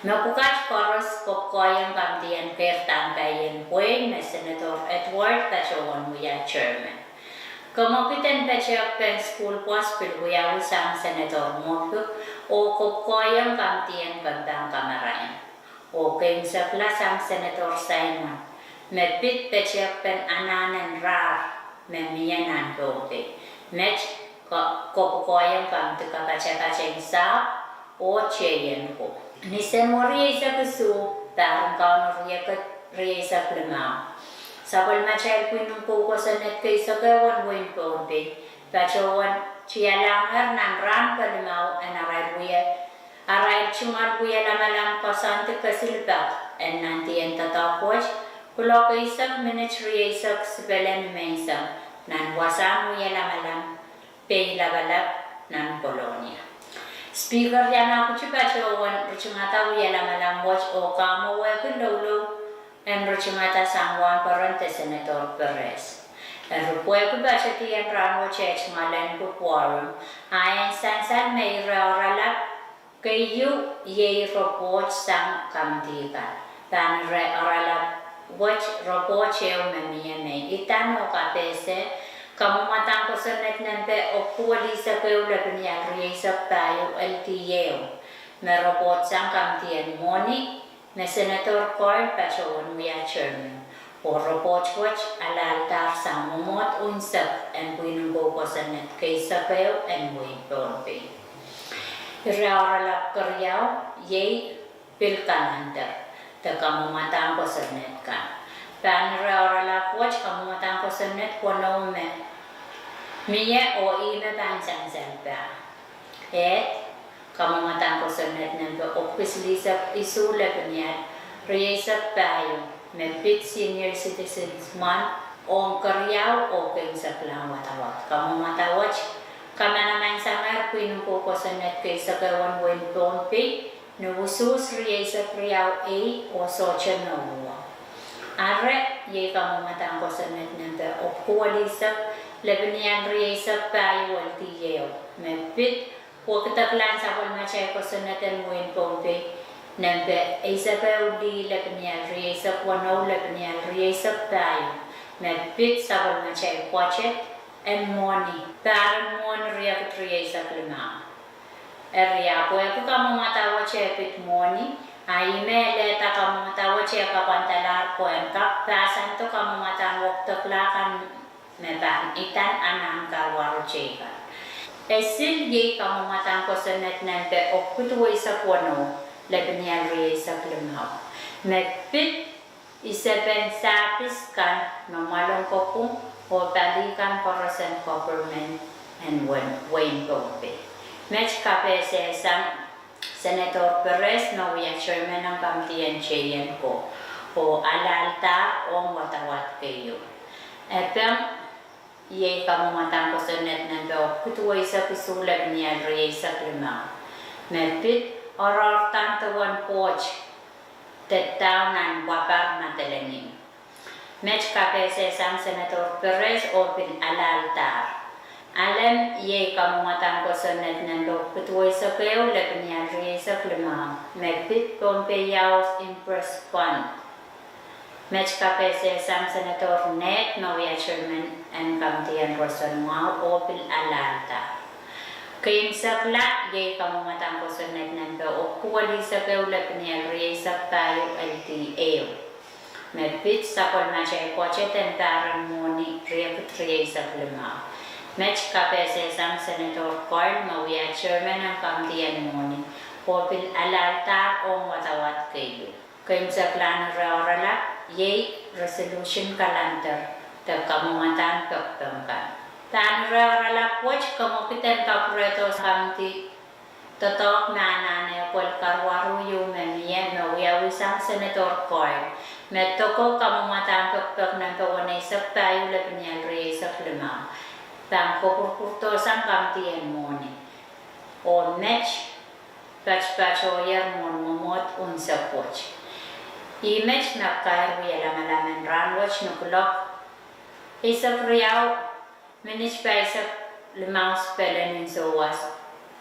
Me pwukat koaros kopwukoahieng komiti en keirdahn paien pwein me Senator Edward patohwan wia chairman. Kamwekid en petehkpen school bus pil wiawi sang Senator Moffitt oh kopwukoahieng komiti en kempahn kamarain. Oh keimwsekla sang Senator Simon, me pid petehkpen anahn en rahr me mie nan Pohnpei. Met ko-, kopwukoahieng komiti kapatapat en sahpw oh tehieng ko. Ni Senweri eisek isuh, pahr en Kauno riekid rieisek limau, sapwellimatail pwihn en kou kosonned keisek ehu en wehin Pohnpei patohwan tialahngehr nan rahn kelimau en arail wie, arail tungoal wie lamalam koasoandi kesilipek en nandien doadoahk wet, kuloak eisek minit rieisek sipele nimenseng, nan wasahn wie lamalam Peilapalap nan Kolonia. Speaker Yamaguchi patohwan ritingada wie lamalam wet oh kamwowehki loulou en ritingada sang wahnpoaron de Senator Perez. Eri pwehki patedi en rahn wet eh tungoal en quorum, a en sansal me ire oaralap keieu iei report sang komiti kan. Pahn ire oaralap wet report ehu me mie me idahn oh kapehse kamwomwadahn kosonned nempe epwiki duwelisek ehu lepinial rieisek pahieu L T ehu, me report sang komiti en mwohni, me Senator Coyle patohwan wia chairman. Oh ripoht wet alehdahr sang mwomwohd unsek en pwihn en kou kosonned keisek ehu en wehin Pohnpei. Ire oaralap keriau iei pil kalender de kamwomwadahn kosonned kan. Pahn ire oaralap wet kamwomwadahn kosonned weneu me mie oh ih me pahn sansal pah. Ed, kamwomwadahn kosonned nempe epwiki silihsek isuh lepenial rieisek pahieu me pid Senior Citizens Month ong keriau oh keimwseklahn wadawad. Kamwomwada wet kamanamansangehr pwihn en kou kosonned keisek ehu en wehin Pohnpei ni usuhs rieisek riau ei oh sohte me uhwong. Are, iei kamwomwadahn kosonned nempe epwiki silihsek lepenial rieisek pahieu eldi ehu me pid wekideklahn sapwellimatail kosonned en wehin Pohnpei nempe eisek ehu lih lepenial rieisek weneu lepenial rieisek pahieu me pid sapwellimatail pwoatet en mwohni, pahr en mwohni riekid rieisek limau. Eri, ahpw pwehki kamwomwada wet e pid mwohni, a ih me lehda kamwomwada wet e kapwandalahr pwehn kak pahsando kamwomwadahn wekidekla kan me pahn idan anahn karuwaru teikan. E sil iei kamwomwadahn kosonned nempe epwiki duweisek weneu lepenial rieisek limau me pid isepen sahpis kan me mwoalen kopwung oh pali kan koaros en government en wehin Pohnpei. Met kapehse sang Senator Perez me wia chairman en kamidi en J N ko oh alehdahr ong wadawad keieu. E pahn iei kamwomwadahn kosonned nempe epwiki duweisek isuh lepenial rieisek limau me pid oaroahdahn dewen pwoht de daun nan Wapar Madolenihmw. Met kapehse sang Senator Perez oh pil alehdahr. Ahlen iei kamwomwadahn kosonned nempe epwiki duweisek ehu lepenial rieisek limau me pid Pohnpei House Imprest Fund. Met kapehse sang Senator Ned me wia chairman en kamidi en roson mwahu oh pil alehdahr. Keimwsekla iei kamwomwadahn kosonned nempe epwiki silihsek ehu lepenial rieisek pahieu eldi ehu me pid sapwellimatail pwoatet en pahr en mwohni riekid rieisek limau. Met kapehse sang Senator Koil me wia chairman en kamidi en mwohni oh pil alehdahr ong wadawad keieu. Keimwseklahn ire oaralap iei resolution kalender de kamwomwadahn pekipek kan. Pahn ire oaralap wet komw kihda en kapwurehdo kamidi doadoahk me anahne pwel karuwaru ieu me mie me wiawi sang Senator Koil me doko kamwomwadahn pekipek nempe weneisek pahieu lepenial rieisek limau pahn kopwurupwurdohsang kamidi en mwohni. Oh met patopatohier mwohn mwomwohd unsek wet. Ih met me kair wie lamalam en rahnwet ni kuloak eisek riau minit pahisek limau spelen en souwas,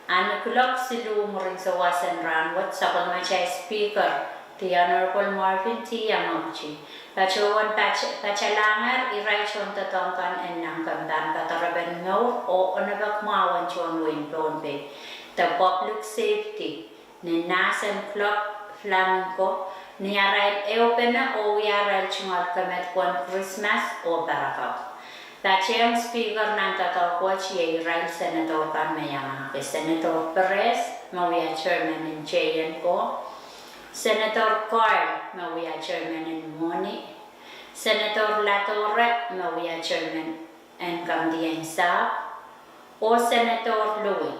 a ni kuloak siluh mwurin souwas en rahnwet sapwellimatail Speaker, the Honorable Marvin T. Yamaguchi, patohwan pat-, patalahngehr irail tohndoadoahk kan en nan kempen poadorepen mour oh onopek mwahu en tohn wehin Pohnpei de public safety ni nahs en Club Flamingo ni arail ehupene oh wia arail tungoal kemedemen Krismas oh parakapw. Patehng Speaker nan doadoahk wet iei irail Senator kan me iangahki Senator Perez me wia chairman en J N ko, Senator Koil me wia chairman en mwohni, Senator Latore me wia chairman en kamidi en sahpw, oh Senator Louis.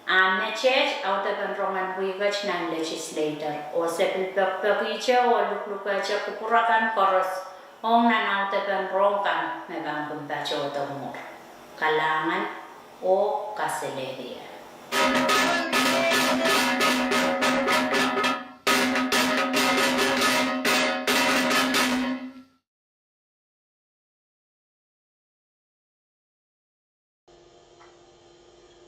A meteht audepen rongen wihket nan legislature oh se pil pekipekihte oh luklukehte kupwur akan koaros ong nan audepen rohng kan me pahn kin patohdo mwuhr. Kalahngan oh kaselehlie.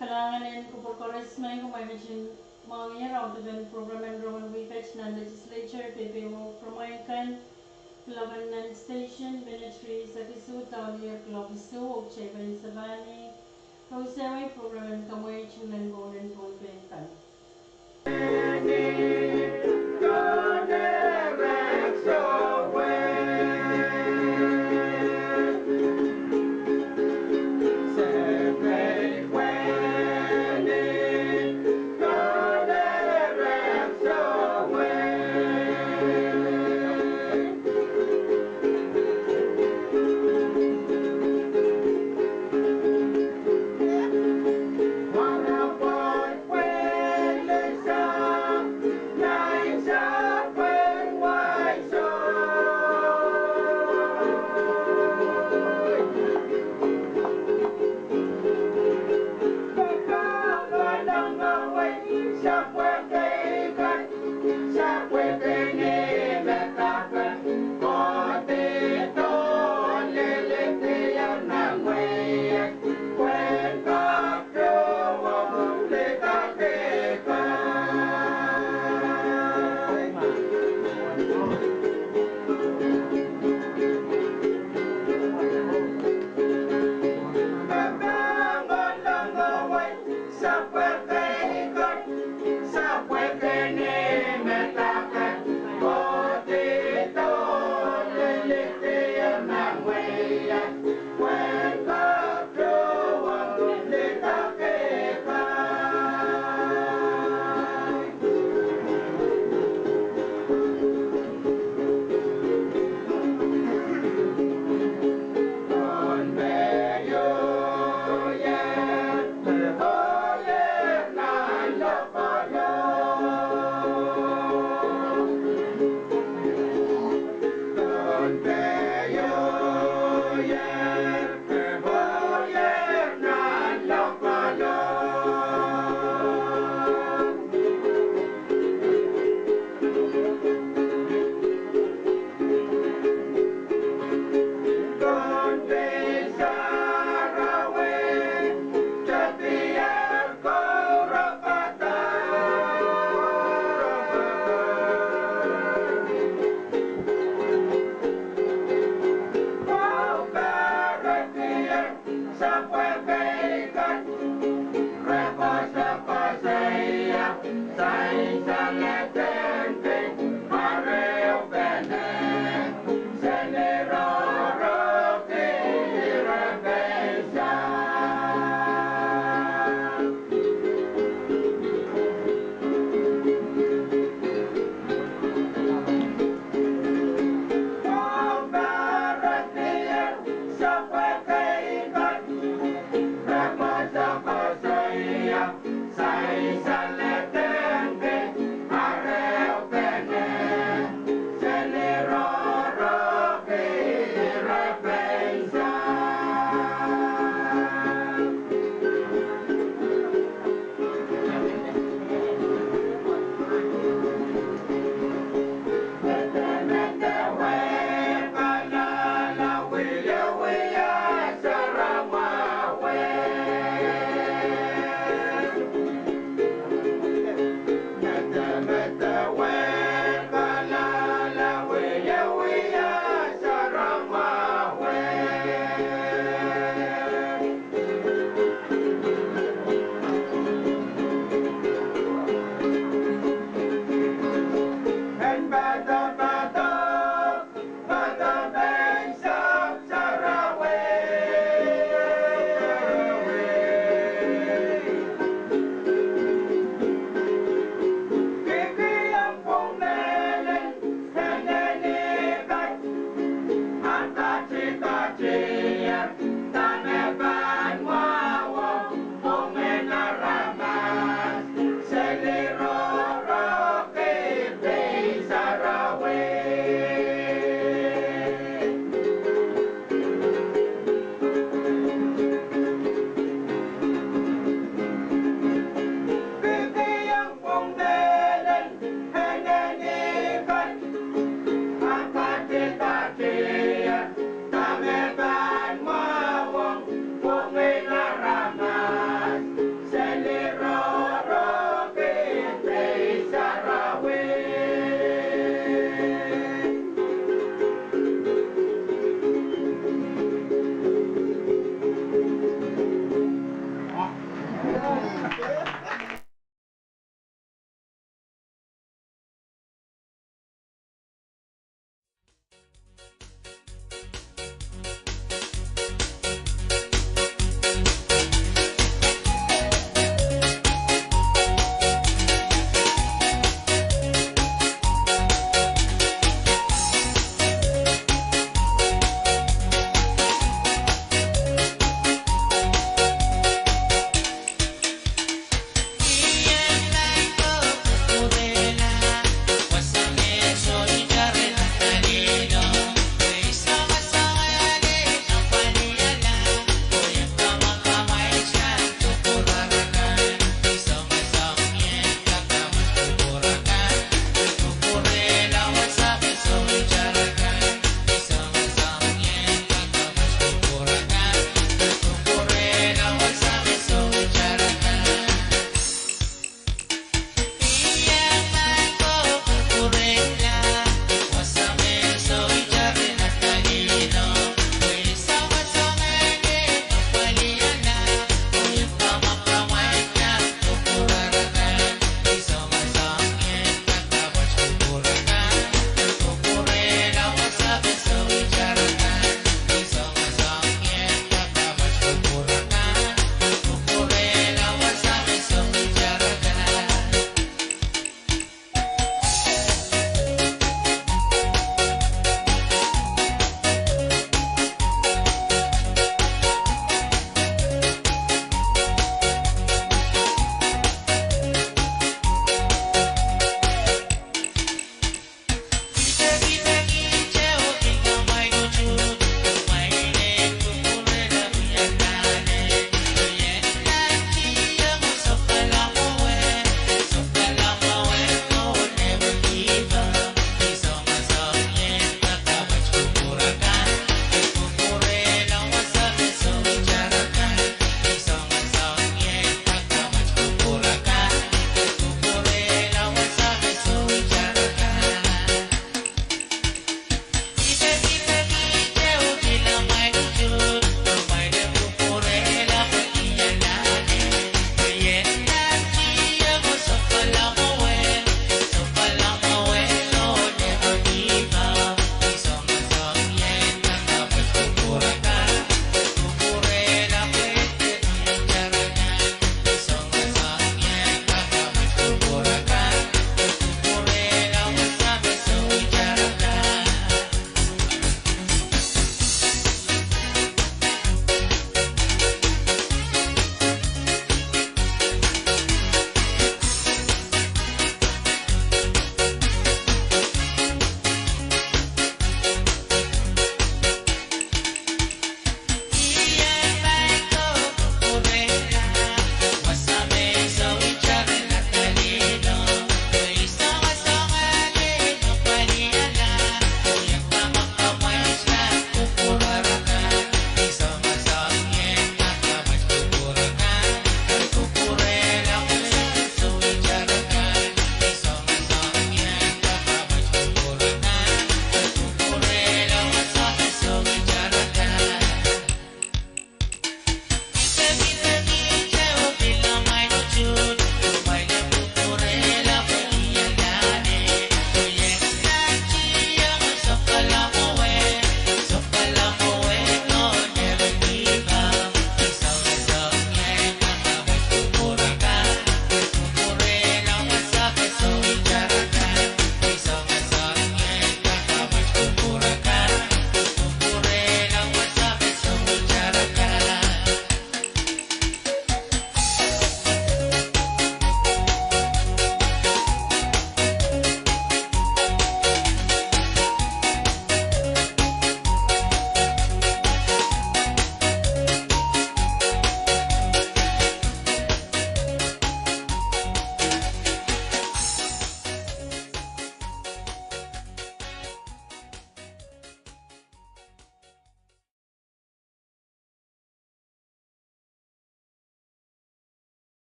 Kalahngan en kupwur koaros, me kumwail ketin mwahuier audepen prokram en rongen wihket nan legislature, peipeio kumwail kan, kuloak en nan station minit rieisek isuh dahlier kuloak isuh, oh kitail pahn sansal koasoia prokram en Kamwei Tungoal en Kaunen Pohnpei kan.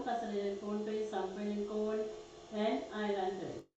Kasalehiong Pohnpei, sampwelin Koht, en Island Day.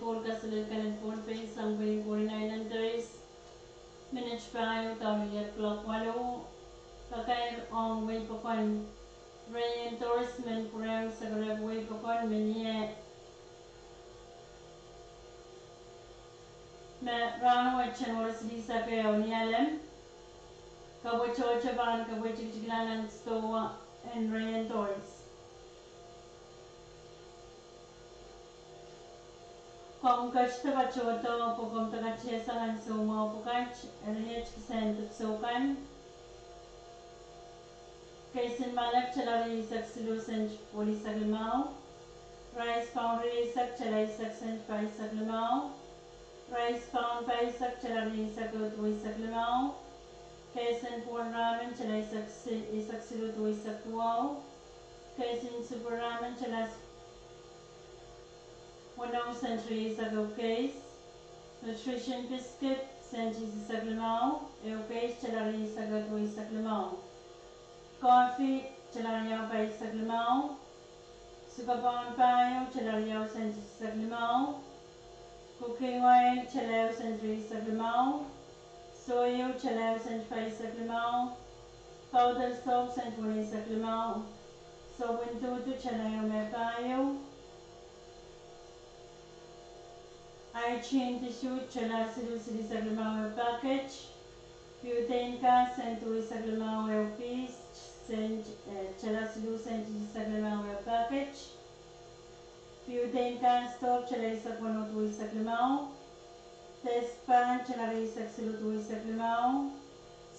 Koul kaselel kan en Pohnpei sang pwehn kohla Islanders. Minit pahieu doadoahk kuloak waluh. Pakair ong wehi pokon Ray Endorsement pwurehng sakarek wehi pokon me ni eh me rahnwet January silihsek ehu Nialem. Kepwe tohto pahn kepwe tikitikla nan sidohwa en Ray Endors. Komw ketido patohdo pwe komw dakatehsang nan soumwahu pwukat, eri et kisehn dipwisou kan. Keisin malek tala rieisek siluh sent welisek limau. Rais paun rieisek tala eisek sent pahisek limau. Rais paun pahisek tala rieisek ehu duweisek limau. Keisin pwuhn ramen tala eisek si-, eisek siluh duweisek duwau. Keisin supwe ramen tala weneu sent rieisek ehu keis. Nutrition biscuit sent eisek limau, ehu keis tala rieisek ehu duweisek limau. Kofi tala riau pahisek limau. Sukapaun pahieu tala riau sent eisek limau. Cooking oil tala ehu sent rieisek limau. Sohio tala ehu sent pahisek limau. Powder soap sent weneisek limau. Soap en duhdu tala ehu me pahieu. Hygiene tissue tala siluh silihsek limau ehu paket. Butane gas sent duweisek limau ehu piece, sent, eh, tala siluh sent eisek limau ehu paket. Butane gas stove tala eisek weneu duweisek limau. Desk fan tala rieisek siluh duweisek limau.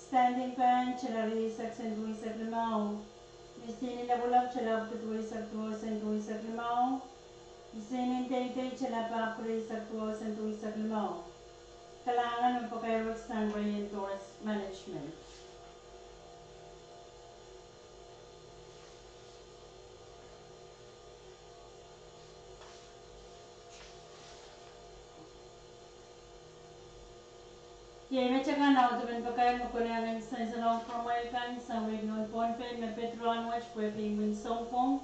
Standing fan tala rieisek sent duweisek limau. Misihn lapalap tala duweisek duwau sent duweisek limau. Misihn en deidei tala pahpw rieisek duwau sent duweisek limau. Kalahngan me pakair wet sang Ray Endors Management. Iei mehte kan audepen pakair me konehng en sansalong pwuromwail kan sang wehi pohn Pohnpei me pid rahnwet pwehki imwin sounpwong.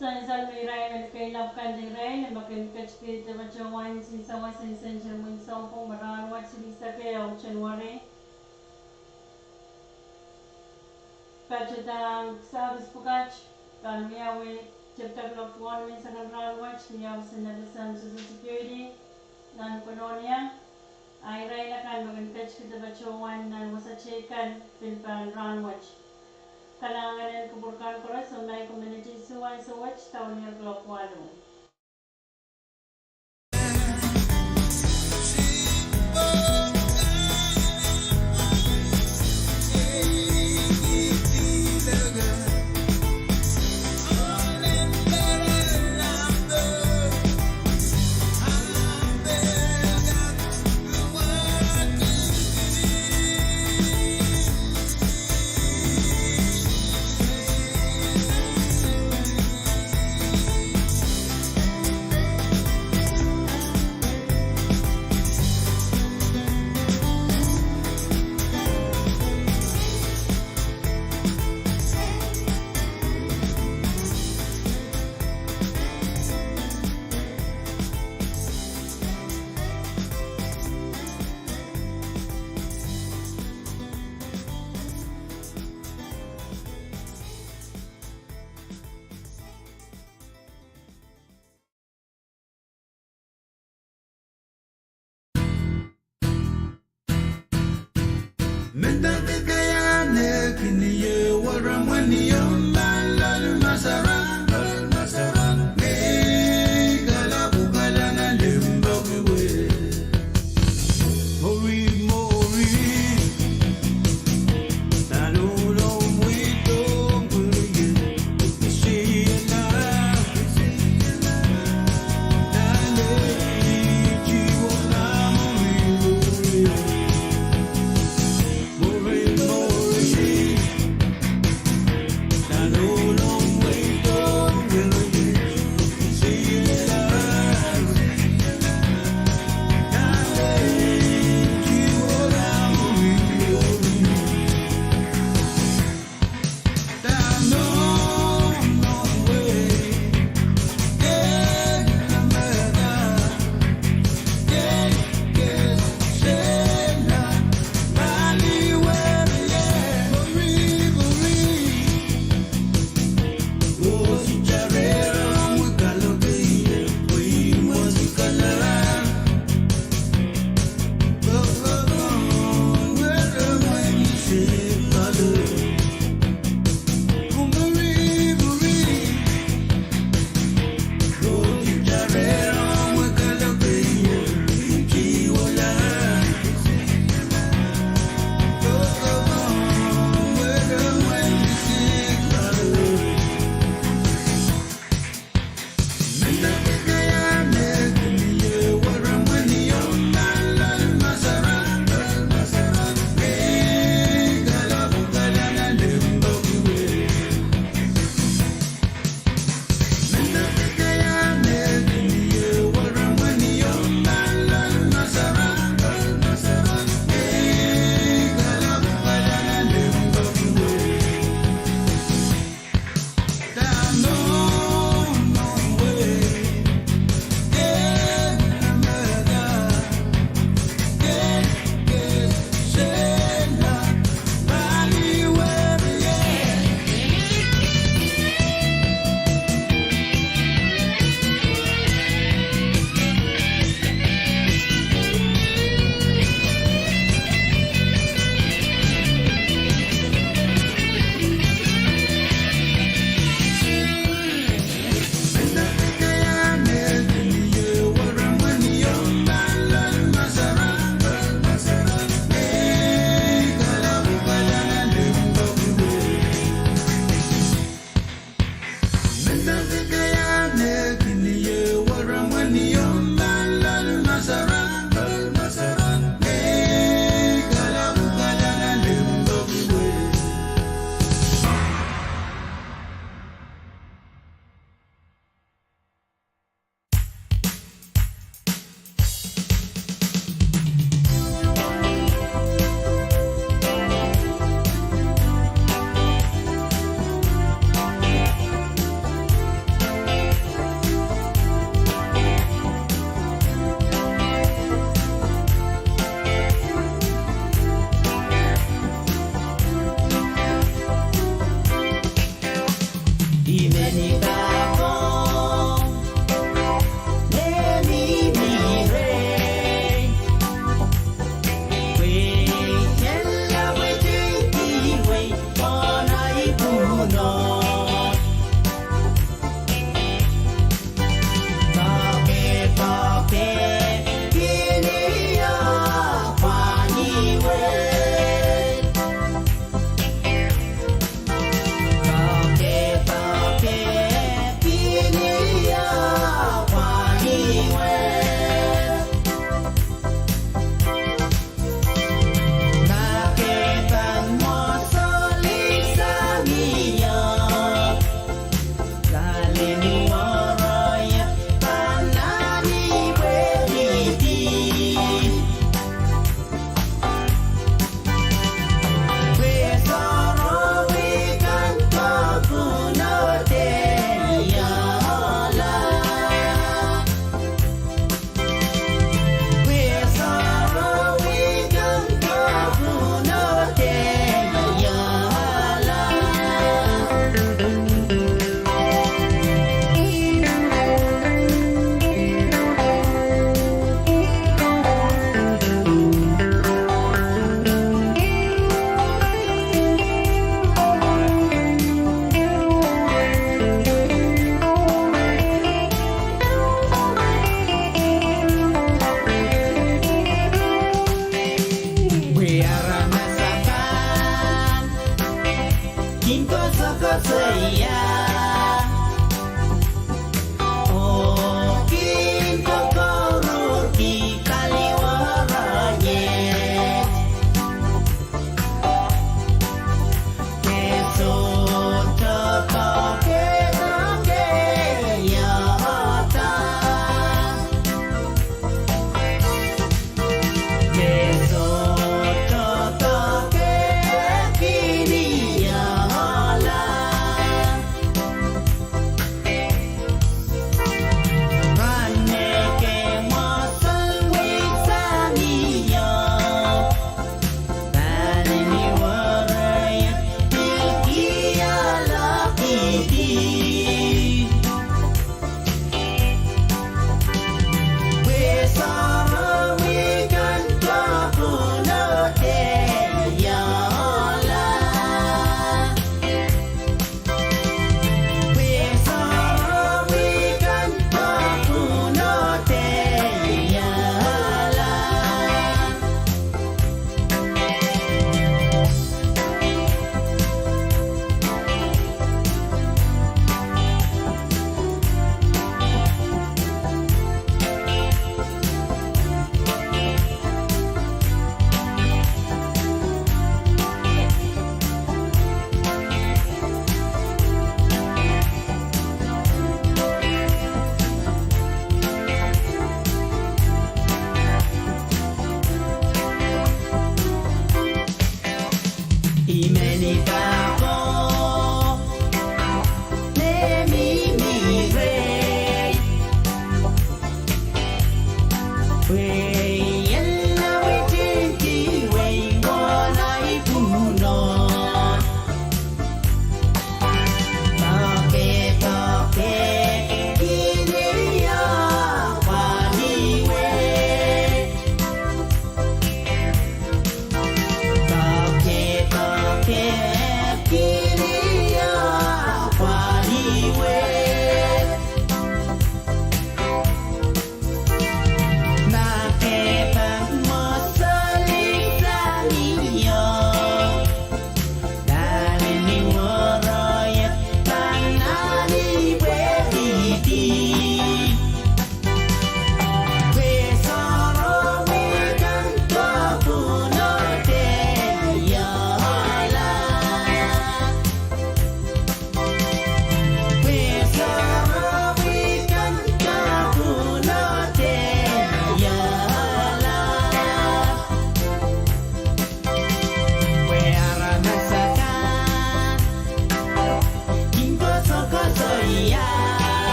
Sansal me irail me keilap kan de irail me kin ketikihda patohwan sihn sawas en sansalong imwin sounpwong me rahnwet silihsek ehu January. Patedahng service pwukat pahn wiawi tepda kuloak duwen menseng en rahnwet ni office en FSM Social Security nan Kolonia. A irail akan me kin ketikihda patohwan nan wasa teikan pil pahn rahnwet. Kalahngan en kupwur kan koaros oh my community ansou wet, daulih kuloak waluh.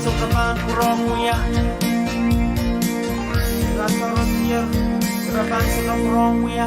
Sohte pahn pwurehng wia. Ira sohrosier, ira pahn sohte pwurehng wia.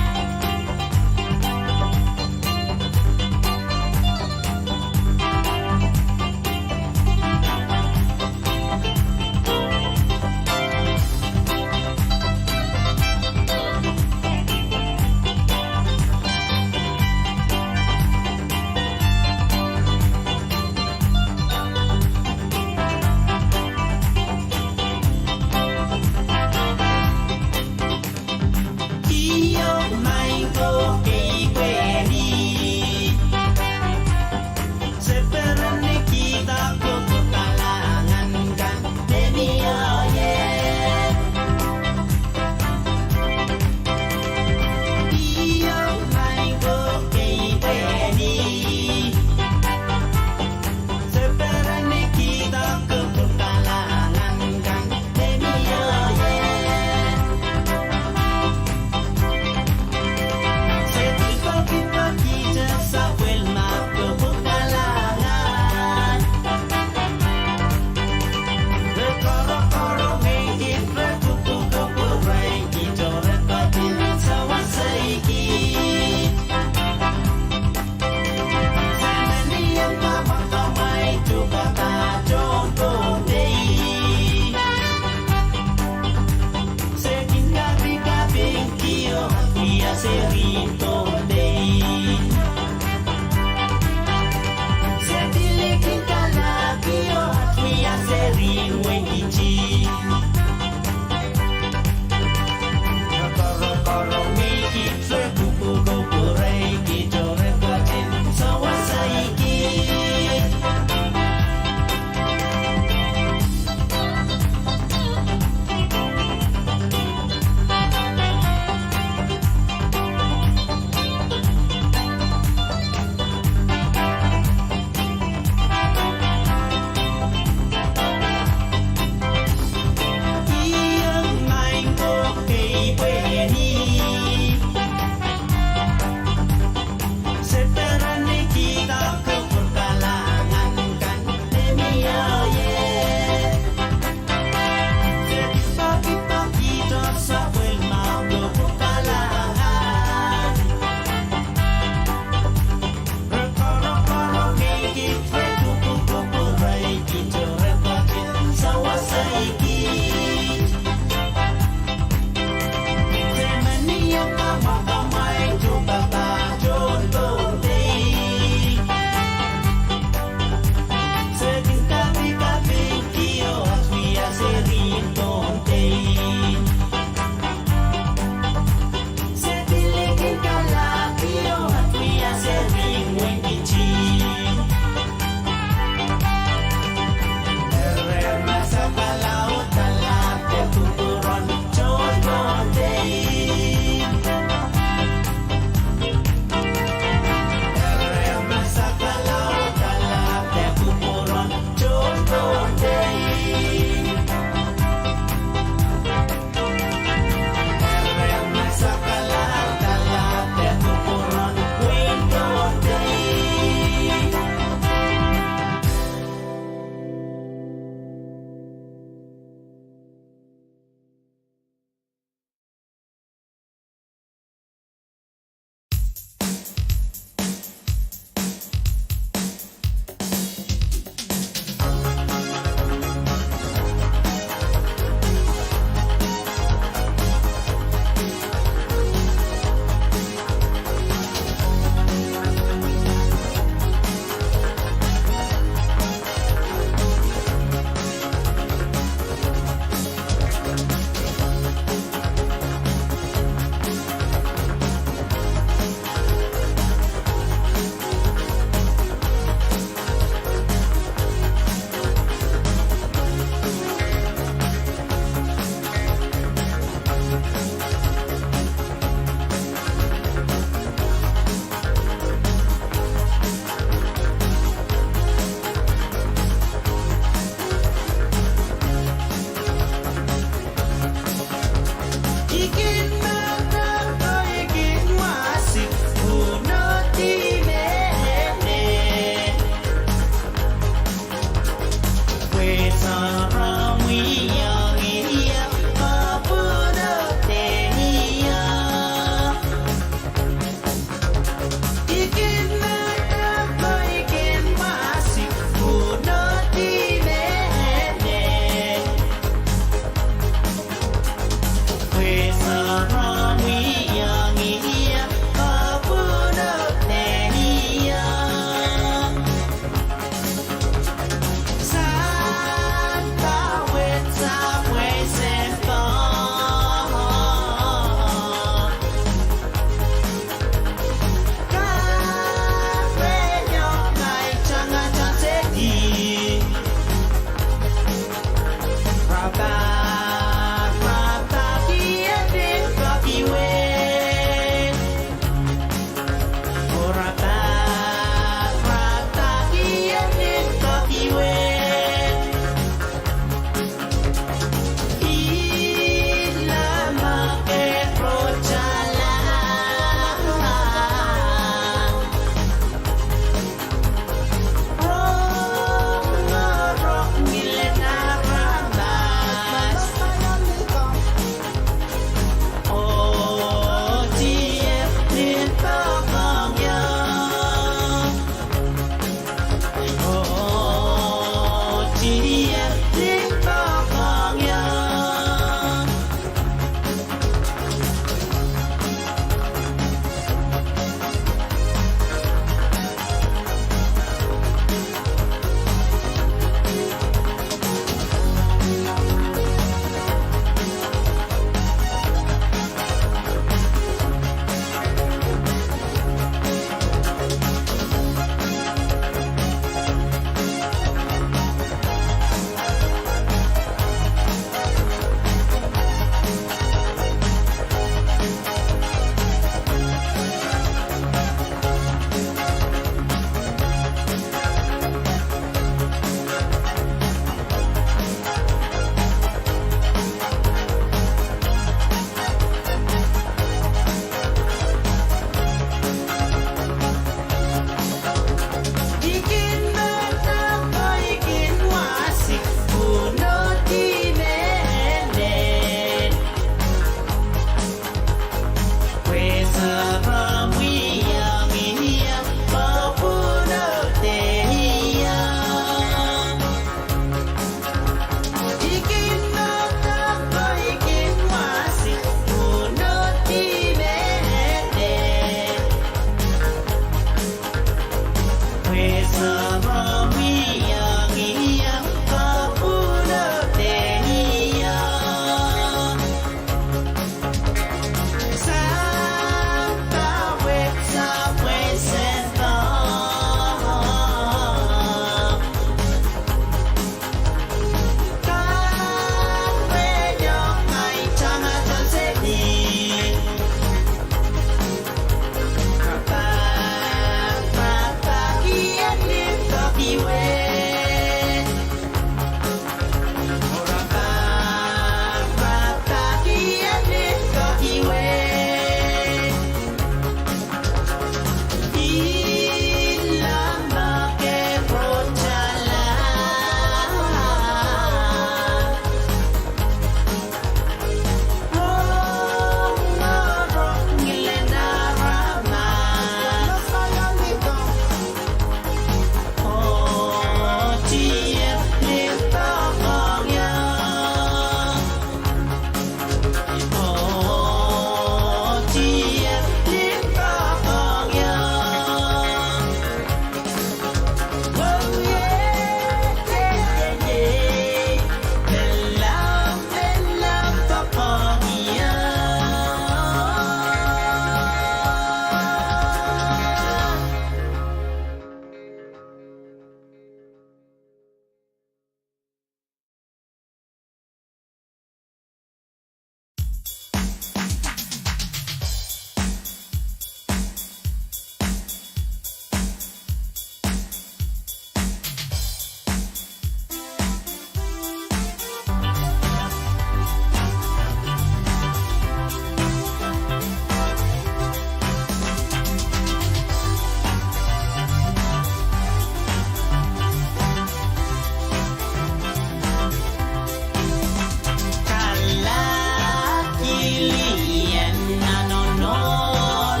Kalahkilian nan onohlong.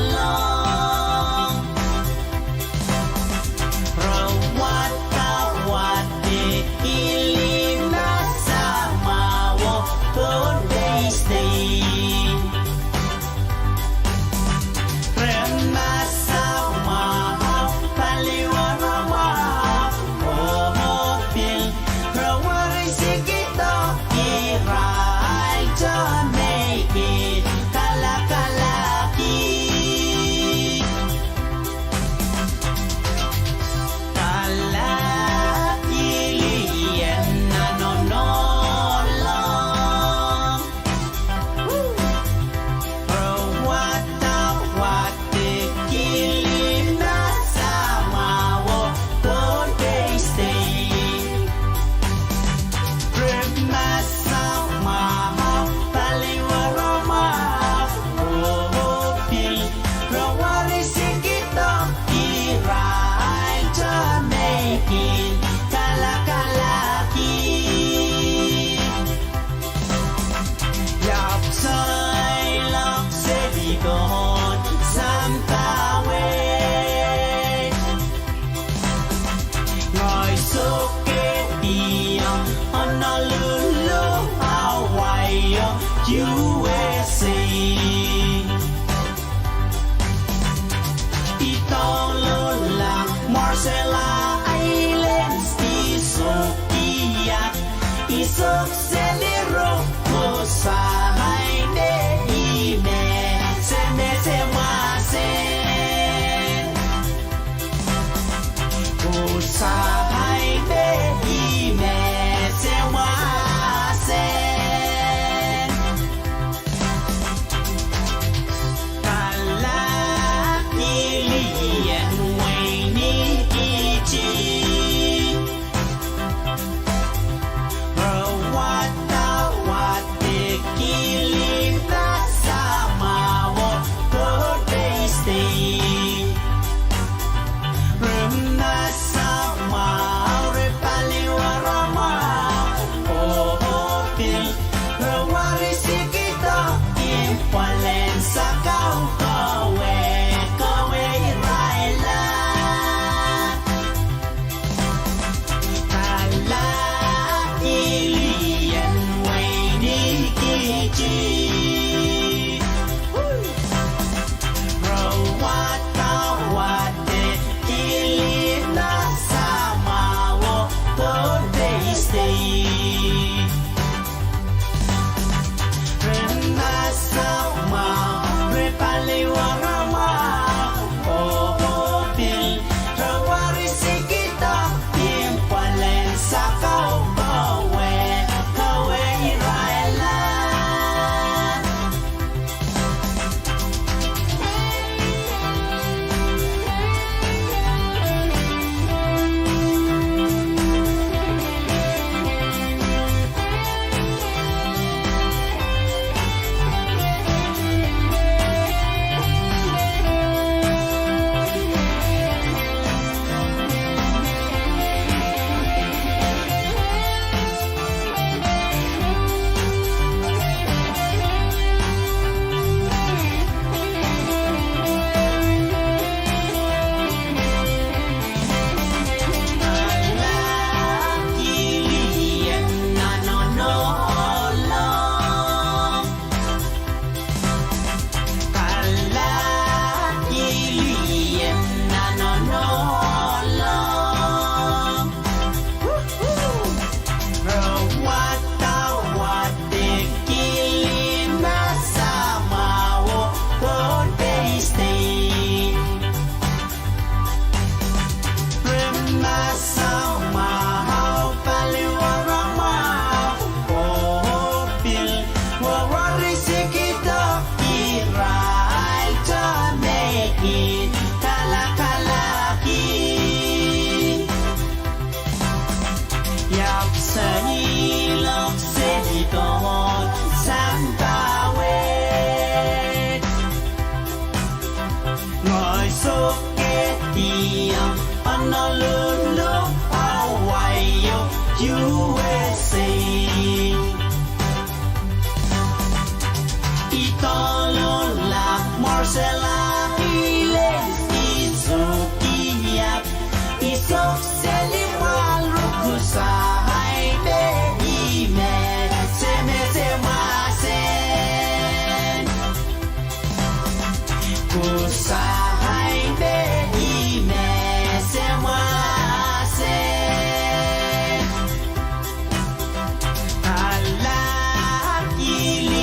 Re wadawad de kilimasamwahu pohn peisdei. Tameikin kalakalahki. Kalahkilien nan onohlong. Re wadawad de kili mahs mwahu oh Pohnpei State. Re mahs mwahu, paliwar mwahu, oh pil re wahrisikihdo irail tameikin kalakalahki. Iap seiloak seli pohn sampah wet. Ngehi sohkehdi ong Honolulu, Hawaii, U S A. I douluhla Marshall Islands, I sohki iap, I sohk seli ruk, kusain me I me semese mwahsen. Kusain me I me semese mwahsen. Kalahkilien wein Ikiti. Re wadawad de kili mahs mwahu oh Pohnpei State. Re mahs mwahu, re paliwar mwahu, oh pil re wahrisikihdo ipwalen sakau kowe, kowe irail la. Kalahkilien wein Ikiti. Re wadawad de kili mahs mwahu oh Pohnpei State. Re mahs mwahu, re paliwar mwahu, oh pil re wahrisikihdo ipwalen sakau kowe, kowe irail la. Kalahkilien nan onohlong. Re wadawad de kili mahs mwahu oh Pohnpei State. Re mahs mwahu, paliwar mwahu, oh pil re wahrisikihdo irail tameikin kalakalahki. Iap seiloak seli pohn sampah wet. Ngehi sohkehdi ong Honolulu, Hawaii, U S A. I douluhla Marshall Islands, I sohki iap, I sohk seli mwahl ruk, kusain me I me semese mwahsen. Kusain me I me semese mwahsen. Kalahkilien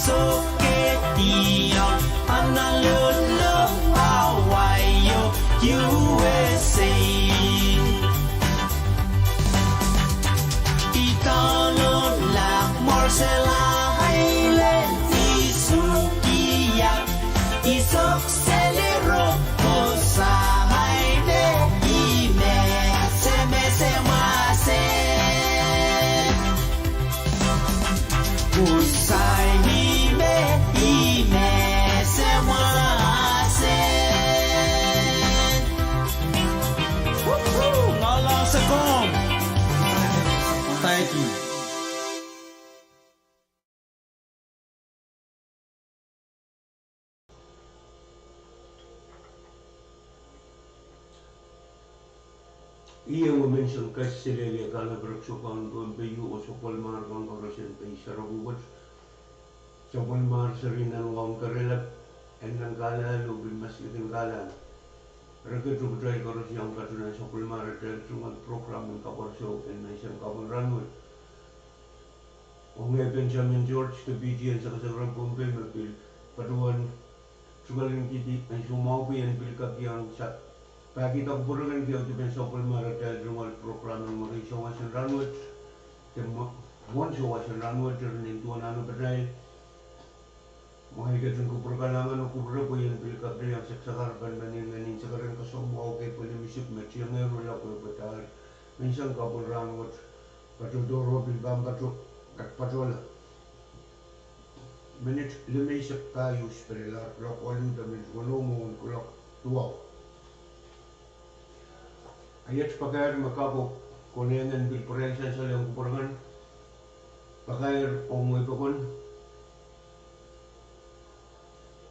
Sohte iang Honolulu, Hawaii, U S A. I download-la Marshall Islands, i sukuhlahng, i sok seli roko, sai me, i me, se me, se me, se. Usai ni me, i me, se me, se. Woohoo! Ngalahng se komw. Thank you. Ih emen soun kais selehlie kahlap rek sohte pahn Pohnpei oh soahng pwelmar kan koaros en pein sarawi wet. Soahng pwelmar seri nan waun kerelap, en nan kahlap oh pil masliki en kahlap. Reke tuputail koaros iang patohwan soahng pwelmar atail tungoal program en kapwarso en menseng kapwung rahnwet. Ong ngehi Benjamin George, Deputy en sakasakarep Pohnpei me pil patohwan tungoal en kihdi ansou mwahu pwe I en pil kak iang sa pahkihda kupwuren keieu dipen soahng pwelmar atail tungoal program en mwurin souwas en rahnwet, de mwo-, mwohn souwas en rahnwet, eri nin duwen anahne patail. Mwail ketin kupwur kalahngan oh kupwure pwe I en pil kak iang sakasakarep en meninkeninsek ren koasoamwahu kei pwe ni misik me tiengehr oh lapweipwe dahr menseng kapwung rahnwet. Patohdo pil pahn pato-, patohla minit limeisek pahieu, pil lahr kuloak waluh de minit weneu mwohn kuloak duwau. Iet pakair me kapw oh konehng en pil pwurehng sansal ong kupwuren, pakair ong weipokon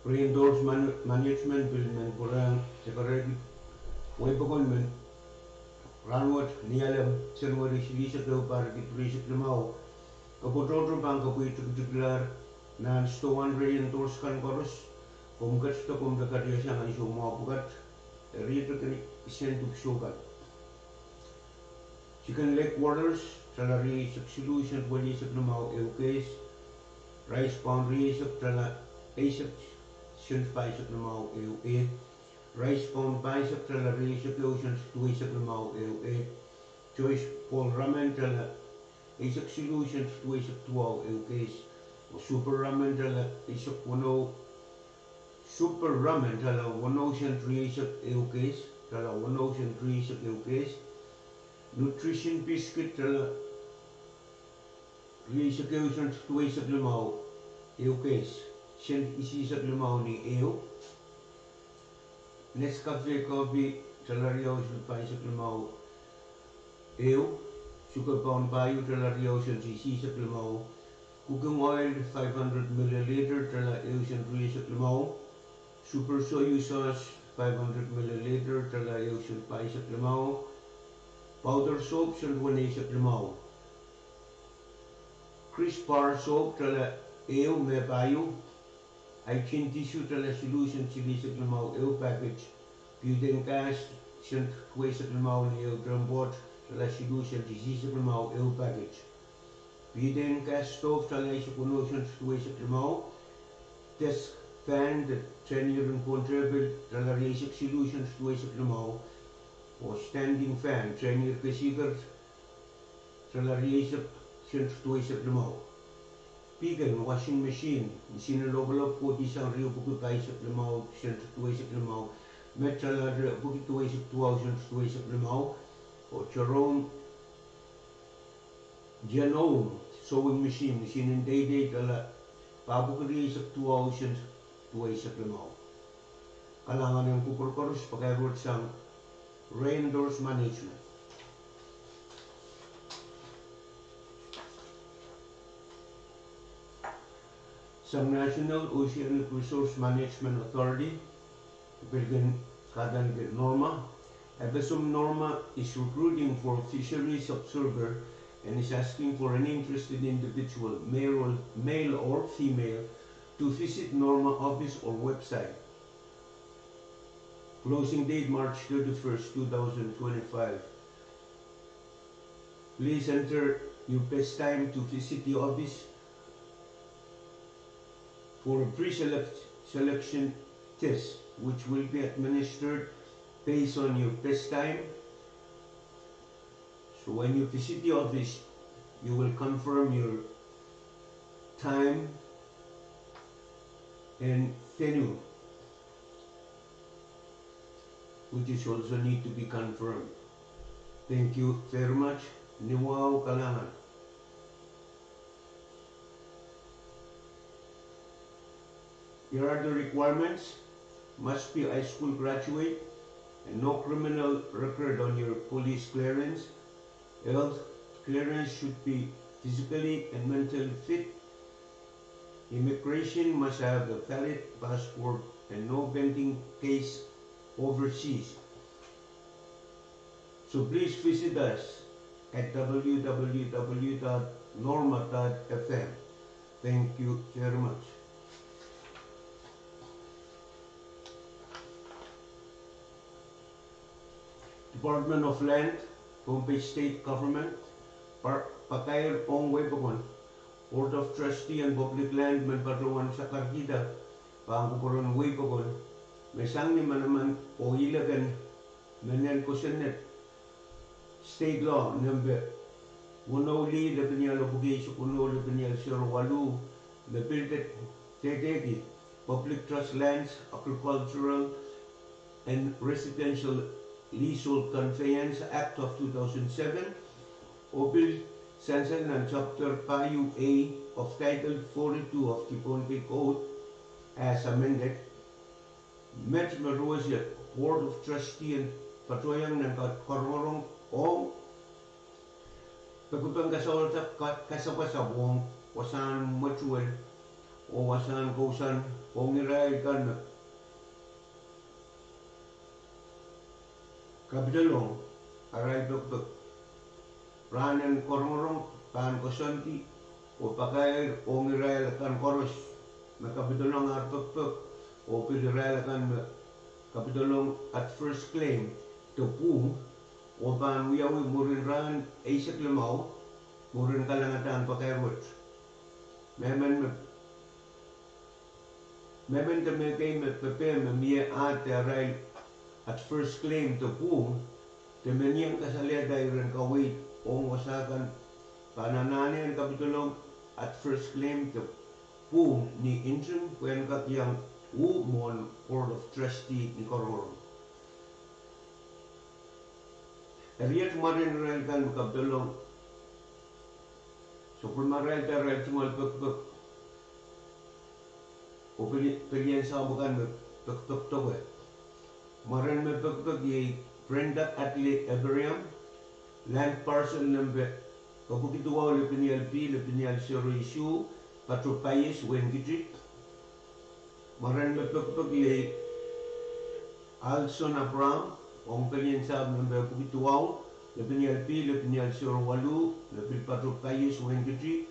Reinforced man-, management pil men pwurehng sekerehdi weipokon men rahnwet Nialem, Senweri silihsek ehu, pahr riekid rieisek limau. Ke pwurodo pahn kopwe tikitikla nan stoan reinforced kan koaros. Komw ketido, komw de katiasang ansou mwahu pwukat. Eri ih kihsen dipwisou kan. Chicken leg quarters, tala rieisek siluh sent welieisek limau ehu keis. Rice pound rieisek, tala eisek sent pahisek limau ehu eh. Rice pound pahisek, tala rieisek ehu sent duweisek limau ehu eh. Choice bowl ramen, tala eisek siluh sent duweisek duwau ehu keis. Super ramen, tala eisek weneu Super ramen, tala weneu sent rieisek ehu keis, tala weneu sent rieisek ehu keis. Nutrition biscuit, tala rieisek ehu sent duweisek limau ehu keis, sent isihsek limau ni ehu. Nescafe coffee, tala riau sent pahisek limau ehu. Sugar pound pahieu, tala riau sent isihsek limau. Cooking oil, five hundred milliliter, tala ehu sent rieisek limau. Super soy sauce, five hundred milliliter, tala ehu sent pahisek limau. Powder soap, sent weneisek limau. Crisp bar soap, tala ehu me pahieu. Hygiene tissue, tala siluh sent silihsek limau ehu package. Butane gas, sent duweisek limau ni ehu term pot, tala siluh sent isihsek limau ehu package. Butane gas stove, tala eisek weneu sent duweisek limau. Desk fan, de tehnir en pohn tepil, tala rieisek siluh sent duweisek limau. Oh standing fan, tehnir kesikert, tala rieisek sent duweisek limau. Piken washing machine, misinen lohpwelop, kohdihsang riepwiki pahisek limau sent duweisek limau, me tala riepwiki duweisek duwau sent duweisek limau. Oh Jerome Genome sewing machine, misinen deidei, tala papwiki rieisek duwau sent duweisek limau. Kalahngan en kupwur koaros, pakair wet sang Reinforced management. Sang National Oceanic Resource Management Authority, pil kin kadaniki NORMA. FSM NORMA is recruiting for fisheries observer and is asking for an interested individual, male or, male or female, to visit NORMA office or website. Closing date March thirty-first, two thousand twenty-five. Please enter your best time to visit the office. for a pre-selection test, which will be administered based on your best time. So when you visit the office, you will confirm your time and venue, which is also need to be confirmed. Thank you very much. Ni wahu kalahngan. Here are the requirements. Must be high school graduate and no criminal record on your police clearance. Health clearance should be physically and mentally fit. Immigration must have a valid passport and no pending case overseas. So please visit us at w w w dot norma dot f m. Thank you very much. Department of Land, Pohnpei State Government, pakair ong wehi pokon, Board of Trustee en Public Land men patohwan sakarkihda pahn kupwuren wehi pokon me sang ni manaman oh ilek en mehn kosonned, state law nempe weneu lih lepeni ahl epwiki eisek weneu lepeni ahl sero waluh, me pil dehdehki Public Trust Lands, Agricultural and Residential Leasehold Conveyance Act of two thousand seven, oh pil sansal nan Chapter pahieu A of Title forty-two of the Pohnpei Code as amended. Met me rehtail Board of Trustee en patohiong nan karongarong ong pekipek kasapasapohng wasahn mwetuwel oh wasahn kousoan ong irail kan me kapidolong arail pekipek. Rahn en karongarong pahn koasoandi oh pakair ong irail akan koaros me kapidolong ar pekipek, oh pil irail akan me kapidolong adverse claim de pwuhng, oh pahn wiawi mwurin rahn eisek limau mwurin kalangadahn pakair wet. Mehmen me Mehmen de mehkei me pepehm me mie ahd de arail adverse claim de pwuhng, de men iang kasalehda iren kaweid ong wasa kan pahn anahne en kapidolong adverse claim de pwuhng ni interim pwehn kak iang uh mwohn Board of Trustee ni karongarong. Eri iet mwaren irail kan me kapidolong, sapwellimarail de arail tungoal pekipek oh pelien sahpw akan me pekipek doke. Mwaren me pekipek iei Brenda Adley Eberiam, land parcel nempe epwiki duwau lepeni ahl P lepeni ahl sero isuh, Pato Paies, Wenkiti. Mwaren me pekipek iei Alson Abraham, ong pelien sahpw nempe epwiki duwau lepeni ahl P lepeni ahl sero waluh, me pil Pato Paies, Wenkiti.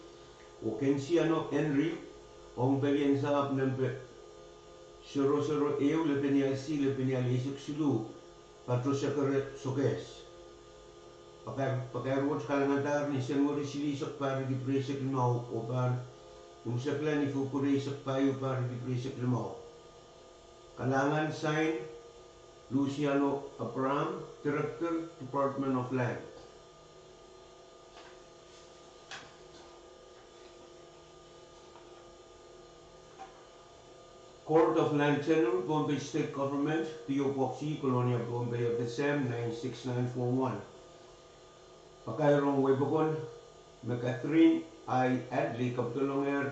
Oh Kensiano Henry, ong pelien sahpw nempe sero sero ehu lepeni ahl C lepeni ahl eisek siluh, Pato Sekere, Sokehs. Pakair wet kalangadahr ni Senweri silihsek pahr riekid rieisek limau oh pahn unsek ni February eisek pahieu pahr riekid rieisek limau. Kalahngan, sign, Luciano Abraham, Director, Department of Land. Court of Land Tenure, Pohnpei State Government, P O Box E, Kolonia, Pohnpei, F S M nine six nine four one. Pakair ong wehi pokon me Catherine I. Adley kapidolongehr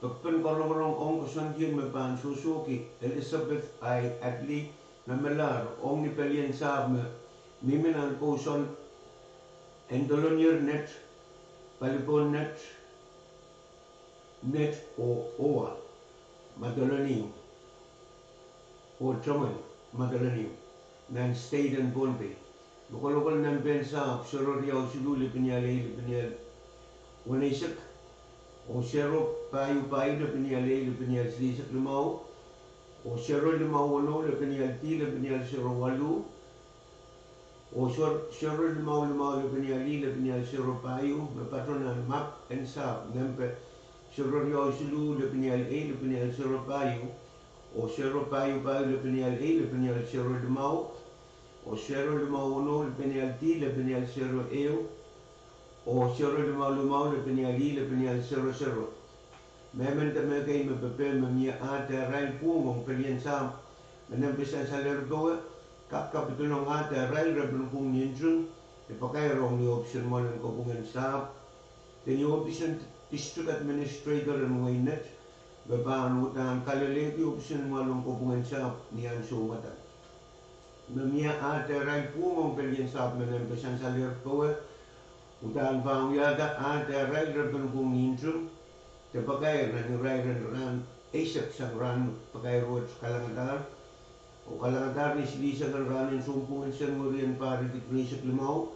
pekpen karongarong ong koasoandien me pahn sohsohki Elizabeth I. Adley me melahr ong ni pelien sahpw me mihmi nan kousoan Endolonier Net, Palipohn Net, Net oh Oa, Madolenihmw oh Tohmw, Madolenihmw, nan state en Pohnpei. Me kolokol nempehn sahpw sero riau siluh lepeni ahl ehu lepeni ahl weneisek, oh sero pahieu pahieu lepeni ahl ehu lepeni ahl silihsek limau, oh sero limau weneu lepeni ahl P lepeni ahl sero waluh, oh sero limau limau lepeni ahl E lepeni ahl sero pahieu, me patoh nan map en sahpw nempe Sero riau siluh lepenial ehu lepenial sero pahieu, oh sero pahieu pahieu lepenial ehu lepenial sero limau, oh sero limau ono lepenial isuh lepenial sero ehu, oh sero limau limau lepenial isuh lepenial sero sero. Mehmen de mehkei me pepehm me mie ah dehrail pwuhng ong pelien sahpw me nempe sansalehr powe, kak kapidolong ah dehrail repen pwuhng ni nting, de pakair ong ni ohpis en mwoalen kopwung en sahpw, de ni ohpis en District Administrator en wehin Net, me pahn uhdahn kalelehki ohpis en mwoalen kopwung en sahpw ni ansou mwadang. Me mie ah dehrail pwuhng ong pelien sahpw me nempe sansalehr powe, uhdahn pahn wiahda ah dehrail repen pwuhng ni nting, de pakair nan irair en rahn eisek sang rahn pakair wet kalengadahr, oh kalengadahr ni silihsek en rahn en sounpwong en Senweri en pahr riekid rieisek limau,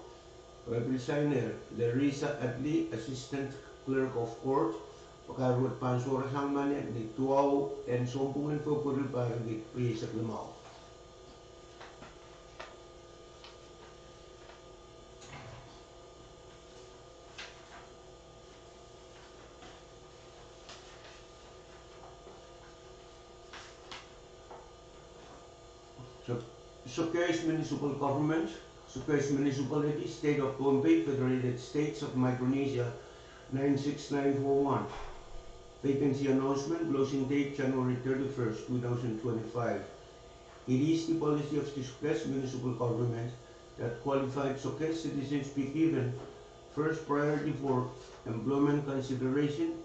oh e pil sainer Larissa Adley, Assistant Clerk of Court, pakair wet pahn sohrasang mane ni duwau en sounpwong en February pahr riekid rieisek limau. Sokehs Municipal Government, Sokehs Municipality, State of Pohnpei, Federated States of Micronesia, nine six nine four one. Vacancy announcement, closing date January thirty-first, two thousand twenty-five. It is the policy of the Sokehs Municipal Government that qualified Sokehs citizens be given first priority for employment consideration